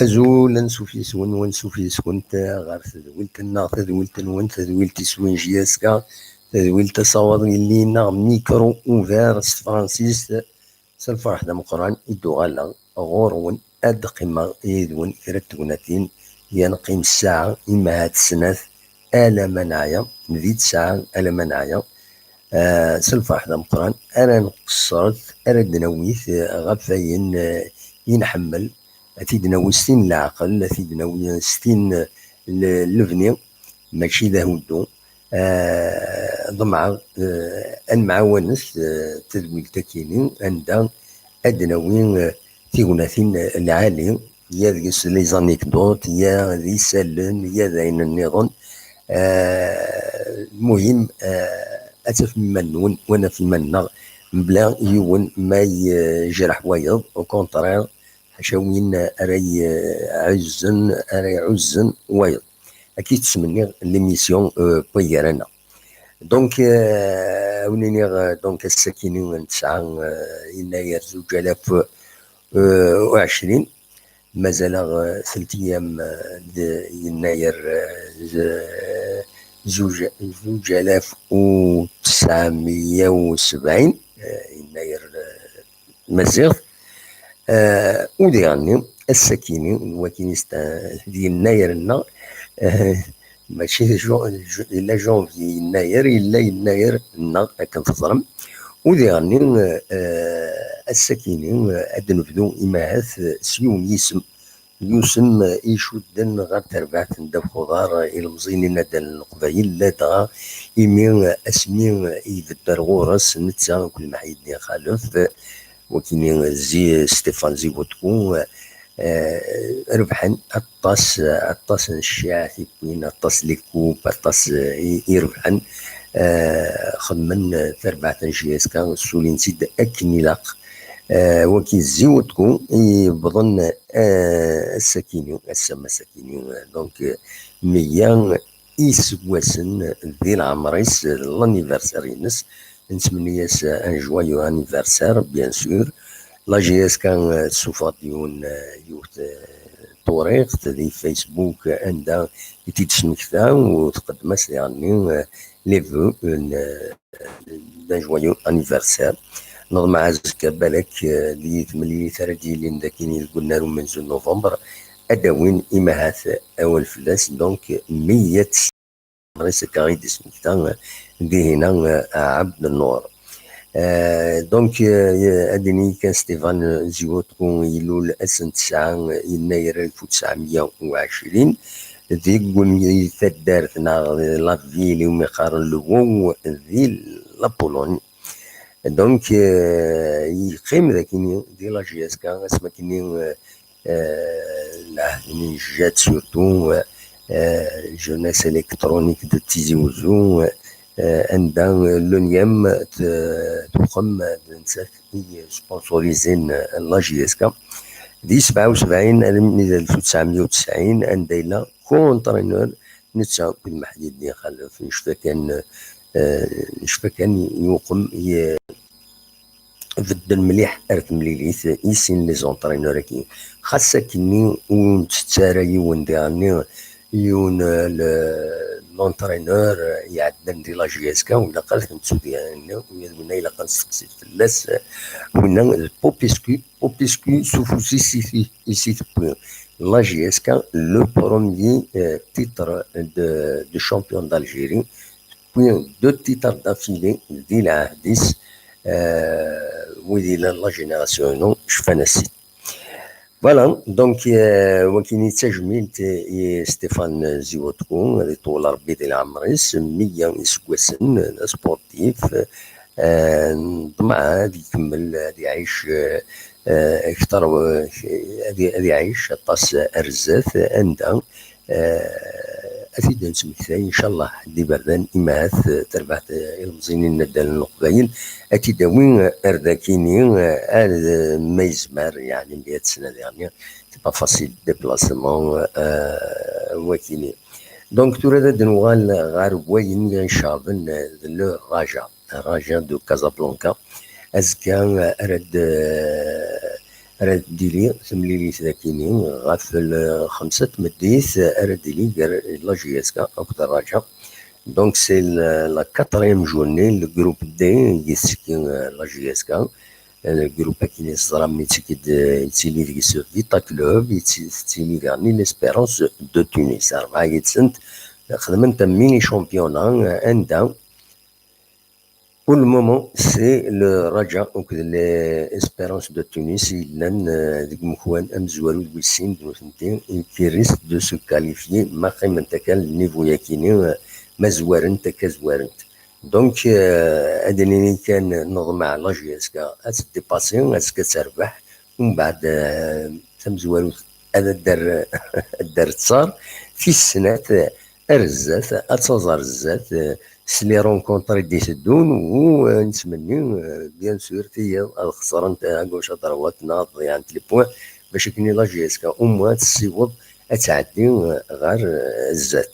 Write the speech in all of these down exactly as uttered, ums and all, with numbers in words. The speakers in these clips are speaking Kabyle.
Azul, ansuf yes-wen, wansuf yes-went ɣer tedwilt-nneɣ, tadwilt-nwen, tadwilt iswin J S K, tadwilt asawaḍ illi-nneɣ Micro Ouvert s tefransist. S lferḥ d ameqqran i d-uɣaleɣ ɣur-wen, ad d-qqimeɣ yid-wen kra n tegnatin, ya neqqim ssaɛa, imahat snat, alamma neɛya, di ttesɛa alamma neɛya. Ah, s lferḥ d ameqqran, ara nqeṣṣret, ara d-nawit, eh, ɣef wayen, eh, i nḥemmel, ad t-id-nawi s tin n leɛqel, ad t-id-nawi s tin n lebni, mačči d ahuddu. Ah, ḍemɛeɣ, eh, ad nemɛawanet, eh, tadwilt-akini, anda ad d-nawi, eh, tignatin, eh, lɛali, ya deg-s les anecdotes, ya d isallen, ya d ayen nniḍen. Ah, lmuhim, ah, ad tafem iman-nwen, wa naf iman-nneɣ, mebla yiwen ma yejreḥ wayeḍ, au contraire, ḥaca win ara iɛuzzen, ara iɛuzzen wayeḍ. Akka i ttmenniɣ l'émission, euh, n wayyur-a. Donc, euh, ad wen-iniɣ, euh, donc, ass-akini n tesɛa, euh, yennayer zuǧ alaf, euh, u ɛecrin, mazal-aɣ, euh, telt ayyam, euh, d yennayer, euh, z-, zuǧ, zuǧ alaf u tesɛemya u sebɛin, euh, yennayer, euh, tmaziɣt. Eh, u diɣenni, ass-akini, d wakini s-, d yennayer-nneɣ, eh, mačči d ju-, ju-, yella janvier yennayer, yella yennayer-nneɣ, akken teẓrem. U diɣenni, eh, ass-akini, eh, ad d-nebdu imahat, eh, s yiwen yisem, yusem, eh, icudden ɣer terbaɛt n ddabex uḍar, eh, ilemẓiyen inaddalen n Leqbayel, ladɣa imi, eh, asmi, eh, ibedder ɣur-s netta akked Meḥyeddi Xalef, eh, wakini zi-, Stéphane Zivotko, eh, rebḥen aṭas, aṭas n cciɛat i wwin, aṭas n les coupes, aṭas, eh, i, i rebḥen, eh, xedmen, eh, tarbaɛt n J S K, ssulin-tt-id akken ilaq. Eh, waki Zivotko i yewwḍen, eh, ass-akini, ass-a, ass-akini, eh, donc, eh, meyya iseggasen di leɛmer-is, l'anniversaire-ines. Nettmenni-as un joyeux anniversaire, bien sûr. La J S K, euh, tessufeɣ-d yiwen, euh, yiwet, euh, turiɣt di Facebook, euh, anda i tt-id-tesmekta u tqeddem-as diɣenni, euh, les vœux, euh, d'un joyeux anniversaire. Neḍmeɛ azekka balak, euh, di temlilit ara d-yilin dagi deg unnar umenzu n novembre, ad d-awin imahat awal fell-as, donc, meyya ɣer-s akka i d-ismekta, eh, Dihina, eh, Ɛebd Nnur. Eh, donc, eh, ad d-nini kan Stéphane Zivotko ilul ass n tesɛa yennayer alef u tesɛemya u ɛecrin deg taddart neɣ la ville iwumi qqaren Lwow di la Pologne. Donc, eh, yeqqim dagini di la J S K asmi akkenni, eh, eh, lɛehd-nni n Jjad, surtout, eh, eh, Jeunesse Électronique de Tizi Ouzou, eh, anda, eh, l'ONIEM t-, tuqem d nettat i sponsorizin, eh, la J S K. Di sebɛa u sebɛin armi d alef u tesɛemya u tesɛin, anda yella co-entraîneur netta akked Meḥdi Ddin Xalef, necfa kan, eh, necfa kan yuqem, ye-, bedden mliḥ ar temlilit i sin les entraîneurs-agi. Xas akkenni ur nettett ara yiwen diɣenni, yiwen, eh, le-, l'entraîneur, eh, iɛeddan di la J S K, ur ilaq ara ad t-nettu diɣenni, ula d winna ilaq ad nesteqsi fell-as, eh, winna d Popescu, Popescu s ufus-is i t-, i s-itewwi la J S K le premier, eh, titre de, de champion d'Algérie, puis deux titres d'affilée di lɛahd-is, eh, wid yellan la génération-inu cfan-as-id. Voilà, donc, eh, wagini d tajmilt i Stéphane Ziwotko, ad iṭewwel Rebbi di leɛmer-is, meyya iseggasen, d asportif, eh, neṭmeɛ ad ikemmel, ad iɛic, eh, eh, akter, eh, ad i-, ad iɛic aṭas ar zdat, anda, eh, ad t-id-nesmektay, incallah, d iberdan, imahat, eh, terbaɛt, eh, ilemẓiyen n naddal n Leqbayel, ad t-id-awi, eh, ar dakini, eh, ar, eh, ma yezmer, yeɛni, mi ad t-nadi, yeɛni, c'est pas facile, déplacement, eh, wakini. Donc, tura ad d-nuɣal ɣer wayen i ɣ-iceɣben, eh, d le Raja, Raja de Casablanca. Azekka, eh, ara d-, eh, ara d-tili temlilit dakini ɣef lxemsa n tmeddit, eh, ara d-tili gar la J S K akked Raja. Donc, c'est la, la quatrième journée, le groupe D, i yettekki, eh, la J S K. Eh, le groupe-agi-nni teẓram yettili-d, eh, yettili deg-s Vita Club, yetti-, tettili daɣen l'Espérance de Tunis. Rebɛa yid-sent xedment un mini championnat, eh, anda pour le moment, c'est le Raja akked l'Espérance de Tunis i yellan, eh, deg umekwan amezwaru d wis sin d nutenti qui risque de se qualifier ma qqiment akka le niveau-yagi-nni, eh, ma zwarent akka zwarent. Donc, eh, ad d-nini kan neḍmeɛ la J S K ad tt-dépasser, azekka ad terbeḥ, umbeɛd, eh, tamezwarut ad d-terr, ad d-terr ttaṛ, tis snat, eh, ar zdat, ad taẓ ar zdat, eh, s les rencontres i d-iteddun, u, eh, nettmenni, eh, bien sûr, tiyiḍ ad xeṣrent, eh, à gauche, à droite, neɣ ad ḍeyɛent les points, bac akken la J S K au moins ad tessiweḍ ad tɛeddi, eh, ɣer, eh, zdat.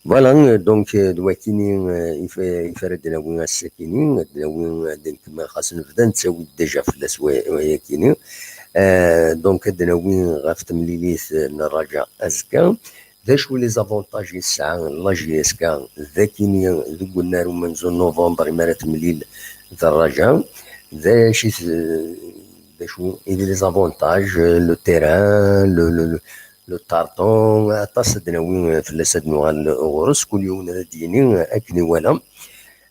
Voilà, euh, donc, euh, d wakini, euh, i f-, i f ara d-nawi ass-akini, ad d-nawi, euh, ad d-nkemmel, xas nebda nettawi-d déjà fell-as wa-, wayakini. Euh, donc, ad d-nawi ɣef temlilit, euh, n Raja azekka. D acu les avantages i tesɛa la J S K dakini deg unnar umenzu n novembre, imi ara temlil d Raja? D acu i t-, d acu i d les avantages, euh, le terrain, le, le, le, le tartan, aṭas ad d-nawi, eh, fell-as ad nuɣal ɣur-s, kul yiwen ad d-yini, eh, akken iwala.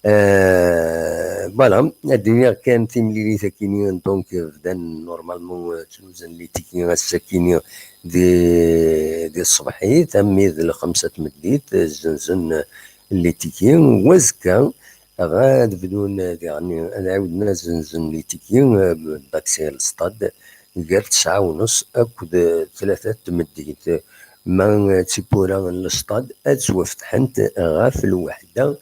Eh, voilà, ad d-iniɣ kan timlilit akini, donc, eh, bdan normalement, eh, ttnuzen les tickets ass-akini di, di tṣebḥit, armi d lxemsa n tmeddit, eh, zzenzen, eh, les tickets, u azekka, ad bdun, eh, diɣen, ad ɛiwden ad zzenzen les tickets, eh, d'accès à le stade, gar tesɛa u nus akked tlata n tmeddit. Ma d tiwwura n lestad ad ttwafetḥent ɣef lweḥda,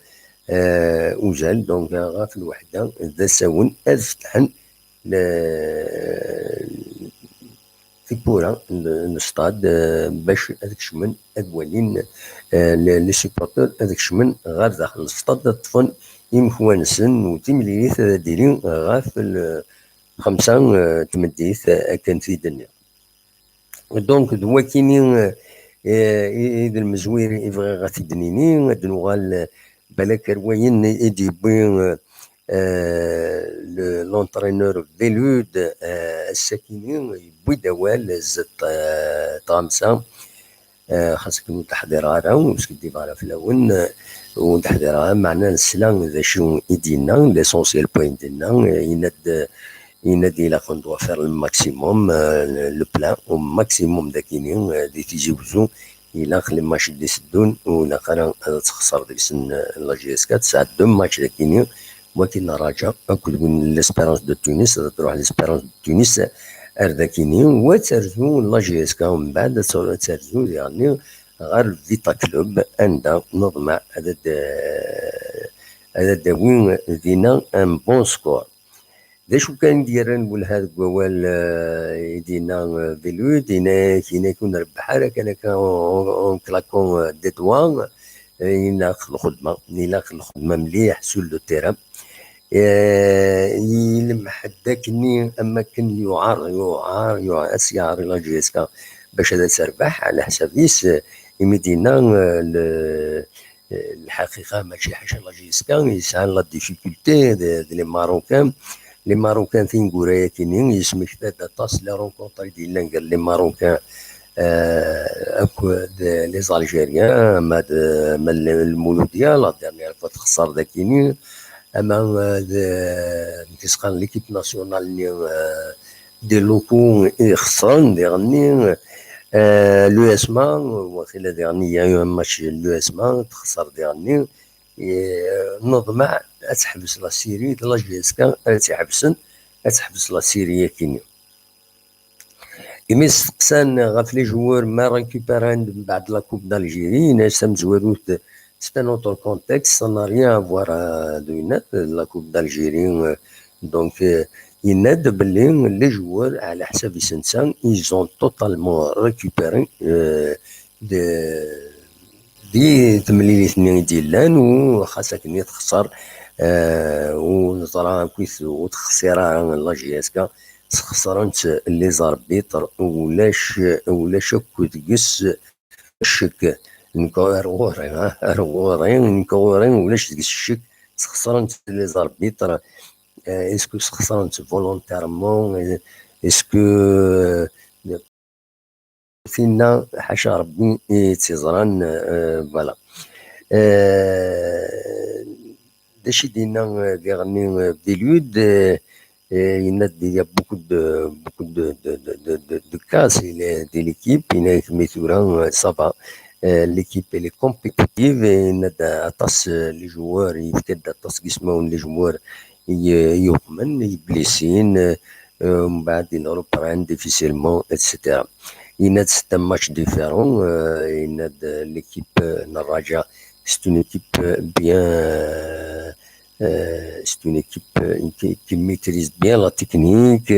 eh, uzal, donc ɣef lweḥda d asawen ad fetḥen le-, tiwwura n, n lestad, eh, bac ad kecmen, ad walin, eh, le-, les supporters ad kecmen ɣer daxel n lestad, ad ṭṭfen imekwan-nsen u timlilit ad d-tili ɣef l-, xemsa, eh, tmeddit, eh, akken t-id-nniɣ. Donc, d wakini, eh, eh, i, i d lmezwir i bɣiɣ ad t-id-nini, ad nuɣal, eh, balak ar wayen i d-yewwi, eh, eh, le-, l'entraîneur Belud, eh, ass-akini, yewwi-d awal zdat, eh, tɣamsa, eh, xas akken ur d-ḥdireɣ ara, ur skiddibeɣ ara fell-awen, eh, ur d-ḥdireɣ ara, meɛna nesla d acu i d-yenna, l'essentiel point i d-yenna, eh, yenna-d, eh, yenna-d ilaq on doit faire le maximum, eh, le, le plein, au maximum dakini, eh, di Tizi Wezzu, ilaq les matchs d-iteddun, ur ilaq ara ad texṣer deg-sen, eh, la J S K, tesɛa deux matchs dakini, wagi n Raja akked win n l'Espérance de Tunis, ad truḥ l'Espérance de Tunis ar dakini, u ad terzu la J S K mbeɛd, ad ter-, ad terzu diɣenni ɣer Vita Club, anda neḍmeɛ ad d-, ad d-tawi dinna un bon score. D acu kan i d-yerran welha deg wawal, eh, i d-yenna, eh, Belud, yenna-ak, yenna-ak ur nrebbeḥ ara kan akka en, en claquant, eh, des doigts, eh, ilaq lxedma, ilaq lxedma mliḥ sur le terrain. Eh, ilemḥ-d akkenni am akken yuɛer, yuɛer, yuɛer, ad s-yeɛer i la J S K bac ad as-terbeḥ, ɛla ḥsab-is, eh, imi d-yenna, eh, le-, eh, lḥaqiqa mačči ḥaca la J S K yesɛan la difficulté de, de les Marocains. Les Marocains tineggura-yakini yesmekta-d aṭas les rencontres i d-yellan gar les Marocains, eh, akked les Algériens, ama d, ama d Lmouloudia, la dernière fois texṣer dakini, ama, eh, d, d, qqaren l'équipe nationale-nni, eh, des locaux i ixesren diɣenni, eh, l'U S M A, waqila diɣenni il y a eu un match de l'U S M A, texṣer diɣenni, eh, neḍmeɛ ad teḥbes la série d la J S K ara tt-iḥebsen, ad teḥbes la série-yakini. Imi steqsan ɣef les joueurs ma récupéran mbeɛd la Coupe d'Algérie, yenna-as tamezwarut, c'est un autre contexte, ça n'a rien à voir, euh, d winat, la Coupe d'Algérie, euh, donc, euh, yenna-d belli les joueurs, ɛla ḥsab-is netta, ils ont totalement récupéré, euh, de, di temlilit-nni i d-yellan, u xas akken i texṣer, euh, u neẓra akkit ur texṣir ara la J S K, sxesren-tt les arbitres, ulac, ulac akk deg-s ccek. Nekk ar ɣur-i, ha, ar ɣur-i, nekk ɣur-i ulac deg-s ccek, sxesren-tt les arbitres. Euh, est-ce que sxesren-tt volontairement? Est-ce que, euh, tinna ḥaca Rebbi i tt-iẓran, euh, voilà. Euh, d acu i d-yenna, euh, diɣenni, euh, Belud, euh, euh, yenna-d il y a beaucoup de, beaucoup de, de, de, de, de, de cas, il est, de l'équipe, yenna-ak mi tura, euh, ça va. Euh, l'équipe, elle est compétitive, et yenna-d aṭas, euh, les joueurs, yefka-d aṭas n yismawen les joueurs i, euh, yuqmen, i blessin, euh, euh, mbeɛd ils reprennent difficilement, et cetera. Yenna-d c'est un match différent, euh, yenna-d, euh, l'équipe, euh, n Raja, c'est une équipe, euh, bien, euh, euh, c'est une équipe, euh, qui, qui maîtrise bien la technique,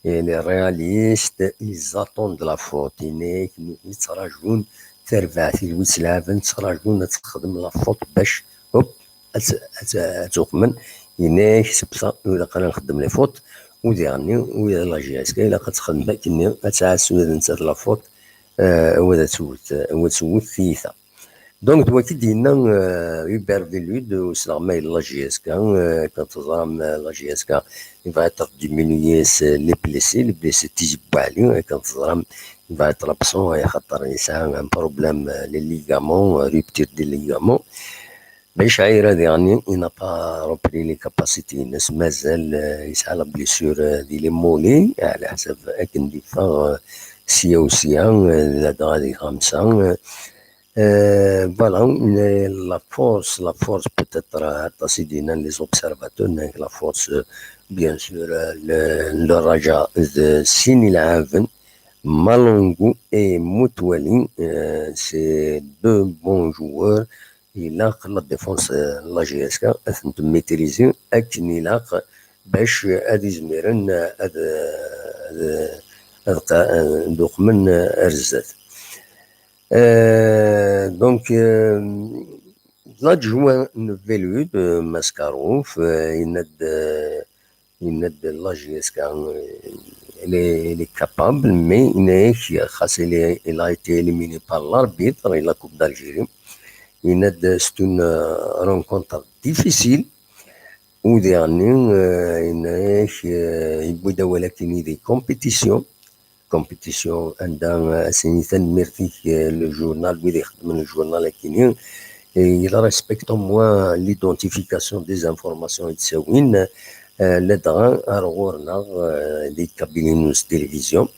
elle est réaliste, ils attendent la faute. Yenna-ak, nutni ttrajun tarbaɛt, ilwi ttlaɛben, ttrajun ad texdem la faute bac, hop, ad t-, ad t-, ad tuqmen. Yenna-ak, c'est pour ça, ur ilaq ara nxeddem les fautes, u diɣenni, u la J S K, ilaq ad texdem akkenni, ad tɛass ula d nettat la faute, euh, u ad tewwet, u ad tewwet tiyita. Donc, d wagi d-yenna, euh, Hubert Belud, usleɣ ma yella la J S K, euh, akken teẓram, euh, la J S K, il va être diminué, c'est les blessés, les blessés d tizewwa ɛli, akken teẓram, il va être absent, axaṭer yesɛa un problème, euh, les ligaments, euh, rupture des ligaments. Belchayra diɣenni, il n'a pas repris les capacités-ines, mazal, euh, yesɛa la blessure, euh, di les mollets, ɛla ḥsab akken d-yeffeɣ, euh, sya u sya, euh, ladɣa di xemsa, euh, Euh, voilà, mais la force, la force peut-être, euh, aṭas i d-yennan les observateurs, mais la force, euh, bien sûr, euh, le, le Raja de Sini Laven, Malongo et Mutwali, euh, c'est deux bons joueurs. Ilaq la défense, euh, la J S K ad tent-maîtriser akken ilaq bac ad izmiren, euh, ad, euh, ad, ad, ad uqmen, euh, ar zdat. Euh, donc, euh, l'adjoint n Belud, euh, Maskarouf, euh, yenna-d, euh, yenna-d la J S K, euh, elle est, elle est capable, mais yenna-ak, xas elle est, elle a été éliminée par l'arbitre et la Coupe d'Algérie. Yenna-d, c'est une, euh, rencontre difficile. U diɣenni, euh, yenna-ak, euh, yewwi-d awal akkenni di compétition. Compétition anda, euh, ad s-nini tanemmirt-ik, euh, le journal, wid ixeddmen le journal akkenni, et il respecte au moins l'identification des informations i d-ttawin, euh, ladɣa ar ɣur-neɣ, euh, di kabine n télévision.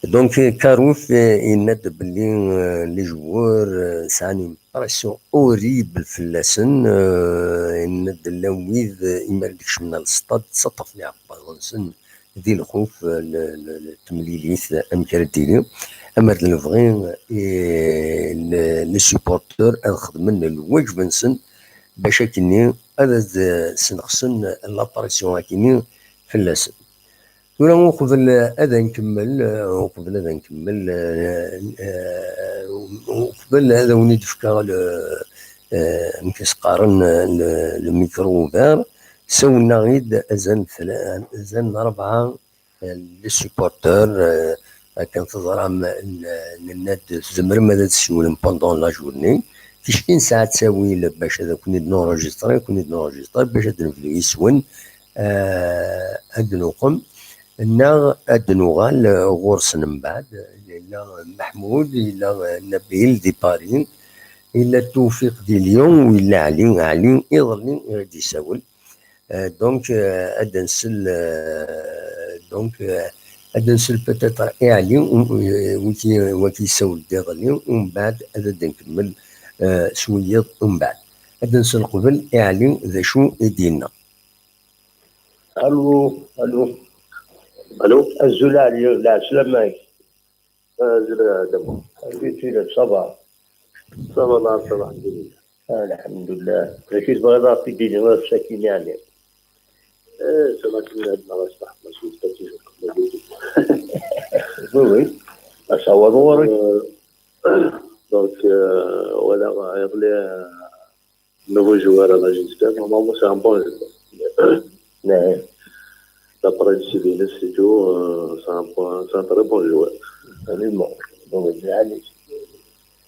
Donc, euh, Karouf, euh, yenna-d belli, euh, les joueurs, euh, sɛan une pression horrible fell-asen, euh, yenna-d llan wid, euh, imi ara d-kecmen ar lestad, ttaṭṭafen iɛebbaḍen-nsen di lxuf, euh, n, n, n temlilit, euh, amek ara d-tili. Amer d lebɣi, euh, n, n les supporters ad xedmen lwajeb-nsen bac akkenni ad d-sneqsen l'apparition akini fell-asen. Tura uqbel ad nkemmel, uqbel ad nkemmel, eh, eh, uqbel ad awen-id-fkeɣ le, eh, amek i s-qqaren, le, le micro ouvert, sawlen-aɣ-id azal n tla-, azal n rebɛa les supporters, eh, akken teẓram, n-, nenna-d tzemrem ad tessiwlem pendant la journée. Ticki nesɛa ttawil bac ad ken-id-nurejistri, ken-id-nurejistri bac ad d-nebdu yes-wen, eh, ad d-nuqem, neɣ ad d-nuɣal ɣur-sen mbeɛd. Yella Meḥmud, yella Nabil di Paris, yella Tewfiq di Lyon, u yella Ɛli, Ɛli iḍelli i ɣ-d-isawel. Euh, donc, euh, ad nsel, euh, donc, euh, ad nsel peut-être i Ɛli, um, euh, waki, waki yessawel-d iḍelli, umbeɛd ad, ad nkemmel, euh, s wiyiḍ umbeɛd. Ad nsel qbel i Ɛli d acu i d-yenna. Allô, allô. Allô. Azul Ɛli, lɛeslama-k. Azul Adama. Amek i tiliḍ, ça va? Ça va, ça va, alhamdulillah. Ah, alhamdulillah. D acu i tebɣiḍ ad ɣ-t-id-tiniḍ ass-agi, yeɛni? Eh, ça va, akken ad neɣ aṣbeḥ, mačči d tati. Oui, oui. Asawaḍ ɣur-k. Euh, donc, euh, voilà, iḍelli, euh, nouveau joueur à la Ginska. Normalement, c'est un bon joueur. Ouais. D'après le C V, c'est tout, euh, c'est un bon, c'est un très bon joueur. Absolument. Donc,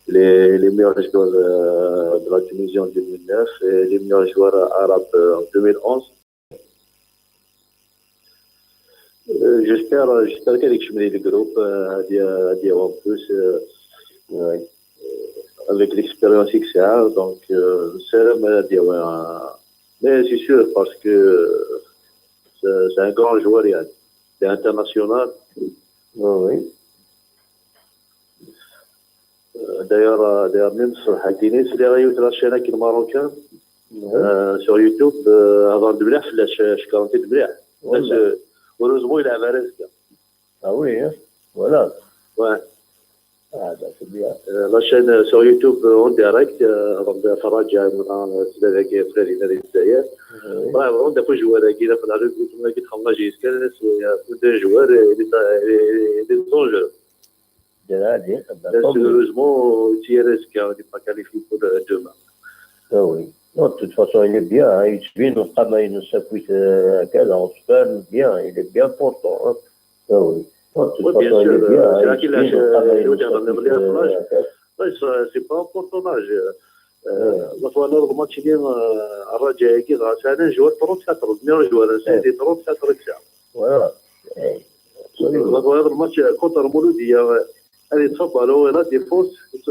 les, les meilleurs joueurs, euh, de la Tunisie en deux mille neuf et les meilleurs joueurs arabes, euh, en deux mille onze. Euh, j'espère, j'espère qu'avec Chemri, le groupe, euh, a dit, a dit en plus, euh, euh, avec l'expérience X R, donc, euh, c'est, mais c'est sûr parce que c'est, c'est un grand joueur, il est international. Oui, oui. Euh, d'ailleurs, euh, d'ailleurs, même sur Hakimi, c'est les réseaux sur la chaîne Hakimi Marocain, euh, sur YouTube, euh, avant de venir, je, je, je commentais de venir. Parce que, heureusement, il avait raison. Ah oui, hein? Voilà. Ouais. Ah, ben, c'est bien. Euh, la chaîne, euh, sur YouTube, euh, en direct, euh, avant de faire un jam, euh, c'est avec, euh, frère Inès Zaya. Ah oui. Ouais, vraiment, des fois, je vois la guitare, la rue, tout le monde qui travaille jusqu'à là, c'est, euh, deux joueurs, et il est, il est, il est dangereux. Là, heureusement, T R S K n'est pas qualifié pour, euh, demain. Ah oui. Non, de toute façon, il est bien, hein. Il est bien, il est bien portant, hein. Ah oui. Non, de toute façon, il est bien, hein. Il est bien, il est bien portant. Oui, bien sûr, euh, c'est pas important, l'âge. Euh, euh, la fois, le match, il est, euh, à Raja, c'est un joueur trente-quatre, meilleur joueur, c'est trente-quatre, et cetera. Voilà. Eh, absolument. Voilà, le match contre Mouloudia, euh, elle est trop balle, la défense, il,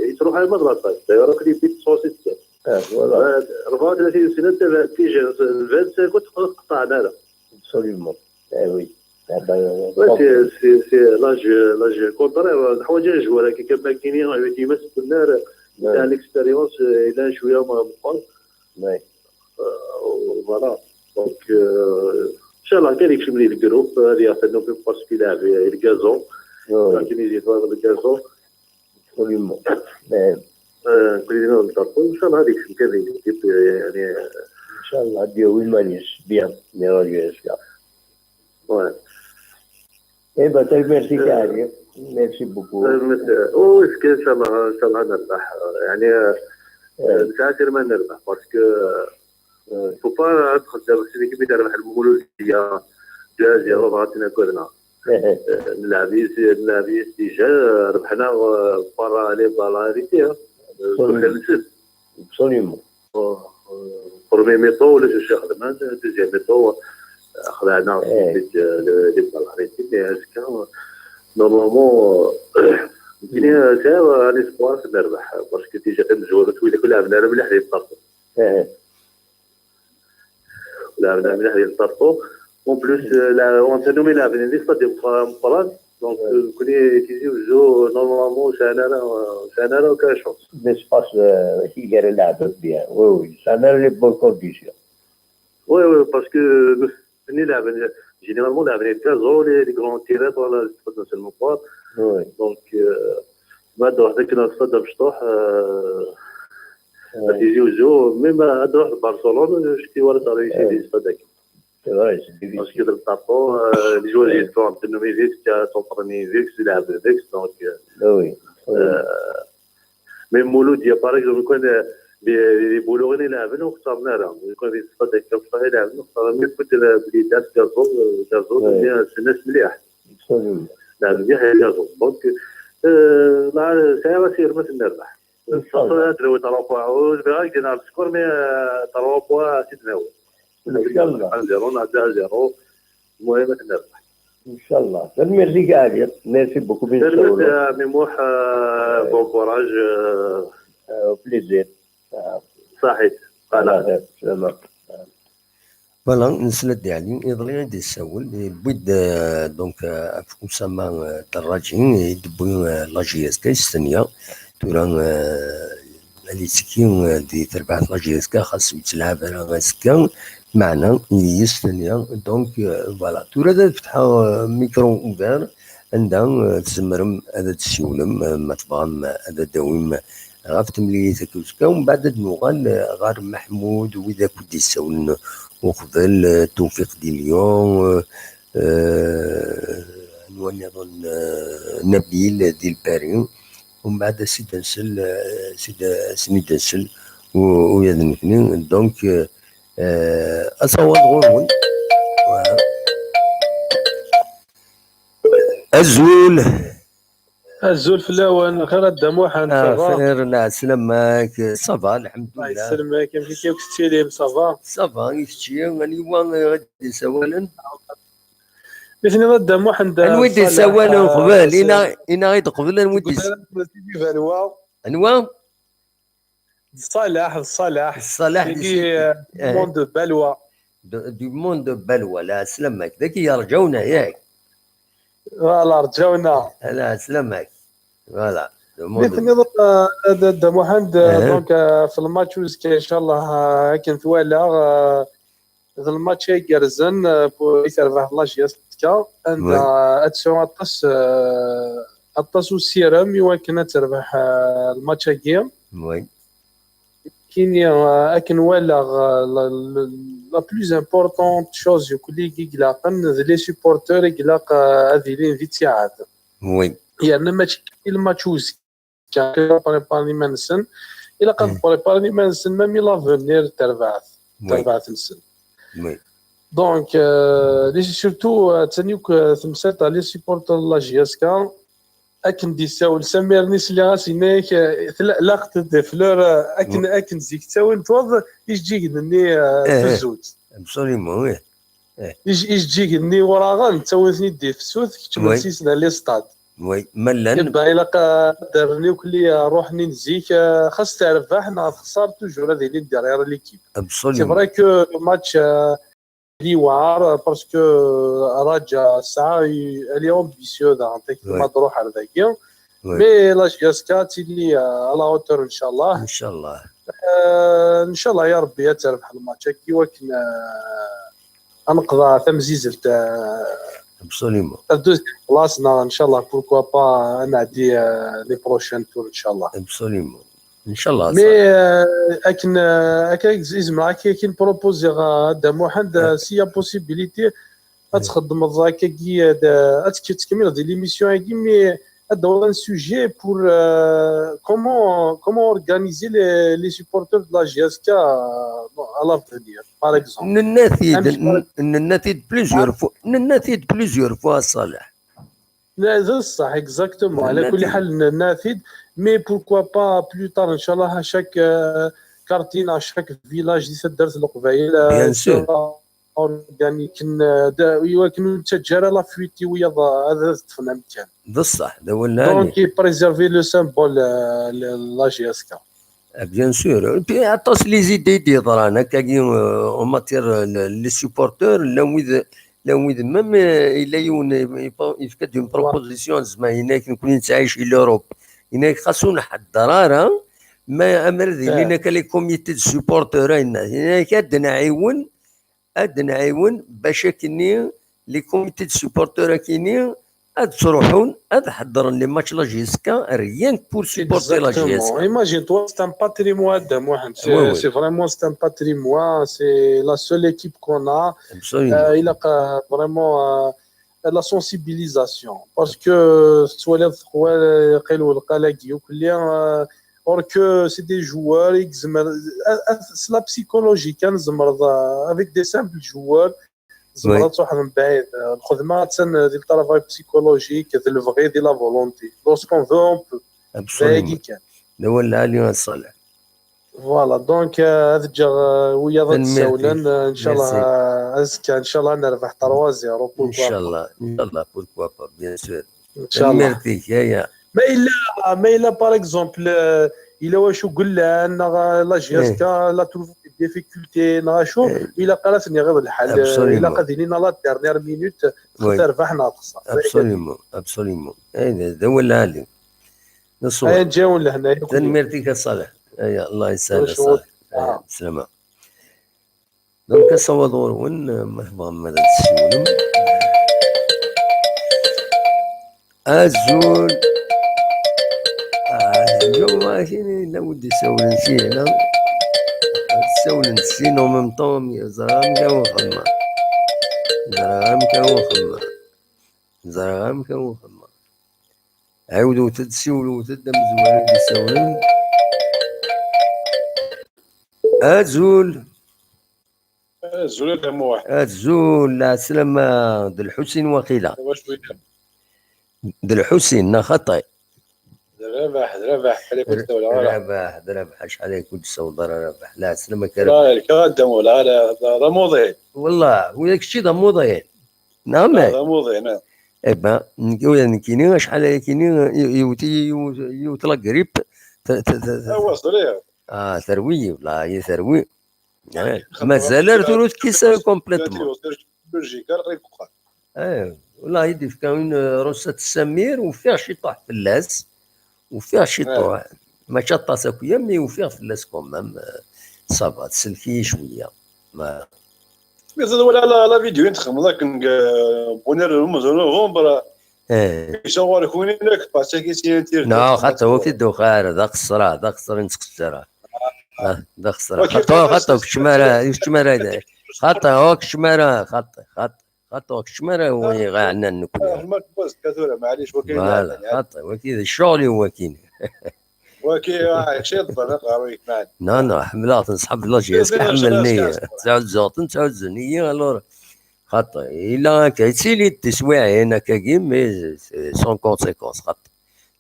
il trouve un match la taille. D'ailleurs, il est vite sur cette tête. Ah, voilà. Euh, ربعة وثلاثين سنة، تبع تيجي vingt-cinq ans، تقطع، لا، لا. Absolument. Eh oui. Ah ben, ouais, c'est, c'est, c'est l'âge, l'âge contraire. نحو جا joueur كي كان ماكيني، يتيمس كنا، il a l'expérience, il a شوية ما مقال. Ouais. Euh, voilà. Donc, euh, إن شاء الله كان يكشف لي le groupe, euh, هذه يعطينا في parce qu'il avait le gazon. Oui. لكن يجي في هذا le gazon. Absolument. Mais, euh, كلنا نتفقوا. إن شاء الله هذه يكشف كان يجيب، يعني. إن شاء الله هذه وين ما نيش bien, mais on y est. Ouais. Eh ben, merci, euh, Karim. Merci beaucoup. Euh, merci. Oh, est-ce que إن شاء الله، إن شاء الله نربح. يعني، euh, ouais. ساعات ما نربح parce que, euh, faut pas تخدم c'est l'équipe تاع المولودية. جاز يا ربع عطينا كلنا. نلعب يس-، نلعب يس déjà، ربحنا، euh, par les balles arrêtées, hein. Absolument. Absolument. Premier mi-temps ولا جوج خدمات، deuxième mi-temps خلعنا les balles arrêtées، mais هذاك normalement، euh، c'est un espoir نربح، parce que déjà كان joueurs ولا كل لعبنا مليح les partout. لعبنا مليح les partout. En plus، euh، لا، on s'est nommé لاعبين اللي stade مقران. Donc, euh، كوني تيزي وزو normalement شانارا، شانارا وكان chance. L'espace, euh, يقدر يلعب bien. Oui, oui. شانارا les bonnes conditions. Oui, oui, parce que ني لاعبين généralement لاعبين كازو les, les grands tireurs ولا potentiellement pas. Oui. Donc, euh، ما عندو واحد كنا stade مشطوح، euh، Tizi Uzzu, même ad truḥ Barcelone, je t'ai wala t'as réussi des stades. C'est vrai, c'est difficile. Parce que le tapon, euh, les joueurs ils sont en tenue avec, euh, sont premiers avec, c'est la avec, donc, euh, Ah oui. Oui. Euh, même Mouloudia, par exemple, quand, euh, les, les Boulogne, il a venu, on s'en a là. Quand il se passe des comme ça, il a venu, on s'en a mis, peut-être, euh, les dates, Gazon, euh, Gazon, Ouais. Bien, c'est neuf milliards. Absolument. La vie, elle est Gazon. Donc, euh, là, c'est un, c'est un, c'est un, إن شاء الله. Tura ad d-nawi ṭṭrabwa, ur zmireɣ ad k-d-iniɣ le score, mais, euh, ṭṭrabwa ad t-id-nawi. إن شاء الله. Un zéro, neɣ deux zéro. المهم ad nerbeḥ. إن شاء الله. Tanemmirt-ik a Ali. Merci beaucoup, Tanemmirt, euh, a Mimouh, euh, bon courage, euh. Euh, au plaisir. Saḥit. Voilà. Voilà. Voilà, nesla-d i Ɛli, iḍelli i d-yessawel, yewwi-d, euh, donc, euh, Usama, euh, Daraǧi, i d-yewwi, euh, la J S K, yestenya. Tura, euh, Alitiki, euh, di terbaɛt la J S K, xas ur yettlɛab ara azekka, meɛna yestenya. Donc, euh, voilà. Tura ad fetḥeɣ, euh, micro ouvert, anda, euh, tzemrem ad d-tessiwlem, euh, ma tebɣam, euh, ad d-tawim ɣef temlilit akka uzekka, umbeɛd ad nuɣal, eh, ɣer Maḥmud, wid akk d-yessawlen uqbel, eh, Tewfiq di Lyon, eh, eh, anwa nniḍen, eh, Nabil di Lpari, umbeɛd a Sidi Nsel, eh, Sidi, Sidi Nsel, u, u yad nekni. Donc, eh, eh, asawaḍ ɣur-wen. Voilà. Azul. Azul fell-awen, xir a Dda Muḥend, ça va? Xir, lɛeslama-k, ça va, lḥemdullah. Lɛeslama-k, amek akka akk tettilim, ça va? Ça va, i kečči, aniwa i d-isawalen? Mi tenniḍ a Dda Muḥend, anwa i d-isawalen qbel? Ina-, inaɣ-id qbel anwa i d-is-, Balwa. Anwa? D Ṣalaḥ, d Ṣalaḥ. Ṣalaḥ, tigi, eh, du monde de Balwa. Du, du monde de Balwa, lɛeslama-k. Dagi yerǧawna, yak? Voilà, rǧawna. Lɛeslama-k. Voilà, du monde de. Mi tenniḍ, eh, a Dda Muḥend, eh, donc, eh, fi lmatch uzekka, inchallah, eh, akken twalaɣ, eh, d lmatch ay igerrzen, eh, pour, i terbeḥ la J S K, anda ad tesɛu aṭas, eh, aṭas usirem i wakken ad terbeḥ, eh, lmatch-agi. Oui. Kini, eh, akken walaɣ, eh, la, la, la plus importante chose i kulli i ilaqen d les supporters i ilaq, eh, ad ilin di ttiɛad. Oui. Yerna mačči i lmatch uzekka kan ad préparen iman-nsen, ilaq ad préparen iman-nsen même i l'avenir n terbaɛt, terbaɛt-nsen. Oui. Donc, euh, les, surtout, euh, ttani akk, euh, temsalt ɣer les supporters n la J S K, akken d-yessawel Samir-nni, sliɣ-as, yenna-yak, euh, tla-, laqent-d des fleurs, euh, akken, akken zik ttawint waḍ ijeǧǧigen-nni, euh, tuzzunt. Absolument, oui. Eh. Ij-, ijeǧǧigen-nni wraɣen, ttawin-ten-id di tefsut, keččmen s-isen ɣer les stades. Oui, ma llan. Eh ben, ilaq, euh, ad d-rren akk li, euh, ṛṛuḥ-nni n zik, euh, xas terbeḥ neɣ texṣer, toujours ad ilin derrière l'équipe. Absolument. C'est vrai que le match, euh, yewɛer, parce que, euh, Raja ass-a, i-, elle est ambitieuse, daɣen, takti ma tṛuḥ ar dagi. Oui. Mais la J S K ad tili, euh, à la hauteur, inchallah. Inchallah. Euh, inchallah, ya Rebbi, ad terbeḥ lmatch-agi, i wakken, euh, ad neqḍeɛ tamzizelt, euh, absolument, ar deuxième place, neɣ, inchallah, pourquoi pas, ad nɛeddi, euh, les prochains tours, inchallah. Absolument. Inchallah. Mais, euh, akken, euh, akka i z-, i zemreɣ akka, akka i n-proposer, euh, a Dda Muḥend, euh, s'il y a possibilité, ad txedmeḍ akkagi, ad, ad tek-, tkemmleḍ di l'émission-agi, mais ad d-tawiḍ un sujet pour, euh, comment, comment organiser les, les supporters de la J S K, euh, à l'avenir, par exemple. Nenna-t-id, amek, n-, nenna-t-id plusieurs fois, nenna-t-id plusieurs fois, Ṣaleḥ. La, d ṣṣeḥ, exactement. Nenna-t-id. Ala kulli ḥal, nenna-t-id, mais pourquoi pas plus tard, inchallah, à chaque, euh, quartier, à chaque village, di taddart n Leqbayel, euh, bien sûr. Organique, euh, d-, i wakken ur nettaǧǧa ara la fuite i wiyaḍ, euh, ad, ad ṭṭfen amkan. D ṣṣeḥ, d awal lɛali. Donc, i préserver le symbole, euh, le, la J S K. Ah, bien sûr. Et puis, aṭas les idées i d-yeḍran, akkagi, euh, en matière, euh, le, les supporters, llan wid, llan wid, même, euh, yella yiwen, euh, yefka-d une proposition, zeɛma, yenna-ak, nekkni nettɛic i l'Europe. Yenna-ak, xas ur nḥedder ara, ma, ammer ad ilin akka les comités de supporters, yenna-ak, ad d-nɛiwen, ad d-nɛiwen bac akkenni les comités de supporters akkenni ad ttruḥun ad ḥeddren les matchs la J S K, rien que pour supporter la J S K. Exactement. Imagine-toi, c'est un patrimoine, Dda Muḥend. C'est, oui, oui, c'est vraiment, c'est un patrimoine, c'est la seule équipe qu'on a. Absolument. Euh, il a, euh, vraiment, euh, la sensibilisation. Parce que, euh, tettwaliḍ teqwa, euh, qil welqal-agi, euh, or que c'est des joueurs, i yezmer, euh, euh, c'est la psychologie, kan tzemreḍ, euh, avec des simples joueurs, tzemreḍ ad truḥeḍ mebɛid. Lxedma attan di le travail psychologique, d lebɣi, di la volonté. Lorsqu'on veut, on peut. Absolument. D ayagi kan. D awal lɛali a Ṣaleḥ. Voilà, donc, euh, ad ǧǧeɣ, euh, wiyaḍ ad d-ssawlen, euh, ncallah, euh, azekka, ncallah, ad nerbeḥ trois zéro, pourquoi pas. Ncallah, ncallah, pourquoi pas, bien sûr. Ncallah. Tanemmirt-ik, aya. Ma yella, ma yella, par exemple, euh, yella wacu yellan, neɣ, euh, la J S K, la trouve des difficultés, neɣ acu, ilaq ara ten-iɣiḍ lḥal, euh, ilaq ad inin à la dernière minute, terbeḥ neɣ texṣer. Absolument, absolument. Ay, d, d awal lɛali. D ṣṣwab. Ay, ǧǧiɣ-wen lehna yakk. Tanemmirt-ik a Ṣaleḥ. Aya, Allah yesɛed a Ṣaleḥ. Aya, bslama. Donc, asawaḍ ɣur-wen, ma tebɣam ad tessiwlem. Azul. Ah, yella win d-isawlen syin, ha? Ssawlen syin en même temps, ẓriɣ amek ara uxemmeɣ. Ẓriɣ amek ara uxemmeɣ. Ẓriɣ amek ara uxemmeɣ. Ɛiwdewt-d, siwlewt-d, amezwaru d-isawlen. Azul. Azul a Dda Muḥ. Azul, lɛeslama, d Lḥusin waqila. D Lḥusin, neɣ xaṭi? D Rabaḥ, d Rabaḥ, acḥal-agi ur d-tsawleḍ ara. Rabaḥ, d Rabaḥ, acḥal-agi ur d-tsawleḍ ara, Rabaḥ. Lɛeslama-k a Rabaḥ. La, lkaɣ a Dda Muḥ, la, la, d, d amuḍin. Wellah, ula d kečči d amuḍin. Neɣ amek? Ah, d amuḍin, ah. Eh ben, nekk, ula d nekkini, acḥal-agi i-, iwet-iyi yiwet, yiwet la grippe. T-, t-, t-, t-, awa, ẓriɣ. Ah, terwi-yi, walayi, terwi. Eh, mazal ar tura ur tekkis complètement. Eh, walayi, i d-ifka une, euh, recette Samir, ufiɣ ciṭuḥ fell-as. Ufiɣ ciṭuḥ. Mačči aṭas akk ya, mais ufiɣ fell-as quand même. Euh, ça va, tsellek-iyi cwiya. Ma- Mi tella wala la, la vidéo i txedmeḍ akken deg, euh, bonheur, novembre. Eh. Yesɛa ɣur-k win inek, parce que si internet. Non, xaṭi, ur k-id-uɣal ara, d axeṣṣar, d axeṣṣar i nettqeṣṣir. Ah, d axeṣṣar. Ok, xaṭi, xaṭi, kečč mara, kečč mara, xaṭi, kečč mara, xaṭi, xaṭi, xaṭi, kečč mara, wi ɣ-ɛnan nekkni. Ah, ma tbuzz ka tura, maɛlic, waki. Voilà, xaṭi, waki d ccɣel-iw, waki. Waki, ah, kečč i yeḍban aqerruy-ik, man. Non, non, ḥemmleɣ-ten, ṣḥab la J S K, ḥemmlen-iyi. Ttɛuzzuɣ-ten, ttɛuzzun-iyi, alors. Xaṭi, yella akka, yettili-d tiswiɛin akkagi, mais, euh, sans conséquence, xaṭi.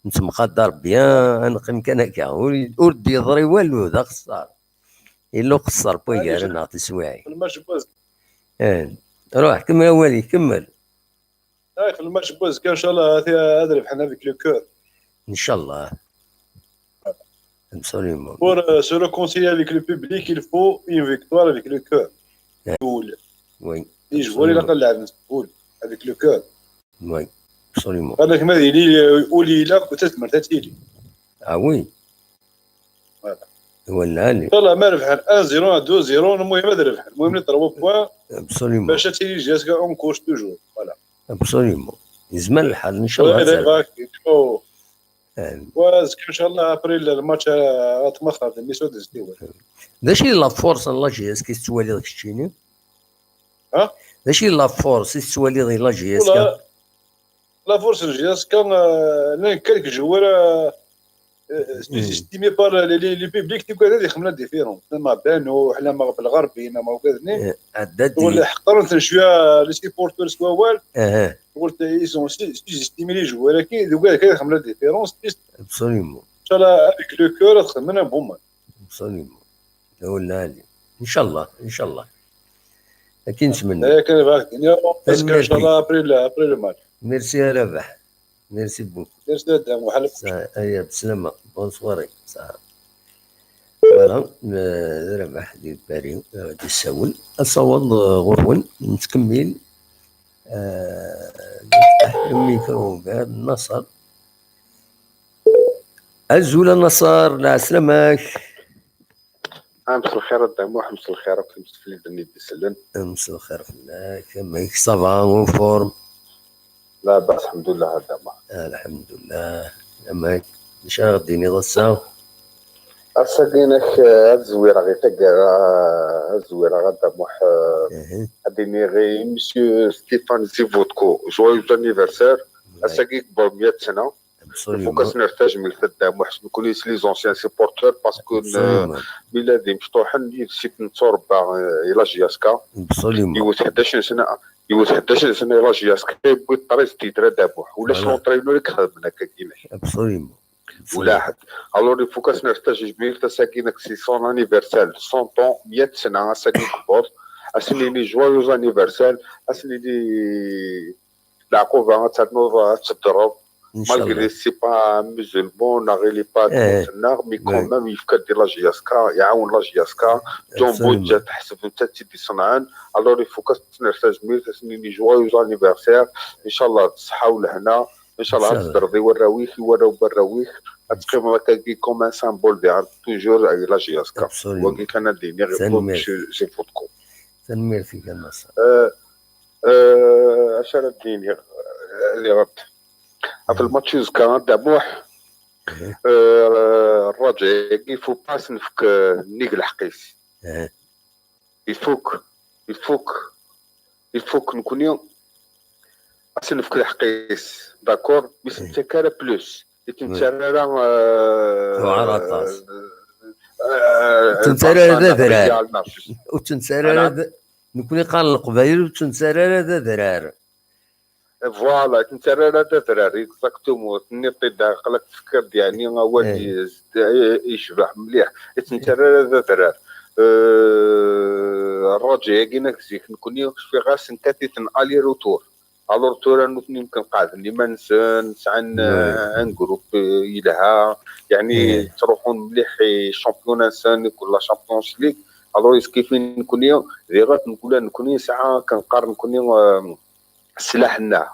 Nettemxadar bien, ad neqqim kan akka. Ur, ur d-yeḍri walu, d axeṣṣar. Yella uqeṣṣer n wagaren neɣ tiswiɛin. Eh, ruḥ, kemmel awal-ik, kemmel. Ah, le match n wazekka, inchallah, ad, ad rebḥen avec le cœur. Inchallah. Absolument. Pour, euh, se réconcilier avec le public, il faut une victoire avec le cœur. Eh. Goal. Oui. Les joueurs, il a absolument. Avec le cœur. Oui, absolument. Qal-ak ma d-yili, euh, ul ilaq, tazmert ad tili. Ah oui. Voilà. Wala. Inchallah, ma rebḥen un zéro, deux zéro, المهم ad rebḥen. المهم les trois points. Absolument. Bac ad tili J S K en course toujours. Voilà. Absolument. Yezmer lḥal, inchallah. Wa azekka, inchallah, après le match, euh, ad tmaxer, d Nice ad d-stiwel. D acu i la force n la J S K i tettwaliḍ keččini? Ha? D acu i la force i tettwaliḍ i la J S K? Wala, la force n J S K, euh, llan quelques joueurs, euh, euh, sous-estimés par le, le, le public, tikwal ad ixemmel la différence. Ama Bano, ama Belɣerbi, ama ugaden-nni. Eh, Haddadi. Ḥeqren-ten cwiya les supporters s wawal. Ils ont sous-, sous-estimé les joueurs-agi, d ugaden kan ad ixemmel la différence. Absolument. Inchallah, avec le cœur, ad xedmen un bon match. Absolument. D awal lɛali. Inchallah, inchallah. Akken nettmenni. Aya kan bɣiɣ ad k-d-iniɣ. Parce que, tanemmirt-ik. Inchallah, après le, après le match. Merci a Rabaḥ. Merci beaucoup. Merci a Dda Muḥ. Sa-, aya, bslama. Bonne soirée. Sa-, voilà, euh, Rabaḥ di Paris, euh, d-isawel. Asawaḍ, euh, ɣur-wen, nettkemmil. Euh, neftaḥ le micro gar Naṣer. Azul a Naṣer, lɛeslama-k. Ah, mselxir a Dda Muḥ, mselxir akk imsefliden i d-isellen. Mselxir fell-ak, amek ça va, en forme? Labas, lḥemdullah, a Dda Muḥ. Lḥemdullah. Amek? D acu ara ɣ-d-tiniḍ ass-a? Ass-agi-inek, eh, ad zwireɣ i taggara, ad zwireɣ a Dda Muḥ, eh, ad iniɣ i Monsieur Stéphane Zivotko, joyeux anniversaire. Ass-agi yewweḍ meyya sna. Ifuk-as nerr tajmilt a Dda Muḥ, nekkni s les anciens supporters, parce que, eh, mi llan d imecṭuḥen, yid-s i d-netturebba, eh, i la J S K. Yiwet ḥdac n sna, yiwet ḥdac n sna i la J S K, yewwi treize titres a Dda Muḥ. Ulac l'entraîneur i ixedmen akka-agi-inek. Ula ḥedd. Alors, ifuk-as nerr tajmilt, ass-agi-inek c'est son anniversaire, cent ans, meyya sna, ass-agi yewweḍ. Ad s-nini joyeux anniversaire, ad s-nini Leɛquba ad ternuḍ ad teddreḍ. Malgré c'est pas un musulman, neɣ il est pas d-, neɣ, mais quand même, yefka-d i la J S K, iɛawen la J S K. John Boyd, ǧǧa teḥseb netta d tid iṣenɛen. Alors, ifuk-as nerr tajmilt, ad s-nini joyeux anniversaire. Inchallah, d ṣṣeḥḥa u lehna. Inchallah, ad teddreḍ i warraw-ik, i warraw n warraw-ik. Ad teqqimeḍ akkagi comme un symbole de toujours i la J S K. Wagi kan ad d-iniɣ i Monsieur Zivotko. Tanemmirt-ik a Nasser. Eh, eh, acu ara d-iniɣ? Eh, liɣ-d. Ɣef lmatch uzekka a Dda Muḥ, eh, Rraǧa-agi, il faut pas as-nefk, eh, nnig lḥeqq-is. Ifuk, ifuk, ifuk nekkni as-nefk lḥeqq-is, d'accord? Mi s-nettak ara plus, i tt-nettarra ara, eh, tewɛer aṭas. Eh, ur tt-nettarra ara d adrar. Ur tt-nettarra ara d, nekkni qqaren Leqbayel, ur tt-nettarra ara d adrar. Voilà, i tt-nettarra ara d adrar, exactement. Tenniḍ-t-id, aql-ak tefkiḍ-d, yeɛni, awal yecbeḥ mliḥ. I tt-nettarra ara d adrar. Eh, Rraǧa-agi-inek zik, nekkni cfiɣ-as nekkat-iten aller-retour. Alors tura nutni nekken qeɛden iman-nsen, sɛan, eh, un groupe, eh, yelha, yeɛni ttruḥun mliḥ i championnat-nsen, i la Champions League. Alors yeskifi nekkni, diɣen nekkni nesɛa, akken qqaren nekkni, eh, sslaḥ-nneɣ.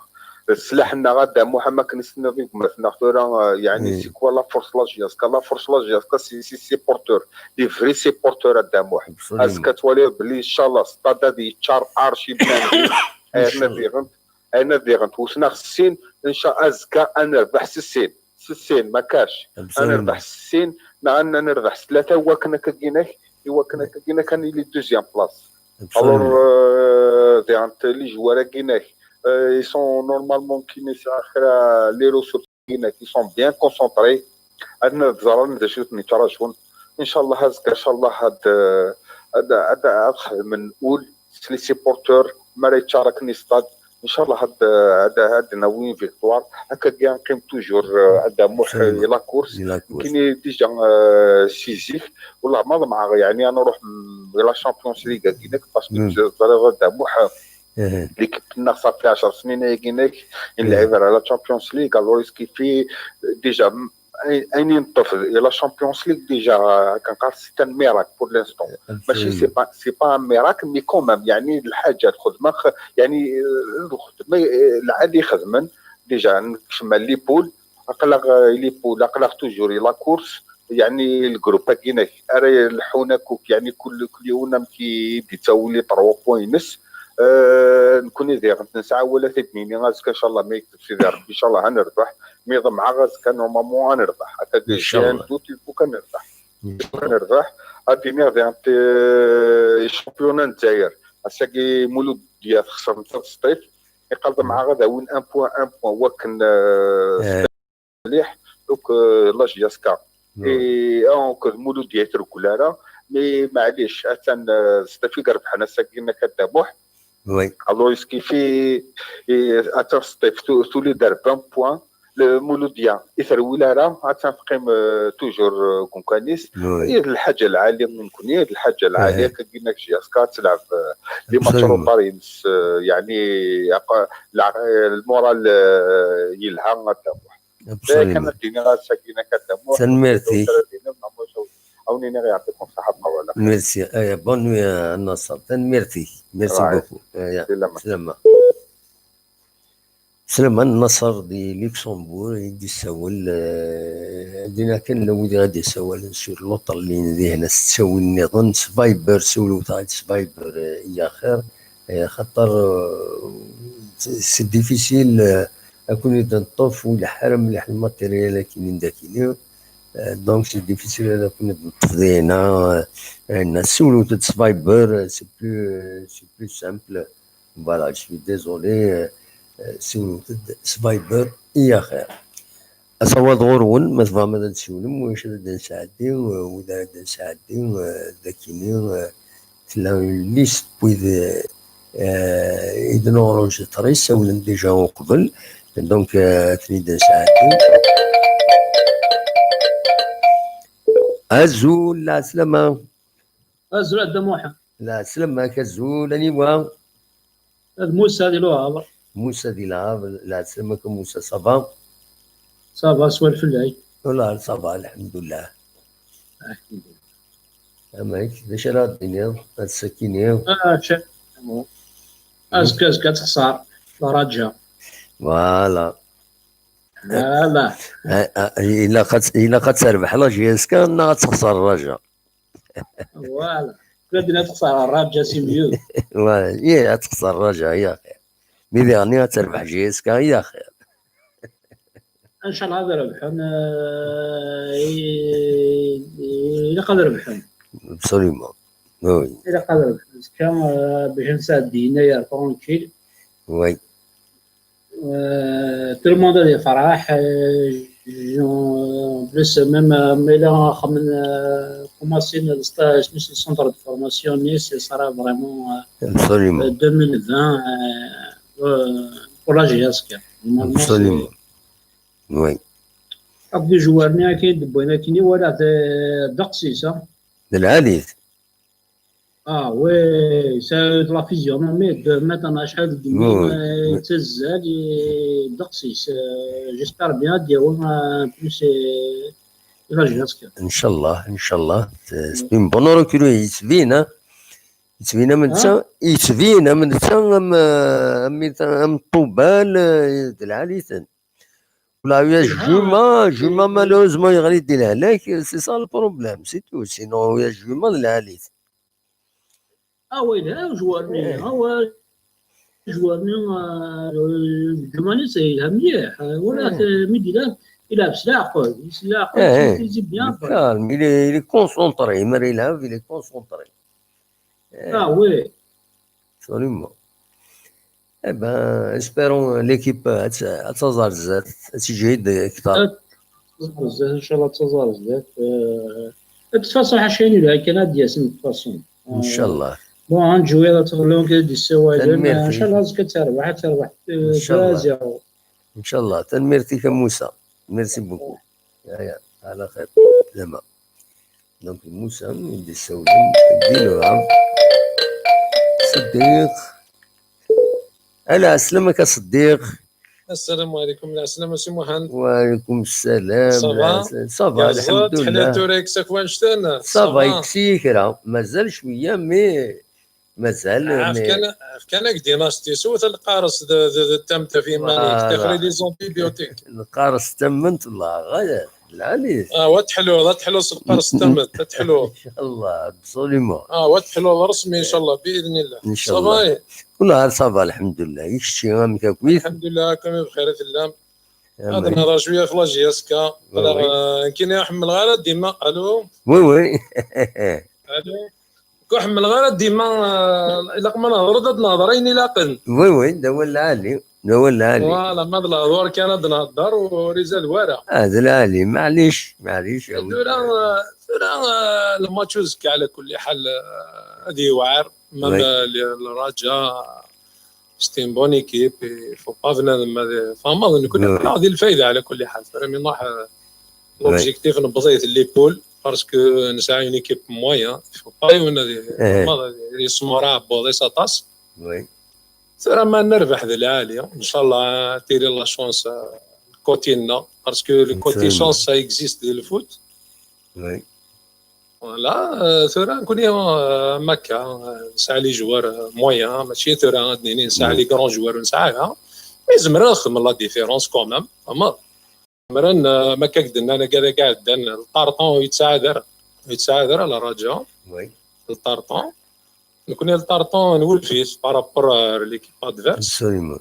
Sslaḥ-nneɣ a Dda Muḥ, am akken i s-tenniḍ i gma-tneɣ tura, eh, yeɛni, c'est quoi la force la J S K? La force la J S K, c'est ses supporters, les vrais supporters a Dda Muḥ. Azekka twaliḍ belli, inchallah, stade ad yeččar archi bien. Arna diɣen, arna diɣen, wten-aɣ s sin, inca-, azekka ad nerbeḥ s sin. S sin, ma kac. Ad nerbeḥ s sin, neɣ ad nerbeḥ s tlata, wakken akka-agi-inek, i wakken akka-agi-inek ad nili deuxième place. Alors, euh, diɣen, les joueurs-agi-inek, euh, ils sont normalement, kini sɛiɣ kra les ressources-agi-inek, ils sont bien concentrés. Ad ẓren d acu i ten-yettrajun. Inchallah, azekka, inchallah, ad, ad, ad, ad xedmen ul s les supporters, mi ara yeččar akken i stade. Inchallah, ad, ad, ad nawi une victoire. Akka-agi ad neqqim toujours, euh, a Dda Muḥ, i la course. Nekkini déjà, euh, si zik, wallah ma ḍemɛeɣ, yeɛni, ad nruḥ, mm, i la Champions League-agi-inek, parce que ẓriɣ a Dda Muḥ, l'équipe-nneɣ ṣafi ɛecr snin ayagi-inek i nlɛib ar la Champions League, alors yeskifi, déjà, ayen, ayen i neṭṭef i la Champions League, déjà, akken qqar, c'est un miracle pour l'instant. Mačči, c'est pas, c'est pas un miracle, mais quand même, yeɛni, lḥaǧa lxedma, yeɛni, eh, lxedma, eh, lɛali xedmen, déjà, nekcem ar les poules, aql-aɣ, eh, les poules, aql-aɣ toujours i la course, yeɛni, le groupe-agi-inek, ara leḥḥun akk, yeɛni, kul, kul yiwen amek i d-yettawi les trois points-ines. Eh, nekkni diɣen nesɛa wala ad t-id-nini azekka, inchallah, ma yekteb Sidi Rebbi, inchallah, ad nerbeḥ. Mi ḍemɛeɣ azekka, normalement, ad nerbeḥ. Akka, j'ai un doute, il faut kan nerbeḥ. Ad nerbeḥ. Ad iniɣ diɣen, eh, championnat n Lezzayer. Ass-agi, Muludya texser netta d Sṭif. Iqal ḍemɛeɣ ad awin un point, un point, wakken, eh, mliḥ, donc, euh, la J S K. Et, ah, donc, Muludya ur treggel ara, mais maɛlic, atan, euh, Sṭif i irebḥen ass-agi-inek a Dda Muḥ. Alors, yeskifi, eh, atan Sṭif, tu-, tuli-d ar vingt points. Le Muludya, ur trewwil ara, atan teqqim, euh, toujours, euh, deg umkan-is. I d lḥaǧa lɛali nekkni, i d lḥaǧa lɛali, akka-agi-inek J S K, ad telɛeb, euh, les matchs retard-ines, euh, yeɛni, aq-, lɛ-, le moral, euh, yelha a Dda Muḥ. Absolument. Kan ad d-iniɣ ass-agi-inek a Dda Muḥ. Tanemmirt-ik. Ad d-iniɣ, neɣ maca, ad wen-iniɣ yeɛṭikum ṣṣeḥḥa, ṭawala. Merci. Eh, bonne nuit a Nasser. Tanemmirt-ik. Merci beaucoup. Eh, ya. Slama. Slama. Slama Nasser di Luxembourg i d-yessawel, eh, dinna kan la wid i d-yessawalen sur l'autre ligne dihin, s ttawil nniḍen, s Viber, siwlet-aɣ-d s Viber, eh, i axir. Eh, xaṭer, eh, c'est, c'est difficile, eh, ad ken-id-neṭṭef, ur ileḥḥu ara mliḥ lmatéryal akkin n dakini. Euh, donc c'est difficile ad ken-id-neṭṭef dinna. Euh, siwlet-d s Viber, c'est plus, c'est plus simple. Voilà, je suis désolé. Euh, euh, siwlet-d s Viber i axir. Asawaḍ ɣur-wen, ma tebɣam ad d-siwlem, ulac ad d-nesɛeddi, euh, wid ara d-nesɛeddi, euh, dakini, euh, tella une liste n wid, euh, i d-nuɣruj ṭris, ssawlen déjà uqbel. Donc, euh, ad ten-id-nesɛeddi. Azul, lɛeslama. Azul a Dda Muḥend. Lɛeslama-k, azul, aniwa? D Musa di Luɛaḍ. Musa di Luɛaḍ, lɛeslama-k a Musa, ça va? Ça va, swal fell-ak. Wala, ça va, lḥemdullah. Amek, d acu ara d-tiniḍ? Ad tessakiniḍ? Ah, ca-, azekka, azekka ad texṣer. Lraǧa. Voilà. Voilà. Ah, ah, ilaq ad, ilaq ad terbeḥ la J S K neɣ ad texṣer Raja? Voilà. Kra din ad texṣer Raja, c'est mieux. Voilà, yah, ad texṣer Raja, ya xir. Mi diɣen ad terbeḥ J S K, ya xir. Inchallah ad rebḥen, euh, i-, i-, ilaq ad rebḥen. Absolument. Oui. Ilaq ad rebḥen. Azekka, euh, bac ad nesɛeddi yennayer tranquille. Oui. Euh, tout le monde ad yefreḥ. Euh, en plus, même, euh, ma yella axxam n, euh, commencer le stage, le centre de formation-nni, ce sera vraiment, euh, absolument, euh, deux mille vingt, euh, euh, pour la J S K. Normalement, absolument, c'est, oui. Akked ijewwaren-nni akken i d-wwin akkenni, walaɣ d, ddeqs-is, ah. D lɛali-t. Ah, oui, c'est de la physionomie, de maintenant, acḥal deg imi, oui, euh, yettazzal, i ddeqs-is, euh, j'espère bien ad d-yawi, euh, plus, euh, la J S K. Inchallah, inchallah. C'est, c'est une bonne recrue, yettbin, hein. Yettbin am netta, yettbin am netta, am, euh, am, am ṭṭubal, euh, d lɛali-ten. Là, il y a Juma, Juma, malheureusement, il y a des lehlak, c'est ça le problème, c'est tout. Sinon, il y a Juma, de la liste. Ah oui, là, joueur, ah ouais, joueur, euh, Juma, c'est la meilleure. Euh, voilà, c'est midi là, il a cela, quoi. Il a cela, quoi, il est bien, quoi. Calme, il est, il est concentré, il est concentré. Ah oui. Absolument. Eh ben, espérons l'équipe ad, ad taẓ ar zdat, ad teǧhed kter. Ad taẓ ar zdat, inchallah ad taẓ ar zdat. Euh, de toute façon, ḥaca yelha kan ad d-yasen, de toute façon. Inchallah. Bon, ad nǧuwiḍ ad teɣlun kan ad d-issawalen. Tanemmirt-ik. Inchallah, azekka ad terbeḥ, ad terbeḥ, euh, inchallah. Deux à zéro. Inchallah. Tanemmirt-ik a Musa. Merci beaucoup. Ya, ya, ala xir. Zama. Donc, Musa, i d-issawlen, di lura. Ṣeddiq. Ala, ɛeslama-k a Ṣeddiq. Assalamu alaykum, lɛeslama a Si Muḥend. Wa alaykum ssalam. Ça va? Ça va, alḥemdulillah. Ça va, yekkes-iyi kra. Mazal cwiya, mais Mazal, ah, mais fkan, fkan-ak-d inastis, wet lqares d, d, d tamt ɣef iman-ik, voilà. Tixri les antibiotiques. Lqares d tament, Allah, ɣaya, lɛali. Ah, wa teḥluḍ, ad teḥluḍ s lqares d tament, ad teḥluḍ. Inchallah, absolument. Ah, wa teḥluḍ resmi, inchallah, bi idnillah. Inchallah. Ça va, eh? Kul ḥal, ça va, alḥemdulillah. I kečči, amek akkit? Alḥemdulillah, akami bxir i tellam. Ad nehḍer cwiya ɣef la J S K. Oui, oui. Nekkini ur ḥemmleɣ ara dima. Allô? Oui, oui. Allô? Ur ḥemmleɣ ara dima, euh, ilaq ma nehḍer-d, ad nehḍer ayen ilaqen. Oui, oui, d awal lɛali, d awal lɛali. Voilà, ma d lehḍur kan ad nehḍer, ur izad wara. Ah, d lɛali, maɛlic, maɛlic. Tura, euh, tura, euh, lmatch uzekka, ɛla kulli ḥal, euh, ad yewɛer. Même, oui, euh, le, le Raja, c'est une bonne équipe, il faut pas bnadem ad, tfehmeḍ, nekkni, oui, aql-aɣ di lfayda, ɛla kulli ḥal. Tura mi nruḥ, euh, l'objectif newweḍ-it, les poules, parce que nesɛa une équipe moyen, il faut pas yiwen ad, eh, ad yesmur aɛebbuḍ-is aṭas. Oui. Tura ma nerbeḥ d lɛali, inchallah tili la chance, euh, côté-nneɣ, parce que le côté chance, ça existe dans le foot. Oui. Voilà, euh, tura nekkni, euh, am akka, euh, nesɛa les joueurs, euh, moyens, mačči tura ad nini nesɛa les grands joueurs ur nesɛi ara, mais zemren ad xedmen la différence quand même, tfehmeḍ? Zemren, euh, am akka i k-d-nnan agad-agi iɛeddan, le Tartan ur yettɛad ara, ur yettɛad ara le Raja. Oui. Le Tartan. Nekkni le Tartan nwulef-it par rapport à l'équipe adverse. Absolument.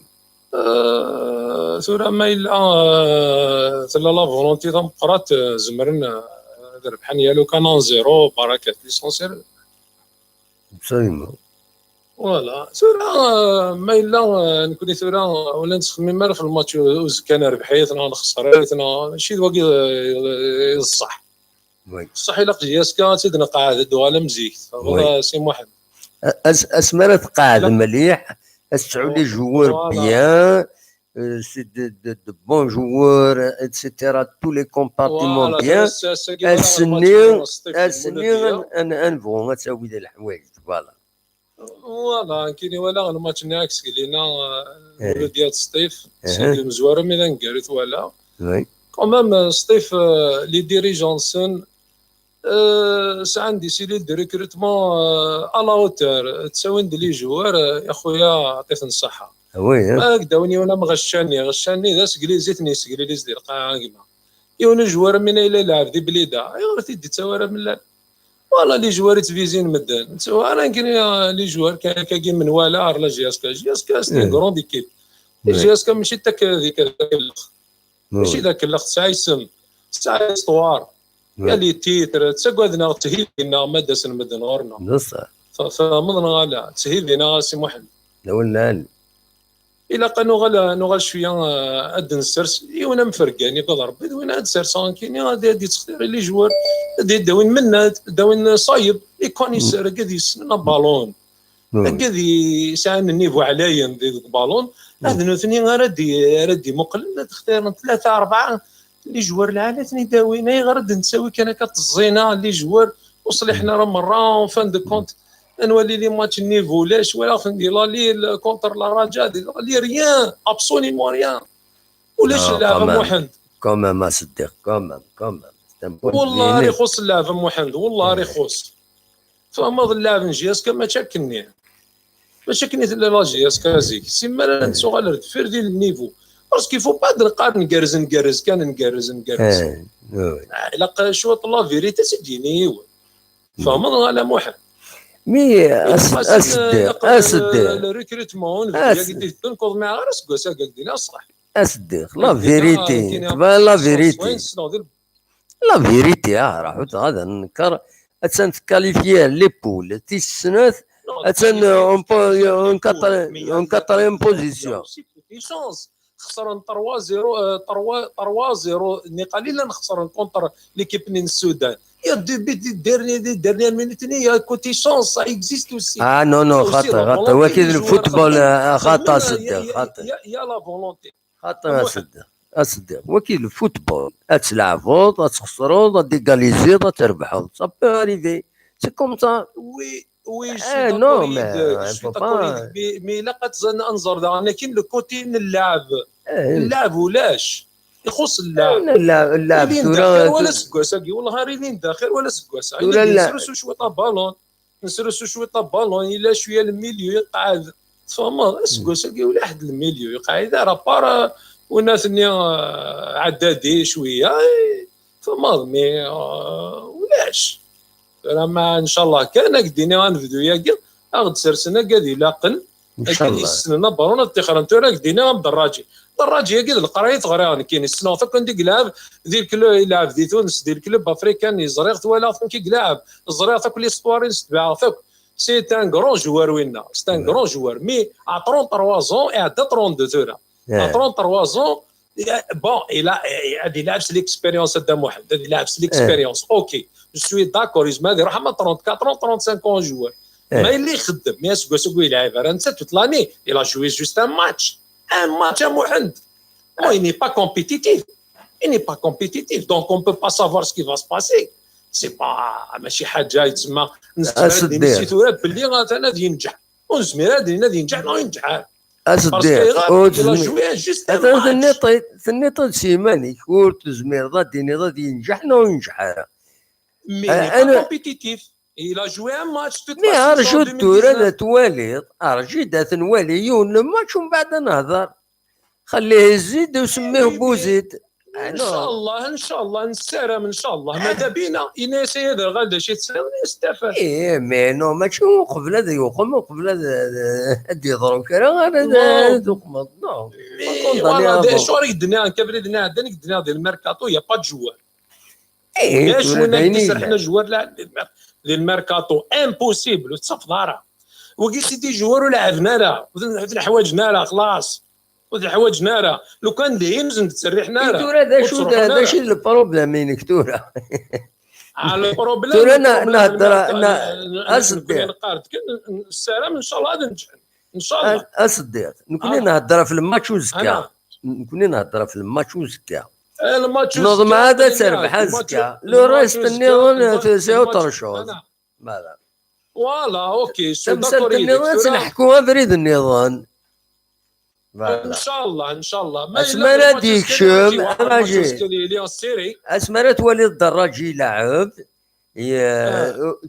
Euh, tura ma yella, euh, tella la volonté tameqqrant, euh, zemren, euh, ad rebḥen ya lukan un zéro, barakat, l'essentiel. Absolument. Voilà. Tura, euh, ma yella, euh, nekkni tura, euh, ur la nettxemmim ara f lmatch u-, uzekka nerbeḥ-it neɣ nexṣer-it neɣ mačči d wagi, euh, d ṣṣeḥ. Oui. Ṣṣeḥ ilaq J S K ad tt-id-nqeɛɛed, ad d-tuɣal am zik. Tfehmeḍ, Oui. a Si Muḥend? A-, as-, asmi ara tqeɛdem mliḥ, ad tesɛu les joueurs Voilà. bien, euh, c'est de, de, de bons joueurs, et cetera. Tous les compartiments Voilà, bien. ass-, ass-agi walaɣ Ass-nni, lmatch n Sṭif ass-nni Muludya. ad, ad, ad nebɣu ad tawi d leḥwayeǧ. Voilà. Voilà, nekkini walaɣ lmatch-nni akk seg lina, euh, Eh. Muludya d Sṭif, Eh. seg umezwaru mi d aneggaru twala. Oui. Quand même, euh, Sṭif, euh, les dirigeants-nsen, euh, sɛan des cellules de recrutement, euh, à la hauteur, ttawin-d les joueurs, euh, ya xuya, ɛṭit-ten ṣṣeḥḥa. Ah oui, hein. Ma ak-d-awin yiwen am Ɣaccani, Ɣaccani d asegli i ten-yessegliliz di lqaɛa, a gma. Yiwen ujwar am wina yella yelɛeb di Blida, ayɣer ur t-id-yettawi ara mellal? Voilà, les joueurs i ttbizin medden. Ttawin ara nekkini, euh, les joueurs ka-, kagi menwala ar la J S K. J S K, c'est une Eh. grande équipe. Oui. J S K mačči d tak-, d akellex. Oui. Mačči d akellex, tesɛa isem, tesɛa histoire. Oui. Ya les titres, ttagaden-aɣ, tthidin-aɣ ma d-asen medden ɣur-neɣ. D ṣṣeḥ. Tfehmeḍ neɣ ala? Tthidin-aɣ, a Si Muḥend. D awal lɛali. Ilaq ad nuɣal, ad nuɣal cwiya, euh, ad d-nsers yiwen am Fergani, akked Rebbi, d win ad d-serseɣ nekkini, ad, ad yettextiri les joueurs, ad d-awin mennad, ad d-awin ṣayeb, les connaisseurs, akked yessnen abalun, Oui. akked yesɛan nnivu ɛlayen di, deg ubalun, ad nutni ara d-, ara d-imuqlen, ad xtiren tlata, rebɛa les joueurs lɛali ad ten-id-awin. Ayɣer ad d-nettawi kan akka teẓẓina les joueurs ur ṣliḥen ara merra, en fin de compte, ad nwali les matchs nnivu ulac, walaɣ-ten di la Lille contre la Raja, di la Lille, rien, absolument rien. Ulac Non, llɛeb, quand a même. Muḥend. Quand même, a Seddiq, quand même, quand même. C'est un point de Wallah vue ar net. ixuṣ llɛeb, a Muḥend, wallah ar ixuṣ. Tfehmeḍ, llɛeb n J S K mačči akkenni. Mačči akken i tella la J S K zik. Simmal ara nettuɣal ar deffir di le niveau. Parce qu'il faut pas ad neqqar ngerrez, ngerrez kan, ngerrez, ngerrez. Eh, oui. Ah, ilaq cwiṭ la vérité, c'est d-yini yiwen. Tfehmeḍ, a Muḥend? Mais, a S-, Parce a que, Seddiq, euh, a Seddiq. Le recrutement, A nbda Seddiq. Ur d-qeḍmiɛeɣ ara seg wass-agi dina, ṣṣeḥ. A Seddiq, la vérité, tebɣa la vérité. La vérité, ah, raḥut, ad nenker, attan tkalifyi les poules, tis snat, attan, euh, en po-, en quatre-, en quatrième position. Xesren trois zéro, euh, trois, trois zéro, nni qalilan xesren contre l'équipe n Sudan. Il y a des buts des derniers, des dernières minutes, il y a côté chance, ça existe aussi. Ah non, non, xaṭi, xaṭi, wagi d le football, ah, xaṭi, a Seddiq, xaṭi. Il y a la volonté. Xaṭi, a Seddiq, a Seddiq. Wagi d le football. Ad tleɛbeḍ, ad txesreḍ, ad égaliziḍ, ad trebḥeḍ. Ça peut arriver. C'est comme ça. Oui, oui, je Eh, suis non, d'accord mais, avec, euh, je suis faut d'accord pas. Avec, mais, mais ilaq ad nẓer daɣen akken le côté n llɛeb. Eh. Llɛeb ulac. Ixuṣ llɛeb. Llɛeb, llɛeb Ur yelli tura daxir wala tu- seg wass-agi. Wallah ar ilin daxir wala seg wass-a. Tura Ilin la- nesrusu cwiṭ abalun. Nesrusu cwiṭ abalun. Yella cwiya le milieu iqeɛɛed. Tfehmeḍ? Aseggas-agi ulaḥ d le milieu iqeɛɛed ara, par, euh, winat-nni, euh, ɛeddadi cwiya, eh, tfehmeḍ, mais, euh, ulac. Tura ma, ncallah kan, ad k-d-iniɣ anebdu-yagi, ad ɣ-d-sersen agad ilaqen, akken Ncallah. Yessnen abaṛun ad ṭṭixren. Tura ad k-d-iniɣ am Dderraǧi. Dderraǧi-yagi d leqraya i t-ɣriɣ nekkini, ssneɣ-t akk anda i yelɛeb, di leklu-, yelɛeb di Tunes, di leklub afrikan, ẓriɣ-t, walaɣ-t amek i yelɛeb, ẓriɣ-t akk, l'histoire-ines tebɛeɣ-t akk. C'est un grand joueur, winna. C'est un grand joueur. Mais à trente-trois ans, iɛedda trente-deux tura. À trente-trois ans, bon, il a, ad ilɛeb s l'expérience, a Dda Muḥend, ad ilɛeb s l'expérience. Ok, je suis d'accord, yezmer ad iruḥ ama trente-quatre ans, trente-cinq ans joueur. Ma yella ixeddem, mais aseggas-agi ur yelɛib ara netta toute l'année, il a joué juste un match. Un match, a Muḥend. Bon, il n'est pas compétitif. Il n'est pas compétitif. Donc, on ne peut pas savoir ce qui va se passer. C'est pas, mačči ḥaǧa yettsemma. Nezmer ad d-nini si tura belli atan ad yenǧeḥ. Ur nezmir ad d-nini ad yenǧeḥ neɣ ur yenǧeḥ ara. Parce que il a joué juste un match. Tenniḍ-t, tenniḍ-t s yiman-ik, ur tezmireḍ ad d-tiniḍ ad yenǧeḥ neɣ ur yenǧeḥ ara. Mais il n'est pas compétitif. Il a joué un match, toute la saison deux mille dix-neuf. Mais arju tura ad twaliḍ, arju ad t-nwali yiwen n match, umbeɛd ad nehder. Xalli Zid u semmih Bouzid. Ncallah, ncallah, nessaram, ncallah. Ma da bina, ini-as ay aderɣal d acu i tesɛiḍ, yestafad. Ih, mais non, mačči uqbel ad yuqem, uqbel ad, ad, ad yeḍru kra, ara d-, ad tuqmeḍ. Non. Voilà, d acu ara k-d-nniɣ, nekk abrid-nni iɛeddan, i k-d-nniɣ di lmerkaṭu, y a pas de joueur. Ih, ulac win ara k-d-iserḥen ajwar, la, di lmer-, di lmerkaṭu, impossible, ur tettafeḍ ara. Wagi c'est des joueurs ur lɛaben ara, ur ten-, ur ten-ḥwaǧen ara, xlaṣ. Ur t-ḥwaǧen ara. Lukan d ims, ur ten-ttserriḥen ara. Tura d acu, d acu i d lproblem-inek tura? Ah, lproblem, tura na-, lproblem, nehder, na-, na-, na-, a Seddiq. Neqqar-d kan, nessaram, ncallah ad nǧeḥ. Ncallah. A, a Seddiq, nekni nehder ɣef lmatch uzekka. Nekni nehder ɣef lmatch uzekka. Eh, lmatch uzekka, nuḍen ɛad ad terbeḥ azekka. Le reste nniḍen, tusa u tercuḍ. Voilà. Voilà, ok, je suis d'accord yid-k. Tamsalt nniḍen, ad tt-neḥku abrid nniḍen. Voilà. Ncallah, ncallah. Asmi ara d-yekcem, Raji. Asmi ara twaliḍ Daraji ileɛɛeb,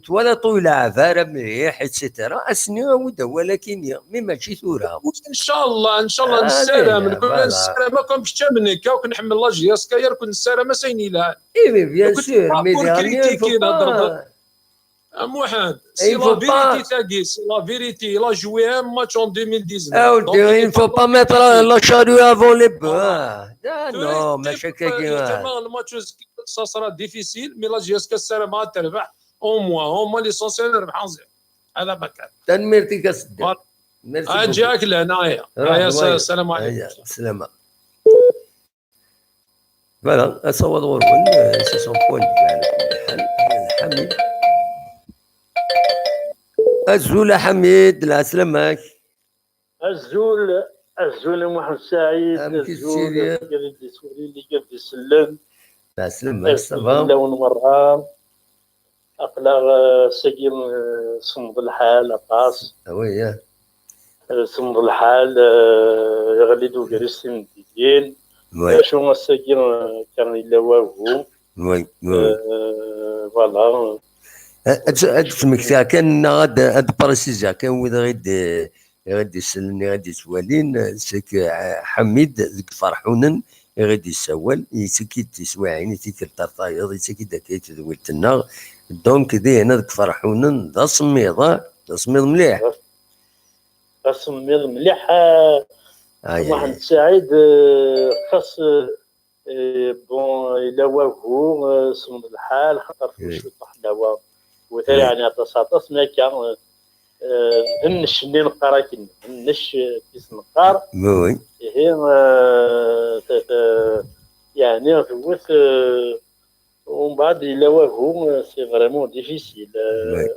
twalaḍ ur ileɛɛeb ara mliḥ, et cetera. Asmi awi-d awal akini, mi mačči tura. Ncallah, ncallah, nessaram, voilà. Nessaram akk am kečč am nekk, akk nḥemmel la J S K, akk nessaram-as ayen yelhan. Eh, mais bien sûr, mais il faut pas. A Muḥend, c'est la vérité tagi, c'est la vérité. Il a joué un match en deux mille dix-neuf. Ah, il ne faut pas mettre la charrue avant les bœufs. Ah non, mačči akka. Justement, le match, ça sera difficile, mais la J S K ssarameɣ ad terbeḥ, au moins, au moins l'essentiel, nerbeḥ un zéro. Hada ma kan. Tanemmirt-ik a Seddiq. Voilà. Merci beaucoup. Ǧǧiɣ-ak lehna, aya. Aya, sslam ɛlikum. Aya, sslama. Voilà, asawaḍ ɣur-wen, euh, c'est son point de vue, ɛla kulli ḥal. Ḥamid. Azul a Ḥamid, lɛeslama-k. Azul, azul a Muḥend Saɛid, azul, azul i d-iswelin, i d-isellen. Lɛeslama-k, ça va? Azul fell-awen merra. Aql-aɣ, eh, ass-agi, eh, semmeḍ lḥal aṭas. Ah oui, eh. Eh, semmeḍ lḥal, eh, yeɣli-d ugris timeddiyin. Oui. Acu ass-agi, eh, kan yella wagu. Oui, oui. Eh, voilà. Eh, ad, ad d-smektiɣ kan, neɣ ad, ad d-préciser kan wid i ɣ-d-, i ɣ-d-isellen, i ɣ-d-ittwalin, c'est que, eh, Ḥamid deg Ferḥunen i ɣ-d-issawal, yettak-id tiswiɛin i tikkelt ar tayeḍ, yettak-id akka i tedwilt-nneɣ. Donc, dinna deg Ferḥunen, d asemmiḍ, ah, d asemmiḍ mliḥ. D asemmiḍ mliḥ, ah, Muḥend Saɛid, eh, xas, eh, Eh, bon, yella wagu, eh, semmeḍ lḥal, xaṭer fu ciṭuḥ lawa. Wata yeɛni aṭas, aṭas, mi akka, eh, eh, d nnec-nni neqqar akken, d nnec, eh, tis neqqar. Oui, oui. Ihi, eh, t-, t-, yeɛni tewwet, eh, umbeɛd yella wagu, eh, c'est vraiment difficile, eh,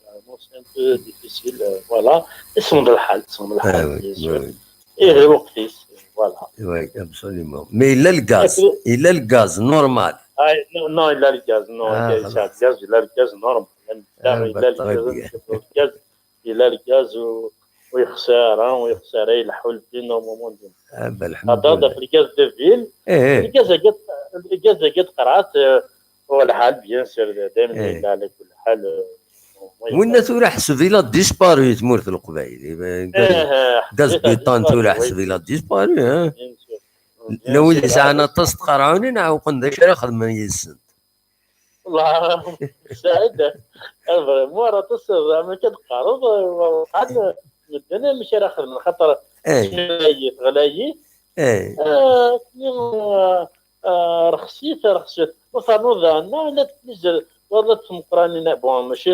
vraiment c'est un peu difficile, eh, voilà. Isemmeḍ lḥal, isemmeḍ lḥal, bien sûr. Ih, d lweqt-is, voilà. Oui, absolument. Mais yella lgaz, yella lgaz, normal. Ah, non, non, yella lgaz, non, yella lgaz, yella lgaz, normal. Yella lgaz, yella lgaz, ur yexsi ara, ur yexsi ara, ileḥḥu lbi normalement. Ah, ben, lḥemdulillah. Ɣef lgaz de ville, lgaz-agi, lgaz-agi d qerɛet, eh, ur lḥal, bien sûr, daymen yella, ɛla kulli ḥal, eh, Winna tura ḥseb il a disparu tmurt n Leqbayel. Gaz, gaz butan tura ḥseb il a disparu, hein? Bien sûr. La wid yesɛan aṭas n tqerɛunin ɛewqen d acu ara xedmen yid-sent. Wallah, Saɛid, vraiment aṭas, zeɛma kan teqqareḍ, waqil medden amek ara xedmen, xaṭer tesmid-ayi teɣla-yi. Eh, eh, rexsit, rexsit. Ur ternuḍ daɣen, neɣ la tmizzer, wala d tmeqqranin, bon, mačči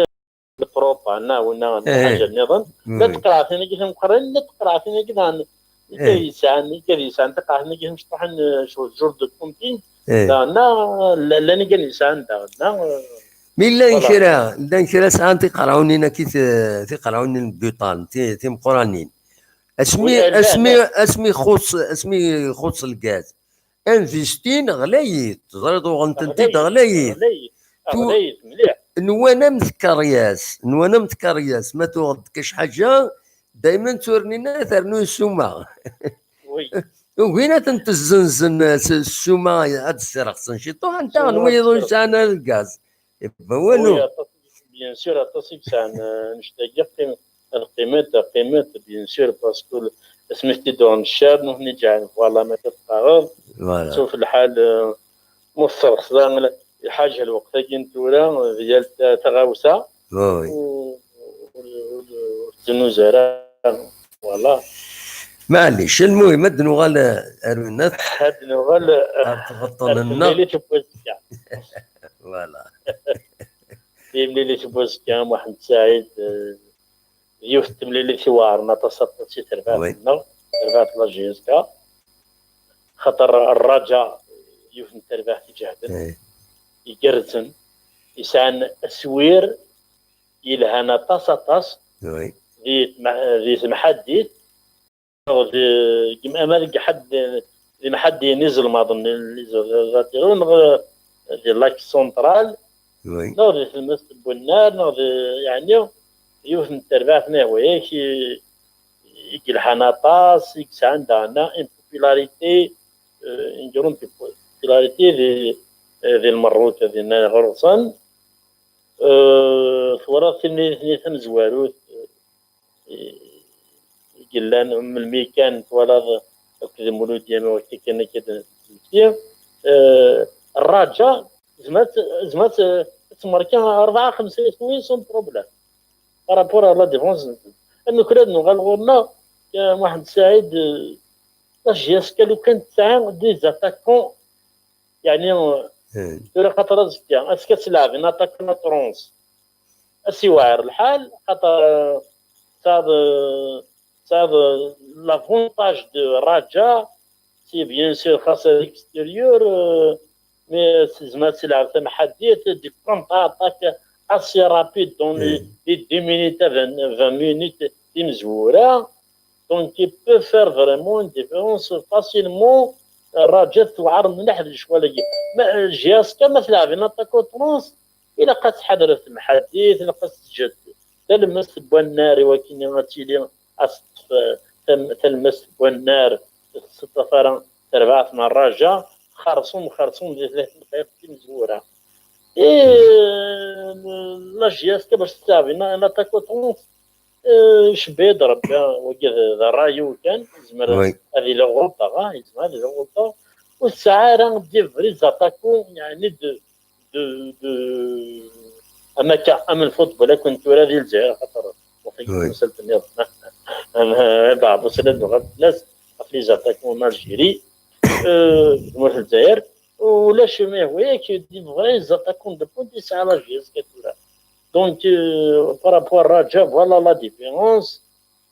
trop, neɣ winna, neɣ ḥaǧa nniḍen. La teqreɛ tin-agi timeqqranin, la teqreɛ tin-agi daɣen. Ikad yesɛan, ikad yesɛan tiqreɛtin-agi timecṭuḥin, eh, cɣel jour de comptine. Daɣen, neɣ la-, llan igan yesɛan daɣen, neɣ, eh, mi llan kra, llan kra sɛan tiqerɛunin-agi, ti-, tiqerɛunin n buṭan, ti-, timeqqranin. Asmi, asmi, asmi ixuṣ, asmi ixuṣ lgaz. Investin ɣlayit, teẓriḍ uɣen-tent-id ɣlayit. Ɣlayit, ɣlayit mliḥ. Nwan am tkeryas, nwan am tkeryas, ma tuɣeḍ-d kac ḥaǧa, daymen tturnina ternu ssuma. Oui. Ugin ad tent-zzenzen s ssuma, ad d-sirexsen ciṭuḥ, anta n wiyeḍ ur yesɛan ara lgaz. Iba walu. Oui, aṭas, bien sûr, aṭas i yesɛan, eh, annect-agi, qqim-, ad qqimet, ad qqimet, bien sûr, parce que asmi t-id-uɣen ccer, nutni ǧeɛlen, voilà, ma teqqareḍ, Voilà. Tuf lḥal, eh, mussreɣ sda lḥaǧa lweqt-agi n tura, d yal ta-, taɣawsa. Oui. Ur, ur, ur, ur tettnuz ara. Voilà. Maɛlic, lmuhim, ad nuɣal, eh, ar unat. Ad nuɣal, eh, ar tbeṭṭel-nneɣ. Voilà. Timlilit n wazekka, Muḥend Saɛid, eh, d yiwet n temlilit iweɛren aṭas, aṭas i terbaɛt-nneɣ, terbaɛt la J S K. Xaṭer Rraǧa, yiwet n terbaɛt iǧehden, igerrzen, yesɛan aswir yelhan aṭas, aṭas, di tma-, di temḥaddit, neɣ di, ama deg ḥedd, di mḥaddiyen izelmaḍen, les, les latéraux, neɣ di l'axe central, neɣ di tlemmast n wennar, neɣ di, yeɛni, yiwet n terbaɛt n ihwayak i, i yelhan aṭas, i yesɛan daɣen une popularité, euh, une grande popularité di, di lmerrut, dinna ɣur-sen. Euh, twalaḍ timlilit-nni tamezwarut, euh, i yellan melmi kan twalaḍ akked Mulud Yamin wakka kan akka d-, d-, eh, Rraǧa, tezmer, tezmer ad tmerka rebɛa, xemsa iswiyen sans problème. Par rapport à la défense-nsen. Ad nuklal nuɣal ɣur-neɣ, eh, Muḥend Saɛid, eh, la J S K lukan tesɛa des attaquants, yeɛni, tura xaṭer azekka, azekka ad tleɛb une attaque en trance. Ad s-iwɛer lḥal, xaṭer, eh, tesɛiḍ, eh, tesɛiḍ, eh, l'avantage de Raja, c'est bien sûr face à l'extérieur, eh, mais tezmer ad tleɛb tamḥaddit, de contre-attaque assez rapide dans les, les dix minutes à vingt, vingt minutes timezwura. Donc, il peut faire vraiment une différence facilement. Raja tewɛer mliḥ di lecɣal-agi. Ma, J S K ma tleɛb une attaque en trance, ilaq ad tḥadret temḥaddit, ilaq ad teǧǧet talemmast n wannar i wakken ad tili, ad teṭṭef, eh, tam-, talemmast n wannar, ur tettaṭṭaf ara terbaɛt n Rraǧa, xerṣum, xerṣum di tlata n dqayeq timezwura. Et, eh, la J S K bac tettɛab une, une attaque en trance, eh, icebba-yi-d Rebbi, wagi d, d ṛṛay-iw kan, yezmer ad iliɣ ɣelṭeɣ, ah, yezmer ad iliɣ ɣelṭeɣ, ur tesɛi ara des vrais attaquants, yeɛni de, de, de, am akka, am lfutbol akk n tura di Lezzayer, xaṭer waqil tamsalt nniḍen. Am, eh, Beɛbus ad nuɣal fell-as, ɣef les attaquants en Algérie, eh, di tmurt n Lezzayer, ulac ma ihwa-yak, des vrais attaquants de pointe, yesɛa la J S K tura. Donc, euh, par rapport à Raja, voilà la différence.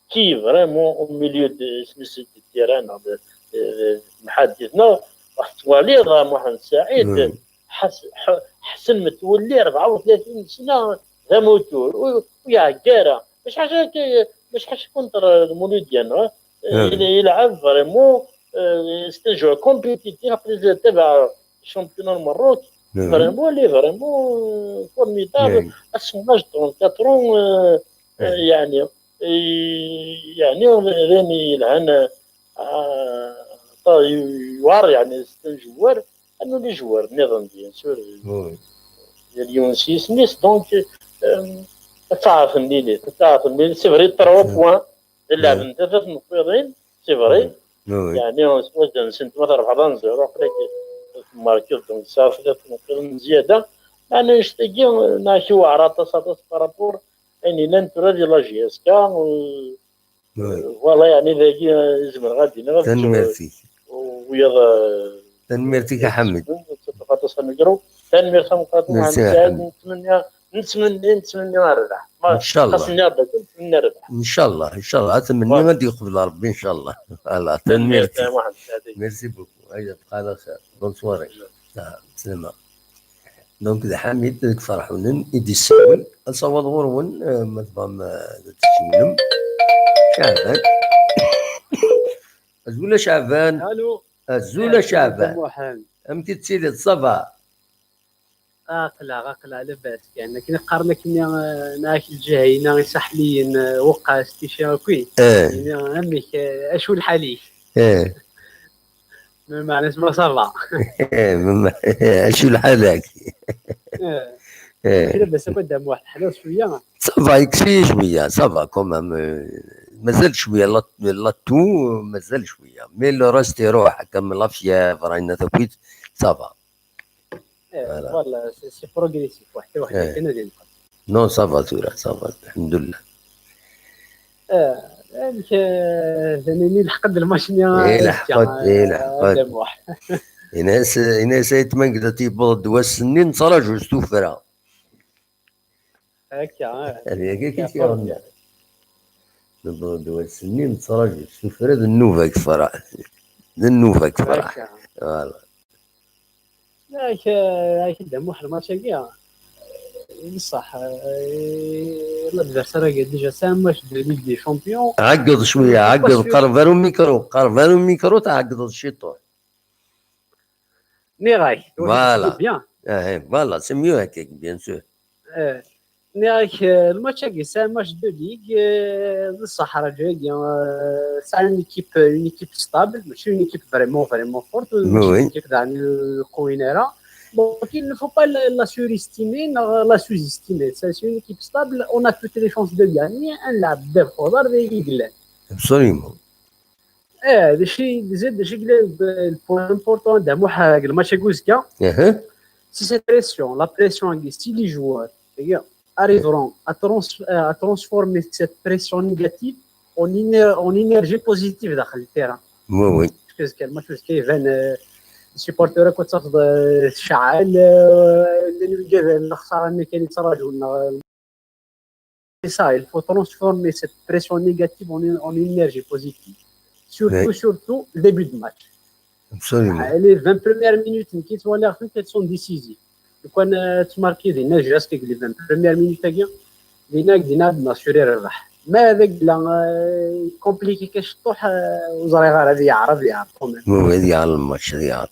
Qui vraiment au milieu de, de, de terrain, neɣ de, de, de, de temḥaddit, neɣ ɣef twaliḍ, a Muḥend Saɛid, ḥas-, ḥ-, ḥsen metwelli rebɛa u tlatin sna d amutur, ur, ur iɛegga ara. Mačči ḥaca, mačči ḥaca contre Mulud Yamin, neɣ? Il, il a vraiment, euh, c'est un joueur compétitif, après il tabaɛ championnat n Maroc, vraiment, il est vraiment, euh, formidable. À son âge, trente-quatre ans, euh, euh, yeɛni, yeɛni, d ayen yelhan, ah, yewɛer, yeɛni, c'est un joueur, am les joueurs nniḍen, bien sûr. Yal yiwen s yisem-is, donc, euh, ad taɛref mlilit, ad taɛref mlilit, c'est vrai, trois points, d lɛeb n tlata tneqqiḍin, c'est vrai. Yeɛni, s wazal-nsent, ma trebḥeḍ un zéro, aql-ak tmarkiḍ, donc, tesɛiḍ tlata tneqqiḍin n zzyada. Meɛna, annect-agi, euh, neɣ ak-iwɛer aṭas, aṭas par rapport ayen yellan tura di la J S K, euh, Voilà, yeɛni dagi, eh, zemreɣ ad d-iniɣ ad, tanemmirt-ik. Wiyaḍ, eh, tanemmirt-ik a Ḥamid. Aṭas anagraw. Tanemmirt tameqqrant a Ḥamid Saɛid. Nettmenni, nettmenni, nettmenni rrbeḥ. Ncallah. Xas nniɣ-d akka, nettmenni rrbeḥ. Ncallah, ncallah. Ad tmenni ad d-yeqbel Rebbi, ncallah. Voilà, tanemmirt-ik. Merci beaucoup. Ayya, bqa ɛla xir. Bonne soirée. Ah, slama. Donc, d Ḥamid deg Ferḥunen i d-yessawel. Ad saweḍ ɣur-wen, eh, ma tebɣam, eh, ad tkemmlem. Caɛban. Azul a Caɛban. Allô. Azul a Caɛban. Amek i tettiliḍ, ça va? Aql-aɣ, aql-aɣ labas kan. Akken i qqaren akkenni, eh, neɣ ak lǧiha-ina isaḥliyen, eh, Weqqas, Tici akk. Eh. Ini, amek, eh, acu lḥal-ik? Eh. Meɛna ça va. Acu lḥal-ak? Eh. Labas akk a Dda Muḥ, teḥliḍ cwiya? Ça va, yekkes-iyi cwiya, ça va quand même, euh, Mazal cwiya, la, la tout, mazal cwiya. Mais le reste iruḥ, comme la fièvre, ayen akk, ça va. Voilà, c'est progressif. Waḥed waḥed kan ad yenqes. Non, ça va tura, ça va, alḥemdulillah. Amek, tanini lḥeq-d lmac-nni? Ilḥeq-d, ilḥeq-d. Ini-as, ini-as ay tmangda, yewweḍ-d wass-nni, nettraǧu s tuffra. Akka. Ad yagi kif yaɣenna. Newweḍ-d wass-nni, nettraǧu s tuffra, d nnuba deg tefraḥ. D nnuba deg tefraḥ. Voilà. Ak, ak Dda Muḥ, lmatch-agi, d ṣṣeḥ, l'adversaire-agi déjà c'est un match de Ligue des Champions. Ɛeggeḍ cwiya, ɛeggeḍ, qerreb ar umikru, qerreb ar umikru, tɛeggḍeḍ ciṭuḥ. Nniɣ-ak. Voilà. Bien. Voilà, c'est mieux, bien sûr. Nniɣ-ak, lmatch-agi c'est un match de ligue, d ṣṣeḥ, raǧu-agi, c'est une équipe, une équipe stable, mačči une équipe vraiment, vraiment forte, mačči une équipe daɣen ur qwiyen ara. Donc il ne faut pas la, la surestimer, neɣ la sous-estimer. C'est une équipe stable, on a toutes les chances de gagner, ad nlɛeb ddabex uḍar d ayen i yellan. Absolument. Eh, d acu i, d acu i yellan, le point important, Dda Muḥ, deg lmatch-agi uzekka, c'est cette pression, la pression-agi, si les joueurs arriveront à, trans, à transformer cette pression négative en, éner, en énergie positive daxel le terrain. Oui, oui. Parce que le match uzekka iban, les supporters akk ad tafeḍ tceɛɛel, llan wigad, lexsara-nni kan i ttraǧun, c'est ça, il faut transformer cette pression négative en, en énergie positive. Surtout, oui. Surtout, le début de match. Absolument. Les vingt premières minutes, elles sont décisives. Donc, on a marqué des neiges jusqu'à les vingt premières minutes, dinna, dinna, bien sûr, il y a ma d compliqué كاش طوح وزريغ هذا يعرف يعرف quand même. Oui, oui, يعرف الماتش يعرف.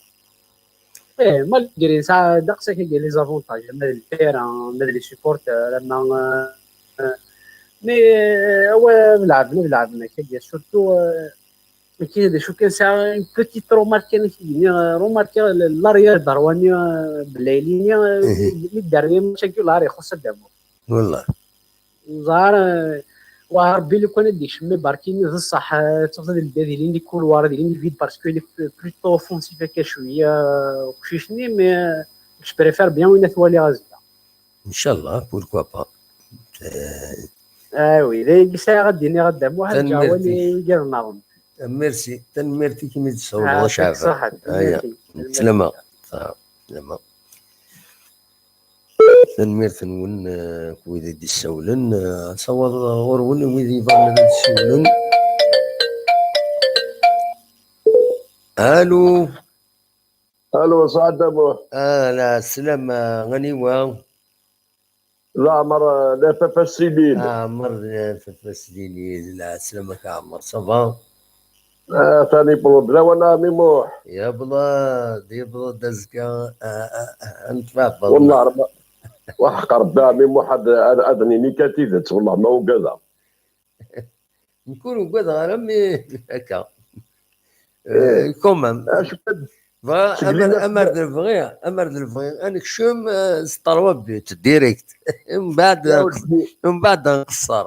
Eh, malgré ça, داكساكي les avantages, ma d le terrain, ma d les supporters, ma, mais, ouais, لعبنا, لعبنا, surtout, كي هذا شو كان ساعة une petite remarque, أنا كي remarque l'arrière droit-nni, بالليليني, اللي دار لي ماتش كي لاري خص الدابو. والله. زهر، وربي لو كان دي شمي باركيني ذ الصح، تفضل البادي لين يكون وارد لين يفيد parce que il est plutôt offensif هكا شوية وكشيشني، mais je préfère bien وين توالي غازية. إن شاء الله، pourquoi pas. Ah oui, ذي قصة غديني غدا مو حاجة وين يقرناهم. Merci, tanemmirt-ik imi d-tessawleḍ a Caɛban. Aya, slama. Slama. Tanemmirt-nwen, eh, akk wid i d-issawlen. Eh, asawaḍ ɣur-wen i wid yebɣan ad d-ssiwlen. Alu. Alu, Saɛid Amuḥ. Ah, la slama, aniwa? Leɛmer, eh, la F F S Silil. Ɛmer, la F F S Silil, la slama-k a Ɛmer, ça va? Ah, tani bla wala mi Muḥ. Yebla, yebla-d azekka, ah, ah, ah, ad nefɛel. Wallah, waḥeq Rebbi a ɛemmi Muḥ, ad, ad, ad nini kan tidet, wallah ma ugadeɣ. Nekk ur ugadeɣ ara, mi akka. Eh, quand même. Bɣa, amer, amer d lebɣi, amer d lebɣi, ad nekcem, eh, s trois buts, direct. Mbeɛd, mbeɛd ad nqeṣṣer.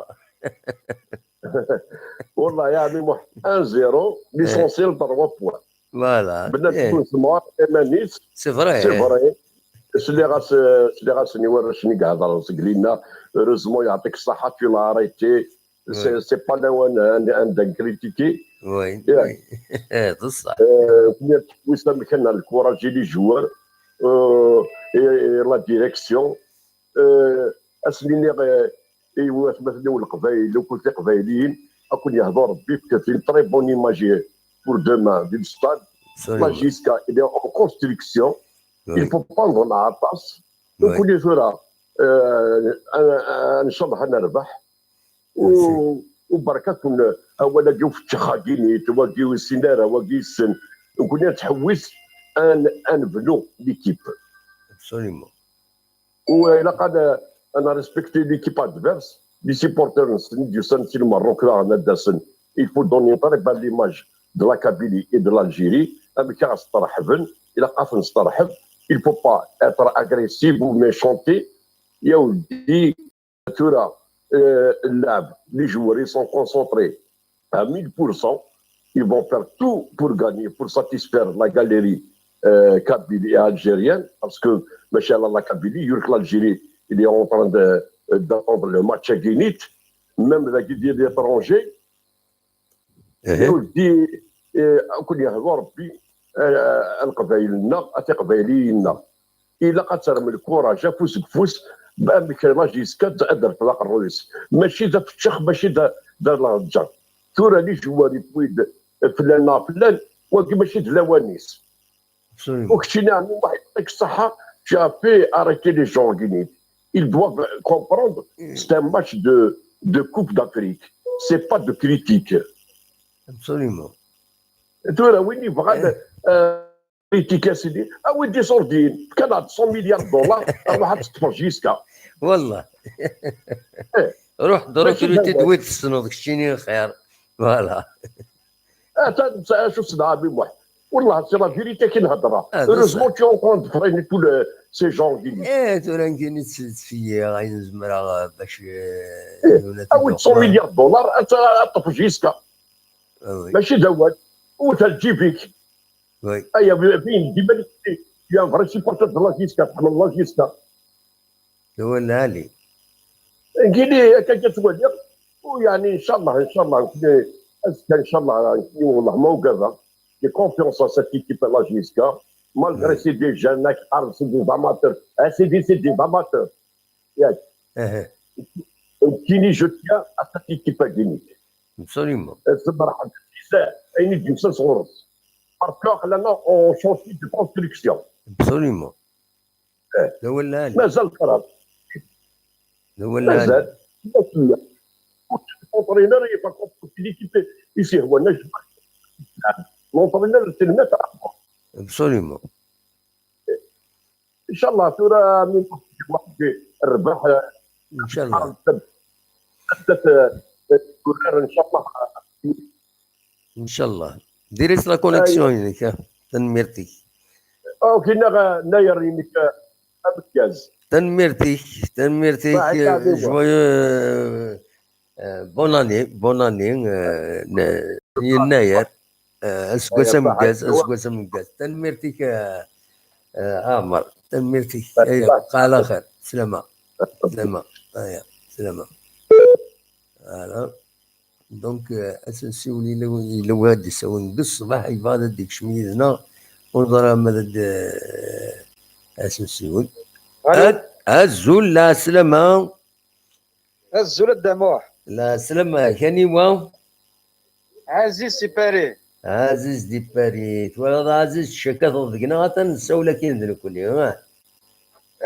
Wallah, a ɛemmi Muḥ, un zéro, l'essentiel, trois points. Voilà. Bnadem ur semɛer iman-is. C'est vrai. C'est vrai. Sliɣ-as, sliɣ-asen i warrac-nni i iheddren seg Lina. Heureusement, yeɛṭik ṣṣeḥḥa, tu l'as arrêté. C'est, c'est pas lawan ad n-critiquer. Oui, oui. D ṣṣeḥ. Nekni ad tḥewwis amkan, le courage i les joueurs, euh, et, et la direction. Euh, ad sen-iniɣ, euh, i watmaten-iw Leqbayel, akk tiqbayliyin, ad ken-yehdu Rebbi, fket une très bonne image pour demain, di le stade. La JSK, il est en construction. Il faut pas nḍen aṭas. Nekkni tura, eh, ad ncḍeḥ ad nerbeḥ. U, u berka-ken awal-agi ufeččex-agi-nni, wagi ur yessin ara, wagi yessen. Nekkni ad nttḥewwis ad n-, ad nebnu l'équipe. Absolument. U ilaq ad, ad nrespecter l'équipe adverse, les supporters-nsen i d-yusan si Lmerruk daɣen ad d-asen. Il faut donner une très belle image de la Kabylie et de l'Algérie. Amek ara s-ṭerḥben, ilaq ad ten-sṭerḥeb. Il faut pas être agressif ou méchanté. Ya udi, tura, eh, llɛeb, les joueurs, ils sont concentrés. à mille pour cent, ils vont faire tout pour gagner, pour satisfaire la galerie euh, kabyle et algérienne, parce que, machallah, la Kabylie, il y a que l'Algérie, il est en train de, d'attendre le match à Guinit, même la Guinée d'étrangers, et on dit, euh, أكون يهوى ربي القبايل لنا، أتي قبايلي لنا. إلا قد ترم الكوراج أفوس بفوس، بأمك لا جيسكا تأدر في الأقل الرئيس. ماشي ذا فتشخ، ماشي ذا ذا الهجر. ثورة لي جواري بويد فلان مع فلان، وكي ماشي ذا لوانيس. وكشي نعم واحد يعطيك الصحة، tu as fait arrêter les gens guinéens. Ils doivent comprendre, c'est un match de, de Coupe d'Afrique. C'est pas de critique. Absolument. ثورة وين يبغى كريتيك يا سيدي، أو دي سوردين كان عند مية مليار دولار، أروح تطفر جيسكا. والله. روح دروك لو تدوي تسنو داك الشيء خير. Voilà. شوف سيدي عربي محي، والله c'est la vérité كي نهضرها. Heureusement tu es en train de freiner tous ces gens guinéens. ايه، ترى كاين تسفيه غير زمرا باش أو مية مليار دولار، أنت تطفر جيسكا. ماشي دوال. وثلجي فيك. ايا فين ديما يا فري سيبورتر دو لاجيسكا، تحمل لاجيسكا. هو العالي. نجيني هكا كتولي، ويعني ان شاء الله، ان شاء الله نكوني، ان شاء الله نكوني والله ما وقفه. J'ai confiance à cette équipe لاجيسكا. Malgré c'est des jeunes، راك عارف c'est des amateurs. C'est des c'est des amateurs. ياك. كيني je tiens à cette équipe هادي. Absolument. صبر حد النساء، عيني تجي سوس غرس. Parce que là, on change de construction. Absolument. لا ولا لا. مازال القرار. لا ولا لا. مازال. L'entraîneur, il est pas contre l'équipe. Ici, هو نجم. L'entraîneur, c'est le maître. Absolument. ان شاء الله ثورة من واحد الربح. ان شاء الله. حتى الكورير ان شاء الله. ان شاء الله. ديري la connexion هناك. تنميرتك. اوكي، ناير يمك امكاز. تنميرتك، تنميرتك. Joyeux bonne année، bonne année. يناير. Aseggas ameggaz، aseggas ameggaz. Tanemmirt-ik a Ɛmer. Tanemmirt-ik. Bqaw ɛla xir. Slama. Slama. Aya. Slama. Voilà. Donc, ad s-nsiwel, yella win ad d-isawlen d ṣṣbeḥ, yebɣa ad d-ikcem yid-neɣ, ur neẓri ma ad s-nsiwel. Azul, la slama. Azul a Dda Muḥ. La slama, kaniwa? Ɛaziz si Paris. Ɛaziz di Paris. Twalaḍ a Ɛaziz, teckateḍ deg-neɣ, atan nessawel akkin d nekkni, ah?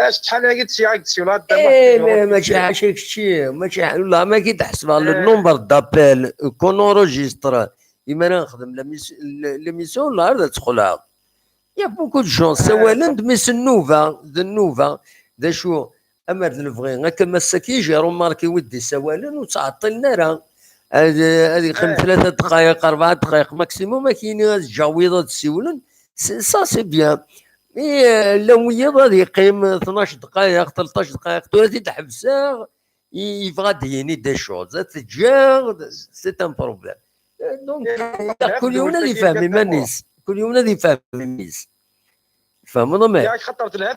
Acḥal aya i d-sɛiɣ i d-siwleɣ a Dda Muḥ. Eh, mais mačči ḥaca kečči, mačči ḥaca, wallah ma ki d-ḥesbeɣ le nombre d'appels qu'on enregistre, imi ara nexdem l'émission, wallah ar d ad texleḍ. Il y a beaucoup de gens ssawalen-d, mais s nnuba, d nnuba, d acu, amer d lebɣi, akka ma ass-agi j'ai remarqué wid d-issawalen ur ttɛeṭṭilen ara. Ad, ad yeqqim tlata ddqayeq, rebɛa ddqayeq maximum, ad k-yini ad ǧǧeɣ wiyaḍ ad ssiwlen. Ça, c'est bien. Mais llan wiyaḍ ad yeqqim tnac ddqayeq, tleṭṭac ddqayeq, tura ad t-id-ḥebseɣ, yebɣa ad d-yini des choses, ad t-ǧǧeɣ, c'est un problème. Donc, kul yiwen ad ifhem iman-is. Kul yiwen ad ifhem iman-is. Tfehmeḍ amek? Yak xaṭer telha,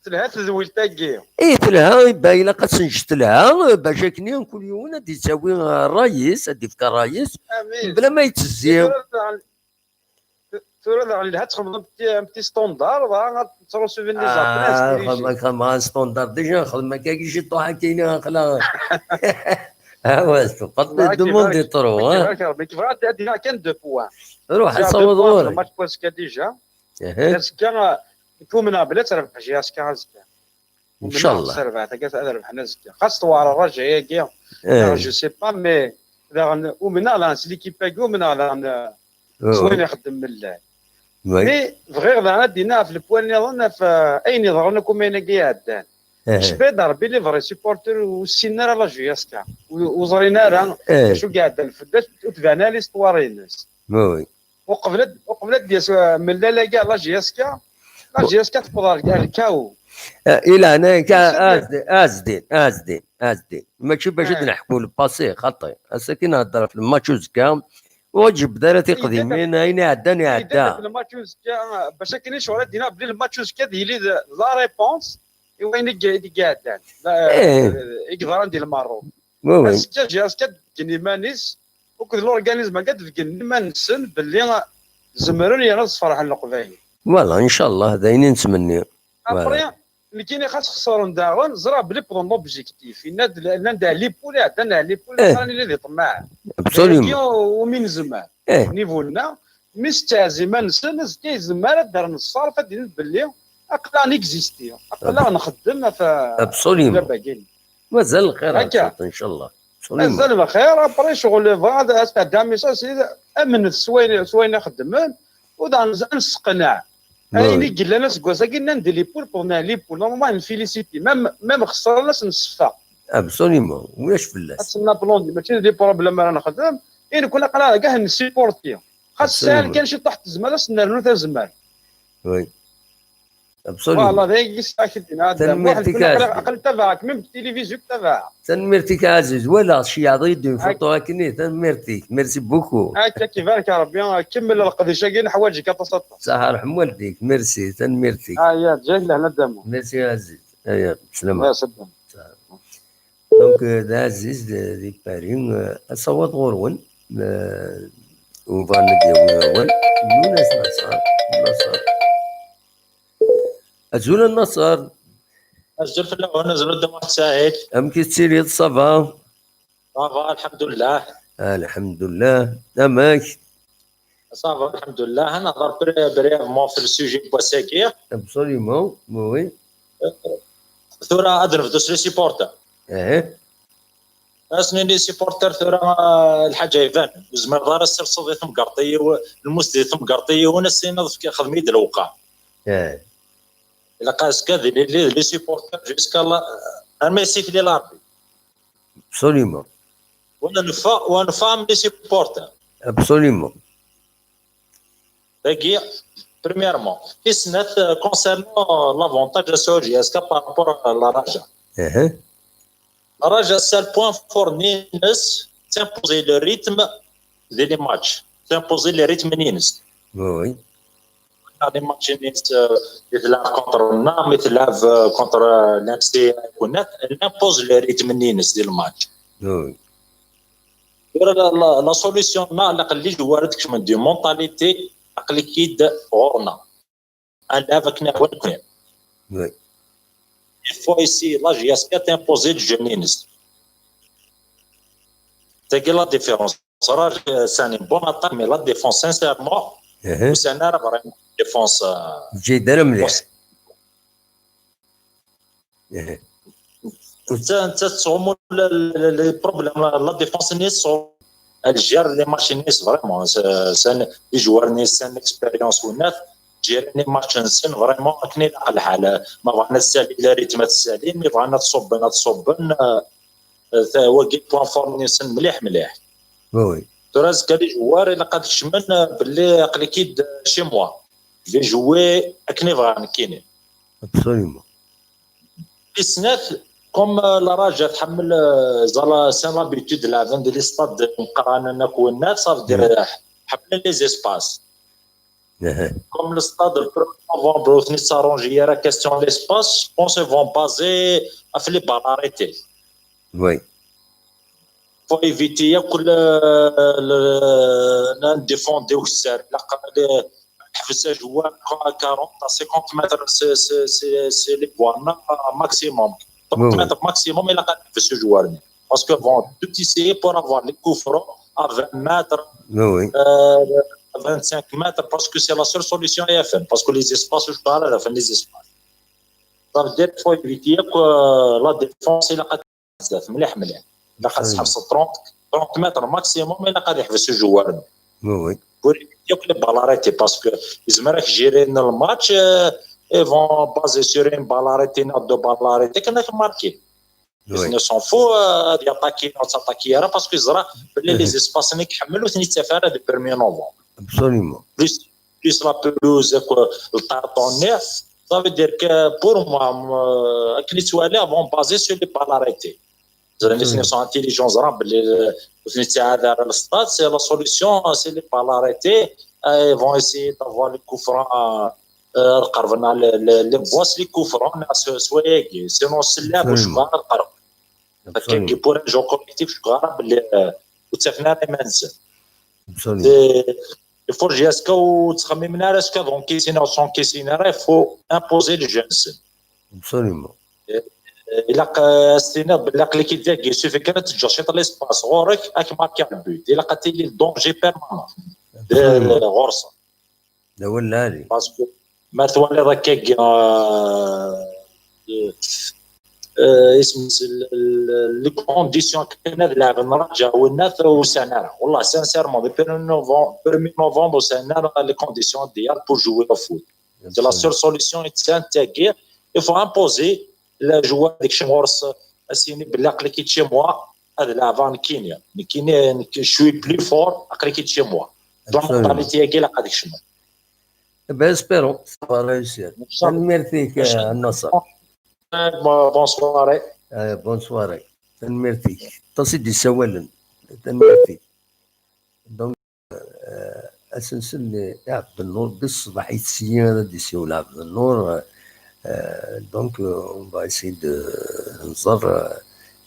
telha tedwilt-agi. Ih, telha, iba ilaq ad tenǧ telha, bac akken kul yiwen ad d-yettawi ṛṛay-is, ad d-yefk ṛṛay-is. Amin. Bla ma yettezzi. Tura daɣen, tura daɣen ilha ad txedmeḍ un petit, un petit standard, dɣa ad tettṛusubiḍ les appels, ainsi de suite. Xedmeɣ, xedmeɣ un standard déjà, xedmeɣ akka ciṭuḥ akka, aql-aɣ. Ah ouais, c'est pas de monde est trop, hein. Nekk bɣiɣ ad d-iniɣ kan deux points. Ruḥ, ad tawiḍ ɣur-i. Le match n wazekka déjà. Azekka, nekk umneɣ belli ad terbeḥ J S K azekka. Inchallah. Ad rebḥen azekka. Xas tewɛer ṛṛaja-agi, je sais pas, mais daɣen umneɣ daɣen s l'équipe-agi, umneɣ daɣen s wayen ixeddem Mellal. Mais bɣiɣ daɣen ad d-iniɣ ɣef le point nniḍen, ɣef ayen yeḍran akk umayen-agi iɛeddan. Jbed Rebbi les vrais supporters ur ssinen ara la J S K, ur ẓrin ara acu i iɛeddan fell-as, ur tban ara l'histoire-ines. Uqbel ad, uqbel ad d-yas Mellal-agi ar la J S K, la J S K tewweḍ ar, ar le chaos. Ah, i leɛnaya-k, ah, Azdin, Azdin, Azdin, Azdin. Mačči bac ad neḥku le passé, xaṭi. Ass-agi nehder ɣef le match uzekka, ur ǧebbed ara tiqdimin, ayen iɛeddan iɛedda. Le match uzekka, bac akken icɣel ad d-iniɣ belli le match uzekka ad yili d la réponse i wayen i d-iɛeddan, i yeḍran di Lmerruk. Azekka, J S K ad d-beggen iman-is, akked l'organisme-agi ad d-beggen iman-nsen belli zemren yerna ad sferḥen Leqbayel. Voilà, incallah, d ayen i nettmenni. Après, nekkini xas xesren daɣen, ẓriɣ belli wwḍen l'objectif. Yenna-d, nnan-d Ɛli Pul, iɛeddan Ɛli Pul, aql-aɣ nili di ṭṭmaɛ. Absolument. Ayagi umi nezmer. Niveau-nneɣ, mi s-teɛz iman-nsen, azekka yezmer ad d-rren ṣṣerf, ad d-inin belli aql-aɣ nexisti, aql-aɣ nxeddem ɣef Absolument. Mazal lxir, incallah. Absolument. Mazal lxir, après ccɣel bɣa ad s-tɛeddi message, amnet s wayen, s wayen i xeddmen, u daɣen ad nesseqneɛ. Ayen i yellan aseggas-agi, nnan-d Lipul, wwḍen Lipul. Normalement, ad nfilisiti. Même, même xesren, ad s-nesseffeq. Absolument. Ulac fell-as. Ad s-nablondi, mačči d les problèmes ara nexdem. I nekkni aql-aɣ dagi ad nessipurti. Xas sɛan kan ciṭuḥ n tezmert, ad s-nernu tazmert. Oui. Absolument. Voilà, d ayagi s-ak-d-yenna Adem. Tanemmirt-ik a Ɛziz. Aql-i tabaɛeɣ-k, même deg tilivizyu tabaɛeɣ. Tanemmirt-ik a Ɛziz. Walaɣ tceyɛeḍ-iyi-d une photo akken-nni. Tanemmirt-ik. Merci beaucoup. Akka, ak ibarek Rebbi. Kemmel leqdic-agi, neḥwaǧ-ik aṭas, aṭas. Saḥa, rḥem waldik. Merci. Tanemmirt-ik. Aya, ǧǧak lehna dammu. Merci a Ɛziz. Aya, slama. Saḥa. Donc, euh, d Ɛziz di, di Paris, euh, asawaḍ ɣur-wen, euh, u bɣan ad yawi awal. Yunes Naṣer, Naṣer. Azul a Naṣer. Azul fell-awen, azul a Dda Muḥ Saɛid. Amek i tettiliḍ, ça va? Ça va, alḥemdullah. Alḥemdullah. Amek? Ça va, alḥemdullah. Ad nehḍer bri-, brièvement ɣef le sujet n wass-agi. Absolument, oui, oui. Tura ad nebdu s les supporters. Aha. Ad as-nini les supporters tura, ah, lḥaǧa iban. Ur tezmireḍ ara ad tesserseḍ di temgerḍt-iw, lmus di temgerḍt-iw, ad as-tiniḍ fk-, xdem-iyi-d lewqam. Aha. Ilaq azekka ad nili les supporters jusqu'à la, arma yessikli Rebbi. Absolument. Wa nfa-, wa nfehhem les supporters. Absolument. Dagi, premièrement. Tis snat, euh, concernant l'avantage de J S K par rapport à la Raja. Aha. La Raja, c'est le point fort-nnes, c'est imposer le rythme de les matchs. C'est imposer le rythme-nnes. Oui, oui. Les matchs-nnes, euh, i tlaɛb contre Nam, i tlaɛb, euh, contre, euh, l'M C A, elle impose le rythme-nnes di le match. Oui. Tura la, la, la solution-nneɣ, ilaq les joueurs ad kecmen di mentalité, aql-ik-id ɣur-neɣ. Ad nlɛeb akken iɛewwen nekkni. Oui. Il faut ici, la J S K t'imposer le jeu-nnes. Tagi la différence. Raja, c'est une bonne attaque, mais la défense, sincèrement, c'est une erreur, vraiment, défense, euh, Ǧid ara mliḥ. Netta, netta tettɣummu le, le, le problème, la, la défense-nni tettɣummu. Elle gère les matchs-nni, vraiment. C'est, c'est un, les joueurs-nni, c'est une expérience, winat, gérer les matchs-nsen, vraiment, akken ilaq lḥal. Ma bɣan ad ssalin le rythme, ad ssalin, ma bɣan ad ṣubben, ad ṣubben. Euh, euh, ta-, wagi point fort-nsen mliḥ, mliḥ. Oui, oui. Tura azekka les joueurs, ilaq ad kecmen, euh, belli aql-ik-id, euh, chez moi. Je vais jouer akken i bɣiɣ nekkini. Absolument. Tis snat, comme, euh, la Raja tḥemmel, euh, zala, c'est l'habitude, lɛeben di les stades meqqranen akk winat, ça veut dire, euh, ḥemmlen les espaces. Comme le stade le premier novembre, ur ten-ittsaranji ara question l'espace, je pense ils vont baser ɣef les balles arrêtées. Oui. Faut éviter yakk le, le, un défense de Oussar, la, le, Ḥbes joueur à quarante à cinquante mètres, c'est, c'est, c'est, c'est les bornes maximum. Trente mètres maximum, ilaq ad teḥbes joueur-nni. Parce que vont tout essayer pour avoir les coups francs à vingt mètres, euh, à vingt-cinq mètres, parce que c'est la seule solution à faire. Parce que les espaces, je parle à la fin des espaces. Ça veut dire qu'il faut éviter que la défense, ilaq ad zdat, mliḥ, mliḥ. Ilaq ad tḥebseḍ trente, trente mètres maximum, ilaq ad yeḥbes joueur-nni. Oui, oui. Pour éviter yakk les balles arrêtées, parce que yezmer ad gérer le match, euh, ils vont baser sur une balle arrêtée, neɣ deux balles arrêtées, kan ad marquer. Ils ne s'en fout, euh, ad yattaquer, neɣ ad attaquer ara, parce que yeẓra belli les espaces-nni iḥemmel ur ten-yettaf ara du premier novembre. Absolument. Plus, plus la pelouse, quoi, le tartan-nni, Ça veut dire que pour moi, euh, akken i ttwaliɣ, vont baser sur les polarité. Ils sont intelligents, ẓran belli ur ten-ittɛad ara le stade, c'est la solution, c'est les polarité. Euh, ils vont essayer d'avoir les coups francs, euh, euh, qerben les, les, les bois, les coups francs, neɣ s, s wayagi. Sinon, s llɛeb ur cukkeɣ ara qerben. Akkagi, pour un jeu collectif, cukkeɣ ara belli, euh, ur ttafen ara iman-nsen. C'est, il faut J S K ur ttxemmimen ara S K d encaissiner, ur encaissiner ara, il faut imposer le jeu-nsen. Absolument. Eh, ilaq, eh, ad s-tiniḍ belli aql-ik-id dagi, il suffit kan ad teǧǧeḍ ciṭ l'espace ɣur-k, ad k-markiɣ le but. Ilaq ad tili le danger permanent. De, ɣur-sen. D awal lɛali. Parce que ma twaliḍ akkagi, euh, euh, euh, isem-is, l-, l-, les conditions kan ad laɛben Raja, winnat ur sɛin ara. Wallah, sincèrement, depuis le novembre, premier novembre, ur sɛin ara les conditions idéales pour jouer au foot. C'est la seule solution i tesɛan tagi. Il faut imposer le joueur deg chez moi, ad s-yini belli aql-ik-id chez moi, ad laɛbeɣ nekkini. Nekkini, nekk, je suis plus fort, aql-ik-id chez moi. Donc, la mentalité-agi ilaq ad kecmen. Eh ben, espérons, ça va réussir. Tanemmirt-ik, eh, a Nasser. Eh, bon, bonne soirée. Eh, bonne soirée. Tanemmirt-ik. Aṭas i d-isawalen. Tanemmirt-ik. Donc, eh, asensu n Ɛebdennur, di ṣṣbeḥ i tesyi ad d-isiwel Ɛebdennur. Eh, donc, eh, on va essayer de nẓer, eh,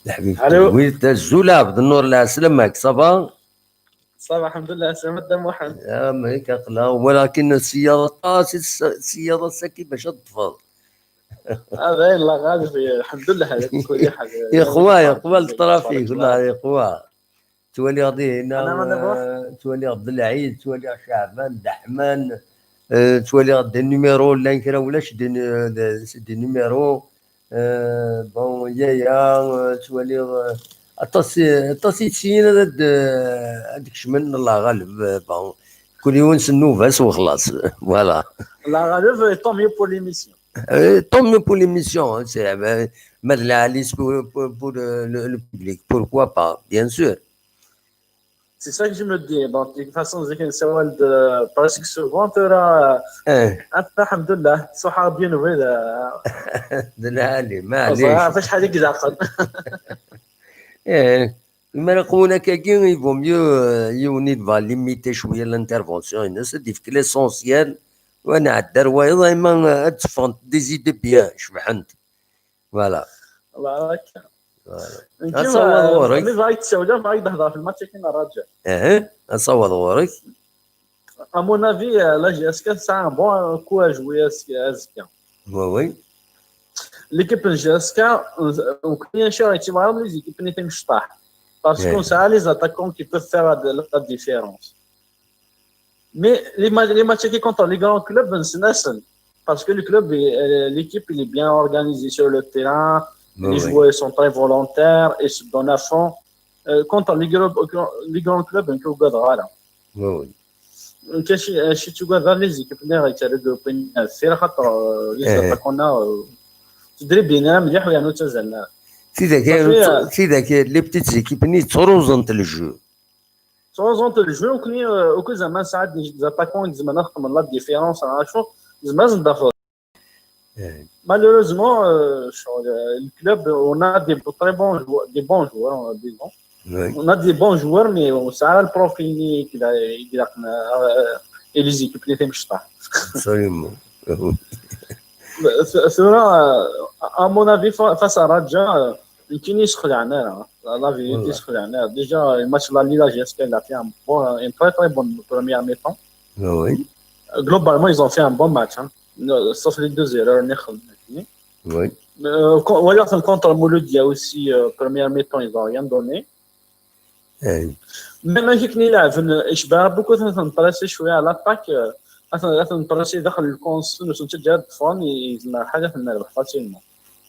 leḥbib Talwilt. Azul Ɛebdennur, lɛeslama-k, ça va? Ça va, الحمد لله, سلامة دام واحد. Amek aql-aɣ, walakin ssiyaḍ aṭas, ssiyaḍ ass-agi bac ad teṭṭfeḍ. Ah, dayen, la غالب, الحمد لله, هذاك كل حاجة. Yeqwa, yeqwa le trafic, والله yeqwa. Ttwaliɣ dinna, ttwaliɣ Belɛid, ttwaliɣ Caɛban, Deḥman, eh, ttwaliɣ des numéros, llan kra ulac des, des, des numéros. Eh, bon, yaya, eh, ttwaliɣ, eh, aṭas, aṭas i tt-yini ad, eh, ad kecmen, Allah ɣaleb, eh, bon, kul yiwen s nnuba-s wexlaṣ. Voilà. La غالب, tant mieux pour l'émission. Eh, tant mieux pour l'émission, hein, c'est, eh, ma d lɛali pour, pour, pour le, le, le public, pourquoi pas, bien sûr. C'est ça que je me dis. Donc, de toute façon, zik nessawal-d presque souvent, tura, eh, الحمد لله, ṣuḥeɣ bien wid. D lɛali, maɛlic. Ẓriɣ ɣef acḥal i ilaqen. Eh, imi ara qwun akkagi, il vaut mieux, euh, yiwen i va limiter cwiya l'intervention-ines, ad d-yefk l'essentiel, u ad nɛeddi ar wayeḍ, ayma, euh, ad d-ffɣent des idées bien, cebḥent. Voilà. Voilà. Ad taweḍ ɣur-k. Mi bɣa yessawel, bɣa yehder ɣef le match-agi n Raja. Eh, ad taweḍ ɣur-k. À mon avis, euh, la J S K tesɛa un bon coup à jouer azekka. Oui, oui. L'équipe n J S K, euh, ur yettebɣi ara les équipes-nni timecṭaḥ. Parce qu'on a les attaquants qui peuvent faire la, la différence. Mais les, ma- les matchs qui contre les grands clubs, c'est naissant. Parce que le club, est- euh, l'équipe, il est bien organisée sur le terrain. Les joueurs sont très volontaires et se donnent à fond. Euh, contre les grands, les grands clubs, on peut gagner. Oui, oui. كاين شي شي تشوف هذا les équipes اللي غيتعرضوا بين السير خاطر les attaquants تدريب بينا مليح ويعني تزلنا. Tidak, صافي. Tidak, les petites équipes-nni ttruẓent le jeu. Ttruẓent le jeu, وكني وكل زعما ساعات les attaquants زعما نخدم la différence راه شو زعما نضافوا. Malheureusement, euh, sur le, le club, on a des très bons joueurs, des bons joueurs, on a des bons. Oui. On a des bons joueurs, mais on sait le profil qui a, qui a, euh, et les équipes les timecṭaḥ. Absolument. C'est vrai, euh, à mon avis, fa- face à Raja, euh, يمكن يسخلعنا راه. La vérité, يسخلعنا. Déjà, le match la Liga, J S K, il a fait un, bon, une très très bonne première mi-temps. Oui. Globalement, ils ont fait un bon match. Hein. Sauf les deux erreurs. Oui. Euh, con- voilà, contre Mouloudia aussi, euh, première mi-temps, ils n'ont rien donné. Eh, Même هيك نلعب يشبه beaucoup تنبراسي شويه على l'attaque. اثن اثن براسي داخل الكونس نسون تجاد فان يزمع حاجه نربح facilement.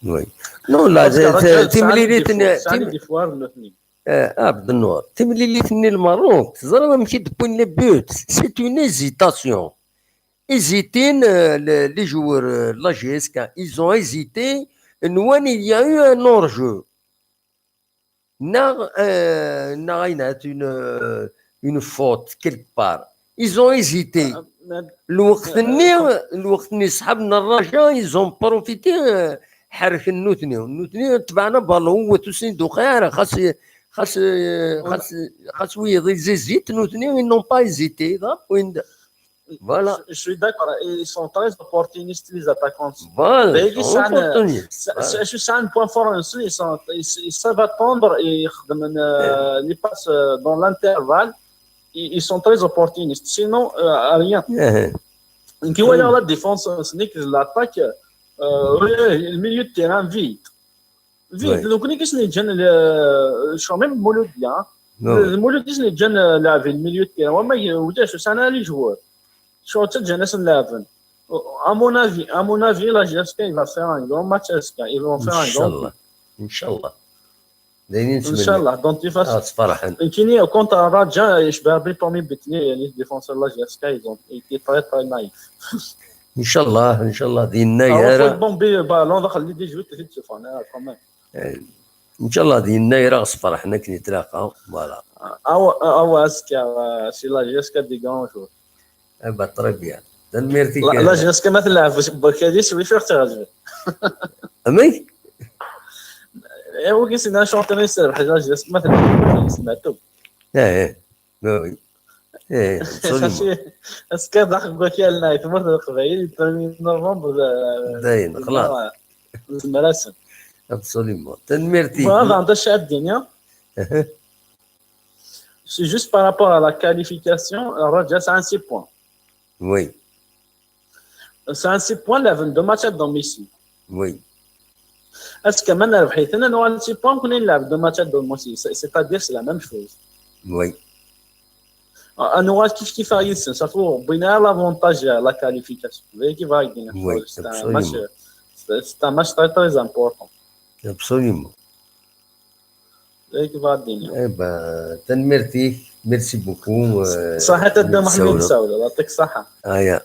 Oui. Non, là, c'est- c'est- timlilit n- تسعه tim- des fois الاثنين. Eh, Abdennur, timlilit-nni n Lmerruk, teẓriḍ amek i d-wwin les buts? C'est une hésitation. Hésitin, euh, les, les joueurs, euh, de la J S K, ils ont hésité. Nwan, il y a eu un hors-jeu. Neɣ, euh, neɣ une, euh, une faute quelque part. Ils ont hésité. Lweqt-nni, lweqt-nni, ṣṣḥab n Raja, ils ont profité, euh, ḥerken nutni. Nutni tebɛen aballon, ur ten-id-tuqiɛ ara, xas, xas, euh, xas, xas wiyeḍ ils hésitent, nutni, ils n'ont pas hésité. Voilà. Je, je suis d'accord. Ils sont très opportunistes, les attaquants. Voilà, ils sont opportunistes. C'est un point fort. Ils, sont, ils, ils savent attendre et euh, les passes euh, dans l'intervalle. Ils, ils sont très opportunistes. Sinon, euh, rien. Qui voit la défense, ce n'est que l'attaque. Euh, le milieu de terrain vide. Vide. Donc, on est qui s'en est déjà le. Je suis même Mouloudien. Mouloudien, c'est déjà le milieu de terrain. Ouais, mais il y a aussi un joueur. Sur cette jeunesse, à mon avis, à mon avis, la J S K, il va faire un grand match. Ils vont faire un grand match. Inch'Allah. Inch'Allah. Inchallah. Donc, de toute façon, contre Raja, je vais parmi les défenseurs de la J S K, ils ont été très, très naïfs. Inch'Allah, Inch'Allah, d yennayer. Bon, le ballon, on va aller déjouer tout de suite, quand même. Inch'Allah, d yennayer, ɣas ferḥen akken i tlaqeɣ. Voilà. Ah ouais, c'est la J S K des grands joueurs. Eh ben, très bien. Tanemmirt-ik. La J S K ma tleɛɛeb Bakali s wifi ɣ-teɛǧeb. Amek? Eh, wagi sin achanteur yesserbeḥ la J S K ma tleɛɛeb Bakali s Meɛtub. Eh, eh. Oui. Eh, absolument. Ass-a daxel Bakali n tmurt n Leqbayel, premier novembre. Dayen, xlas. Nezmer-asen. Absolument. Tanemmirt-ik. Voilà, d acu ad d-iniɣ. C'est juste par rapport à la qualification, Raja a six points. Oui. C'est un six points, il avait deux matchs à domicile. Oui. Est-ce que maintenant, il a six points, il a deux matchs à domicile. C'est-à-dire, c'est la même chose. Oui. On aura qui fait ça, ça faut bien l'avantage à la qualification. Vous voyez qui va gagner. Oui, c'est un match, c'est un match très, très important. Absolument. Eh ben, tanemmirt-ik, merci beaucoup. Ṣaḥit a Dda Muḥend, yessawel, yessawel, yɛṭik ṣṣaḥa. Aya.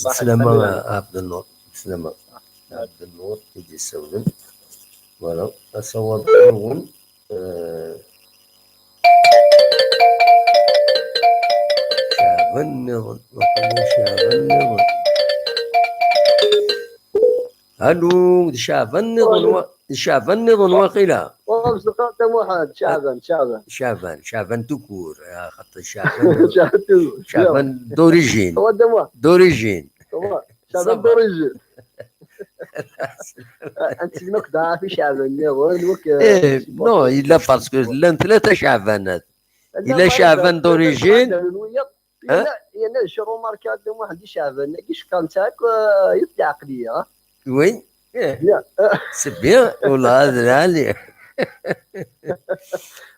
Bslama a Ɛebd Nnur. Bslama. Ɛebd Nnur i d-yessawlen. Voilà. Asawaḍ-nwen. Ceɛban nniḍen. Ceɛban nniḍen. Allo, d Ceɛban nniḍen. D Ceɛban nniḍen waqila. Ur msefham a Muḥend, Ceɛban, Ceɛban. Ceɛban, Ceɛban tout court, axaṭer Ceɛban. Ceɛban tout court. Ceɛban d'origine. D'origine. Ceɛban d'origine. Anti-, non, yella parce que llan tlata Ceɛbanat. Yella Ceɛban d'origine. Yerna j'ai remarqué a Dda Muḥend, Ceɛban-agi cekran-t akk, euh, yiwet leɛqliya. Oui. C'est bien. Wallah, d lɛali.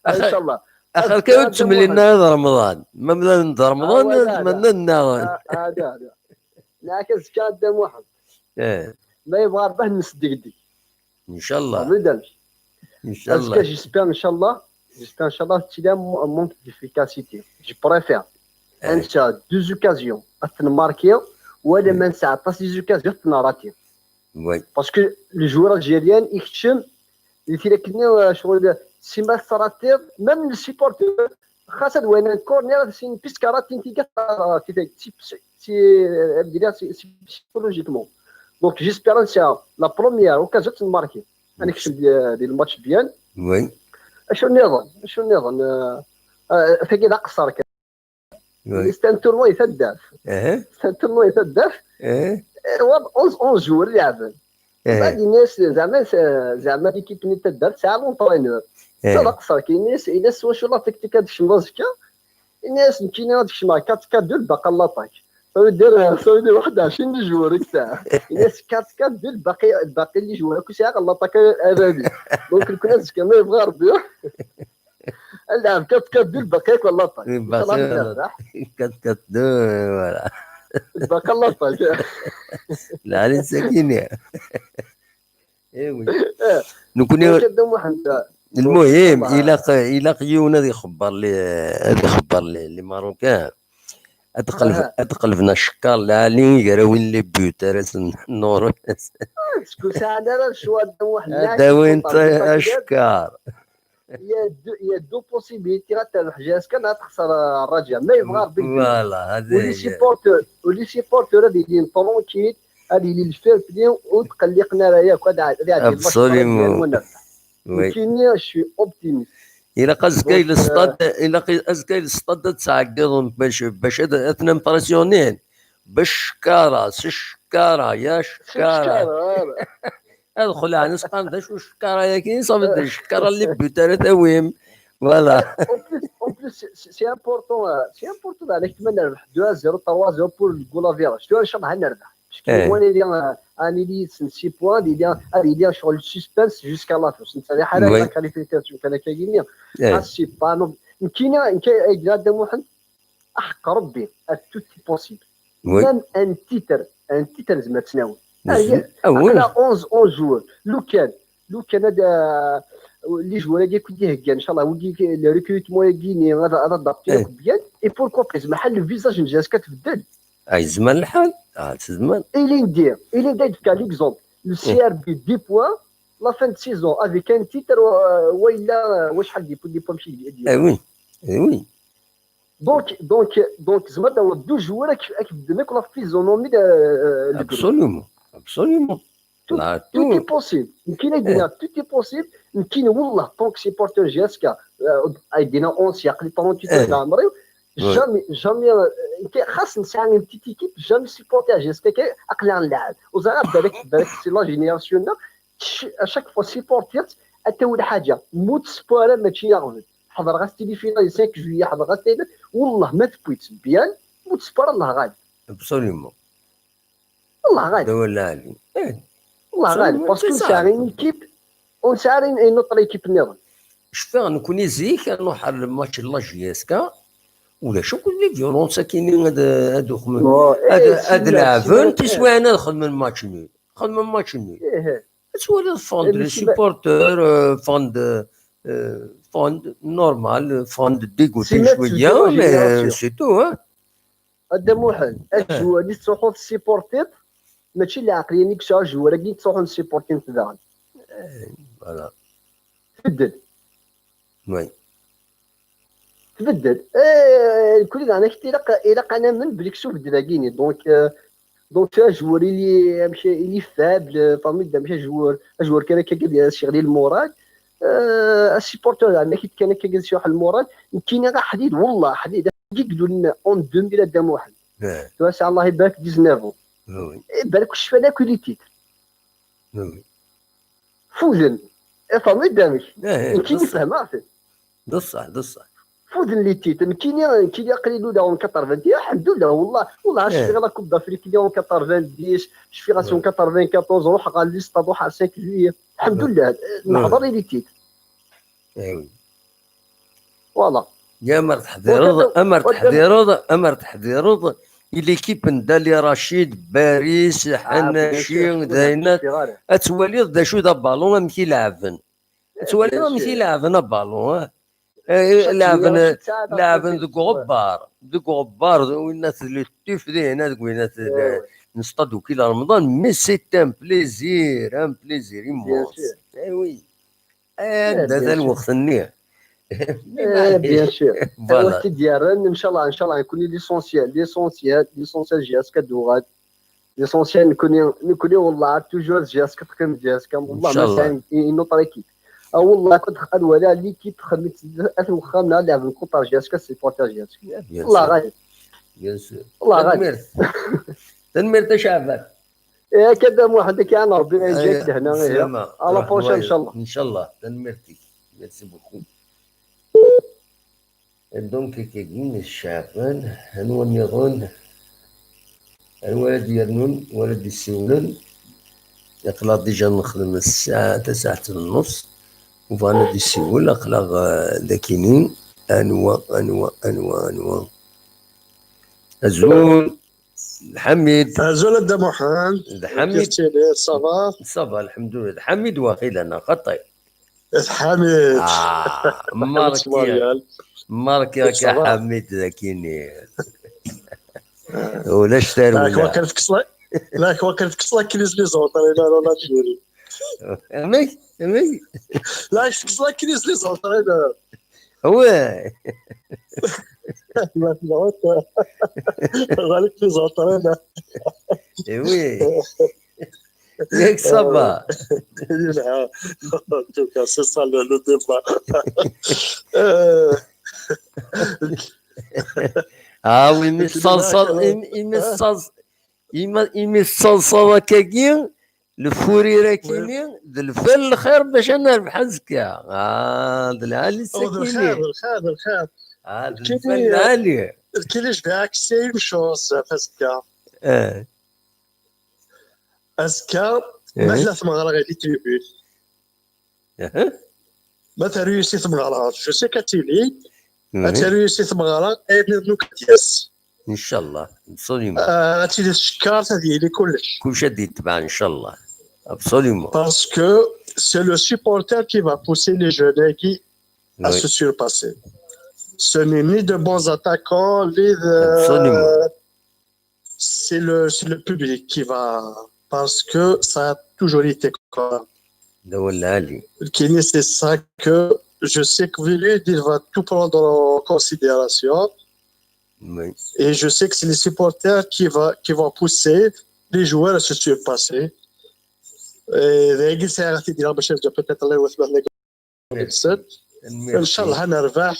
Inchallah. Axir kan ur ttemlilin ara d Remḍan. Ma mlalen d Remḍan, zemren ad nnaɣen. Neɛka azekka a Dda Muḥend. Ma yebɣa Rebbi ad nesdegdeg. Inchallah. Inchallah. Azekka, j'espère, inchallah, j'espère, inchallah, qu'il y a un manque d'efficacité. Je préfère. Ansa deux occasions ad ten-markiɣ, wala ma nesɛa aṭas des occasions ad ten-ratiɣ. Oui. Parce que les joueurs algériens, ikeččem di tira-nni, euh, ccɣel, si ma tettrattiḍ, même les supporters, xas ad walan corner, c'est une piste karate, c'est, c'est, c'est, euh, c'est psychologiquement. Donc, j'espère que c'est la première occasion de marquer. Ad nekcem di, di lmatch bien. Oui. Acu nniḍen? Acu nniḍen? Euh, euh, tagi d aqeṣṣer kan. Oui. C'est un tournoi i taddart. C'est un tournoi i taddart. Eh, wa onze, onze joueurs leɛben. Mbeɛd yenna-yas, zeɛma, zeɛma l'équipe-nni n taddart tesɛa l'entraîneur. D aqeṣṣer kan. Yenna-yas, yenna-yas, s wacu la tactique ad tkecmeḍ azekka? Yenna-yas, nekkini ad kecmeɣ quatre quatre deux, lbaqi à l'attaque. Ça veut dire, ça veut dire واحد وعشرين joueurs i yesɛa. Yenna-yas quatre quatre deux, lbaqi, lbaqi les joueurs akk sɛiɣ à l'attaque. Donc, nekni azekka ma yebɣa Rebbi, ad nlɛeb quatre quatre deux, lbaqi akk à l'attaque. Quatre quatre deux, euh, voilà. Lbaqi à l'attaque. Lɛali sakini. Eh oui. Nekni, المهم, ilaq, ilaq yiwen ad ixebber les, ad ixebber les, les Marocains. Ad qelb-, ad qelben acekkar lɛali gar win les buts ara sen-, nnuren. Skud sɛan ara lecɣal a Dda Muḥend. Ad awin acekkar. Il y a deux, il y a deux possibilités. Ad terbeḥ J S K neɣ ad texser, euh, Raja. Ma yebɣa Rebbi. Voilà, u les supporteurs, u les supporteurs ad ilin tranquille, ad ilin le fair play, ur tqelliqen ara yakk, ad ad iɛeddi le match. Absolument. Nekkini, je suis optimiste. Ilaq azekka i lestad, ilaq azekka i lestad ad tɛeggiḍem bac, bac ad, ad ten-impressionin. Bac cekkaṛa, s cekkaṛa, ya cekkaṛa. Ad xelɛen, s qqaren, d acu cekkaṛa-yagi? Safi, d cekkaṛa les buts ara tawim. Voilà. En plus, en plus, c'est important, euh, c'est important, avec ma nerbeḥ deux à zéro, trois zéro pour le goal average. Tu vois, inchallah, ad nerbeḥ. Parce que moi, il y a, un, il y a six points, il y a, il y a sur le suspense jusqu'à la fin. C'est-à-dire, la qualification, كان كاينين. Ah, c'est pas, non. Nekkini, nekkini, ay d Muḥend, aḥeqq Rebbi, tout est possible. Même un titre, un titre, زعما تناول. Ah oui. Aql-aɣ onze, onze joueurs. Lukan, lukan ad, euh, les joueurs-agi i d-iheggan, inchallah, wigi, le recrutement-agi-ni, ad, ad adapté bien. Et pourquoi pas, زعما le visage n J S K tbeddel. Ah, yezmer lḥal. Ah, tezmer. Ilindi, ilindi ad d-fkeɣ l'exemple. Le C R B, dix points, la fin de saison, avec un titre, euh, ولا، euh, واش حال des points, des points ماشي ديال. Eh oui, eh oui. Donc, donc, donc, زعما deux joueurs ad k-, ad k-beddlen akk la physionomie de, euh, le groupe. Absolument, absolument. Tout, tout est possible. Nekkini, tout est possible. Nekkini, والله, tant que supporter J S K, euh, ay d-iniɣ onze, aql-i trente-huit n ɛemri, jamais, jamais, euh, nekkini, xas nesɛa une petite équipe, jamais supporter J S K, aql-aɣ nlɛeb. Ur ẓriɣ, balak, balak, c'est la génération-nneɣ, à chaque fois supporter, ad tawi lḥaǧa. Ur tespo ara, mačči aɣbel. Ḥeḍreɣ-as tilifinal cinq juillet, ḥeḍreɣ-as tayla, والله ma tewwi-tt bien, ur tespo ara, Allah ɣalib. Absolument. Allah ɣalib. D awal lɛali. Eh. Allah ɣalib, parce que nesɛa une équipe, ur nesɛi ara une autre équipe nniḍen. Cfiɣ nekkni zik, ad nruḥ ar le match n la J S K, ulac akk les violences akini ad, ad uxmen. Ad, ad lɛeben, tiswiɛin ad xedmen match nul. Xedmen match nul. Ad twaliḍ ffɣen-d les supporters, euh, ffɣen-d, euh, ffɣen-d normal, ffɣen-d dégoûtés cwiya, mais, euh, c'est tout, hein. A Dda Muḥend, ajewwar i tettruḥuḍ tessipurtiḍ, mačči leɛqel-nni i yesɛa ajewwar-agi i tettruḥuḍ tessipurtiḍ daɣen. Eh, voilà. Tbeddel. Oui. Tbeddel. Eh, nekkni daɣen ak-, ilaq, ilaq ad namen belli kkes ubeddel-agi-nni. Donc, euh, donc, ajewwar ili, amek, ili faible, euh, famille, amek ajewwar, ajewwar kan akka ad as-yeɣli lmural. Euh, asipurtur daɣen ak-, kan akka ad as-iruḥ lmural. Nekkini aḥdid, wallah, aḥdid. I ilulen en deux mille a Dda Muḥend. Eh. Tura sɛiɣ, Allah ibarek, dix-neuf ans. Ah oui. Eh, balak ur cfan akk i les titres. Ah oui. Fuden. Eh, tfehmeḍ-d amek? Eh, eh, nekkini fehmeɣ-ten. D ṣṣeḥ, d ṣṣeḥ. Fuden les titres. Nekkini, nekkini aql-i luleɣ en quatre-vingt-dix, alḥemdulillah, wallah, wallah, eh, cfiɣ la Coupe d'Afrique en quatre-vingt-dix, cfiɣ-as en quatre-vingt-quatorze, ruḥeɣ ɣer l'istad, ruḥeɣ ɣer cinq juillet. Alḥemdulillah, eh, neḥḍer i les titres. Eh oui. Voilà. Ya amer teḥdireḍ, amer teḥdireḍ, amer teḥdireḍ i l'équipe n Dali Rachid, Baris, ah, Ḥanaci, d ayen, ad twaliḍ d acu d abalun, amek i leɛben. Ad twaliḍ amek i leɛben abalun, ah. Eh, leɛben, leɛben deg uɣebbar, deg uɣebbar, winna tlettuf dihin, deg winna n Stade Ukil Remḍan, mais c'est un plaisir, un plaisir immense. Eh oui. Anda-t lweqt-nni? Eh, bien sûr. Voilà. Ad t-id-yerren, ncallah, ncallah, nekkni l'essentiel, l'essentiel, l'essentiel, J S K ad d-tuɣal. L'essentiel, nekkni, nekkni, wallah, toujours J S K teqqim J S K, wallah, ma sɛin une autre équipe. Ah, wallah, كنت ad waliɣ l'équipe xedmet at wexxam neɣ lɛeben contre J S K, supporter J S K. Bien sûr. Wallah, ɣayet. Bien sûr. Wallah, ɣayet. Tanemmirt. Tanemmirt a Caɛban. Eh, akka a Dda Muḥend, akka n Rebbi, eh, ǧǧak lehna, eh. Sslam. À la prochaine, ncallah. Ncallah. Tanemmirt-ik. Merci beaucoup. Et donc, akkagi n Caɛban, anwa nniḍen? Anwa ara d-yernun, anwa ara d-yessiwlen? Aql-aɣ déjà nexdem ssaɛa, tasaɛet d nnuṣ. U bɣan ad d-yessiwel, aql-aɣ, eh, dakini. Anwa, anwa, anwa, anwa? Azul. D Ḥamid. Azul a Dda Muḥend. D Ḥamid. Amek i tettiliḍ, ça va? Ça va, lḥemdulillah. D Ḥamid waqila, neɣ xaṭi? D Ḥamid. Ah, markiɣ. Markiɣ-k a Ḥamid dakini. Ulac tarewla. Lak waqil tekkseḍ, lak waqil tekkseḍ akkin les autres, ila, ila, l'Algérie. Amek? Amek? Là, je suis là, qui les entraîneurs. Ouais. Avec les entraîneurs. Eh oui. Yak ça va. En tout cas, c'est ça le, le débat. Euh, Ah oui, mais ça, ça, il, il me ça, il me, il me ça, ça, kagi, le fou rire akini, de le faire le khair, باش أنا نربح أزكى. Ah, de la oh, de le khair, de le khair, de le khair. Ah, de le faire le Qui les, je vais accéder une chose, parce que Eh. Azekka, ma tella tmeɣra di tribune, ma terwi si tmeɣra, je sais qu'elle est, ad terwi si tmeɣra, ayen n ukadyas. Inchallah, absolument. Ad tili tcekkart, ad yili kullec. Kullec ad yetbeɛ, inchallah. Absolument. Parce que c'est le supporter qui va pousser les jeunes à se surpasser. Ce n'est ni de bons attaquants, ni de... Absolument. C'est le, c'est le public qui va, parce que ça a toujours été comme ça. D awal lɛali. Kini, c'est ça que je sais que Vilud, il va tout prendre en considération. Oui. Et je sais que c'est les supporters qui, va, qui vont pousser les joueurs à se surpasser. Et dagi sɛiɣ ad t-id-iniɣ bac ad peut-être la wet ma tnegseḍ. Inchallah ad nerbeḥ.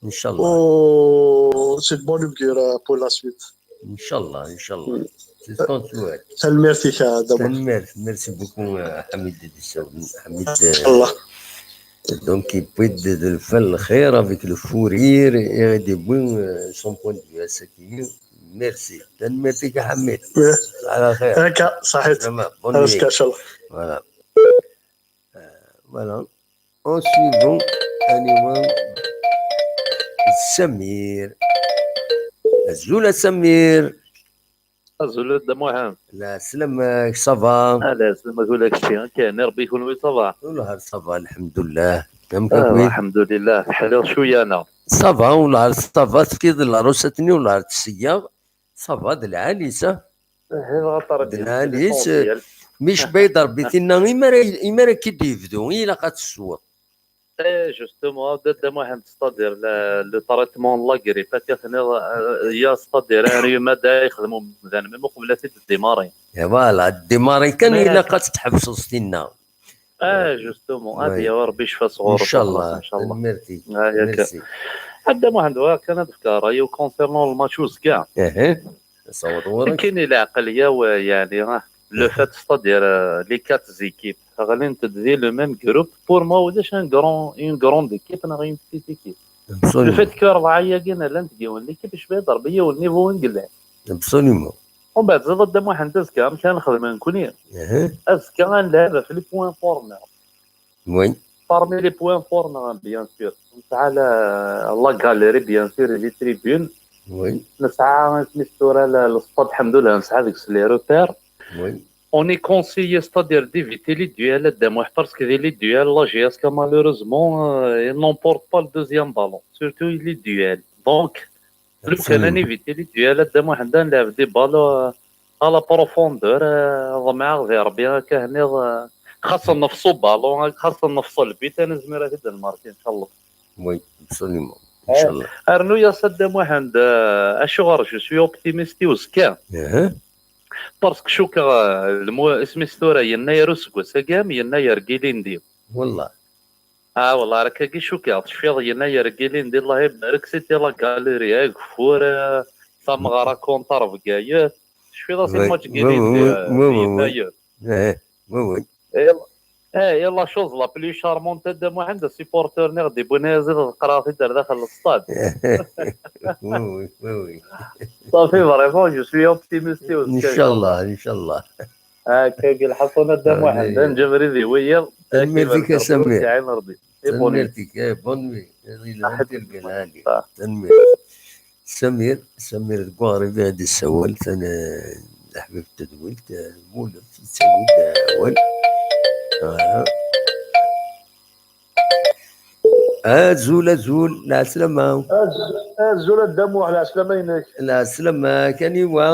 Inchallah. Oh, c'est de bonne augure pour la suite. Inchallah, inchallah. C'est ce qu'on souhaite. Tanemmirt-ik a Dda Muḥ. Tanemmirt, merci beaucoup, euh, Hamid Dissawel. Hamid, Inchallah. Donc, il peut de, de le faire le khair avec le fou rire et, et de bon, euh, son point de vue à ce qui est. Merci. Tanemmirt-ik a Hamid. Ouais. Ala khair. Akka, صحيت. Vraiment, bonne Ala nuit. Azekka, inchallah. Voilà. Euh, voilà. En suivant, aniwa, Samir. Azul a Samir. Azul a Dda Muḥend. Lɛeslama-k, ça va? Ah, lɛeslama-k ula kečči. Kan, Rebbi kunwi ça va? Wellah ça va, alḥemdulillah. Amek Ah, akk-it? Alḥemdulillah. Teḥliḍ cwiya neɣ? Ça va, wellah ça va, tefkiḍ la recette-nni, wellah tesseyyaɣ. Ça va, d lɛali-s. Eh, dɣa ṭarad D yal lɛali-s. l'essentiel. Mi cbayḍ Rebbi tinna, imi ara, imi ara k-id-yebdu, ilaq ad tesweḍ. Eh, justement, a Dda Muḥend, c'est-à-dire le, le traitement de la grippe, akka tenniḍ, euh, ya, c'est-à-dire, un rhume, da yexdem umdan, même uqbel ad t-id-démarrer. Ya, voilà, démarrer kan, Mais ilaq ad tḥebseḍ tinna. Ah, justement, ad Ouais. yawi Rebbi ccfa sɣur-k, Inchallah, inchallah. Tanemmirt-ik. Ah, yakka. Merci. A Dda Muḥend, bɣiɣ kan ad fkeɣ ṛṛay-iw concernant le match uzekka. Ehe. Saweḍ ɣur-k. Nekkini leɛqel-iw, euh, yeɛni, ah, le fait, c'est-à-dire, euh, les quatre équipes ɣlint-d di le même groupe, pour moi, ulac un grand, une grande équipe neɣ une petite équipe. Le Absolument. Fait que ṛebɛa-agi llant deg yiwen l'équipe, cbayḍ Rebbi yiwen niveau n yellan. Absolument. Umbeɛd, ziḍ a Dda Muḥend, azekka, amek ara nexdem nekkni? Ehe. Azekka ad nlɛeb ɣef les points forts-nneɣ. Oui. Parmi les points forts-nneɣ, bien sûr, nesɛa la, la galerie, bien sûr, et les tribunes. Oui. Nesɛa, isem-is tura, la, le stade, alḥemdulillah, nesɛa deg-s les repères. Oui. On est conseillé, c'est-à-dire d'éviter les duels, a Dda Muḥ, parce que les duels, la J S K, malheureusement, euh, ils n'emportent pas le deuxième ballon, surtout les duels. Donc, lukan ad Absolument. Néviter les duels, a Dda Muḥend, ad nlɛeb des ballons, euh, à la profondeur, euh, ḍemɛeɣ di Rebbi, akka hniḍ, euh, xas nefṣu ballon, xas nefṣu le but, ad nezmer ad t-id-nmarki, inchallah. Oui, absolument. Inchallah. Rnu-yas a Dda Muḥend, euh, acuɣer je suis optimiste i uzekka. Ehe. Parce que cukkeɣ, euh, lmu-, isem-is tura, yennayer useggas-agi, am yennayer n yilindi. Wallah. Ah, wallah, ar akkagi cukkeɣ, tecfiḍ yennayer n yilindi, Allah ibarek, c'était la galerie, ageffur, euh, tameɣra contre Bgayet. Tecfiḍ-as i Oui, lmatch n oui, yilindi, oui, euh, oui, oui, oui. yennayer. Eh, oui, oui. Et, eh, et la chose la plus charmante, a Dda Muḥend, supporter-nneɣ di Bunaziret, qqreɣ-t-id ar daxel n stade. Oui, oui, oui, oui. Safi, vraiment, je suis optimiste i uzekka. Inchallah, inchallah. Akkagi lḥaṣun a Dda Muḥend, Allez. ad neǧǧ abrid i wiyiḍ. Tanemmirt-ik a Samir. Ur sɛin Rebbi. I bonne nuit. Tanemmirt-ik, eh, bonne nuit. Ad yili Aḥed lɛali. Ah. Tanemmirt. Samir, Samir deg uɣrib i d-issawel, tan-, eh, taḥbibt tedwilt, eh, Mulef, yettawi-d, eh, awal. Ah. Azul, azul, lɛeslama. Az-, azul a Dda Muḥ, lɛeslama-inek. Lɛeslama-k, aniwa?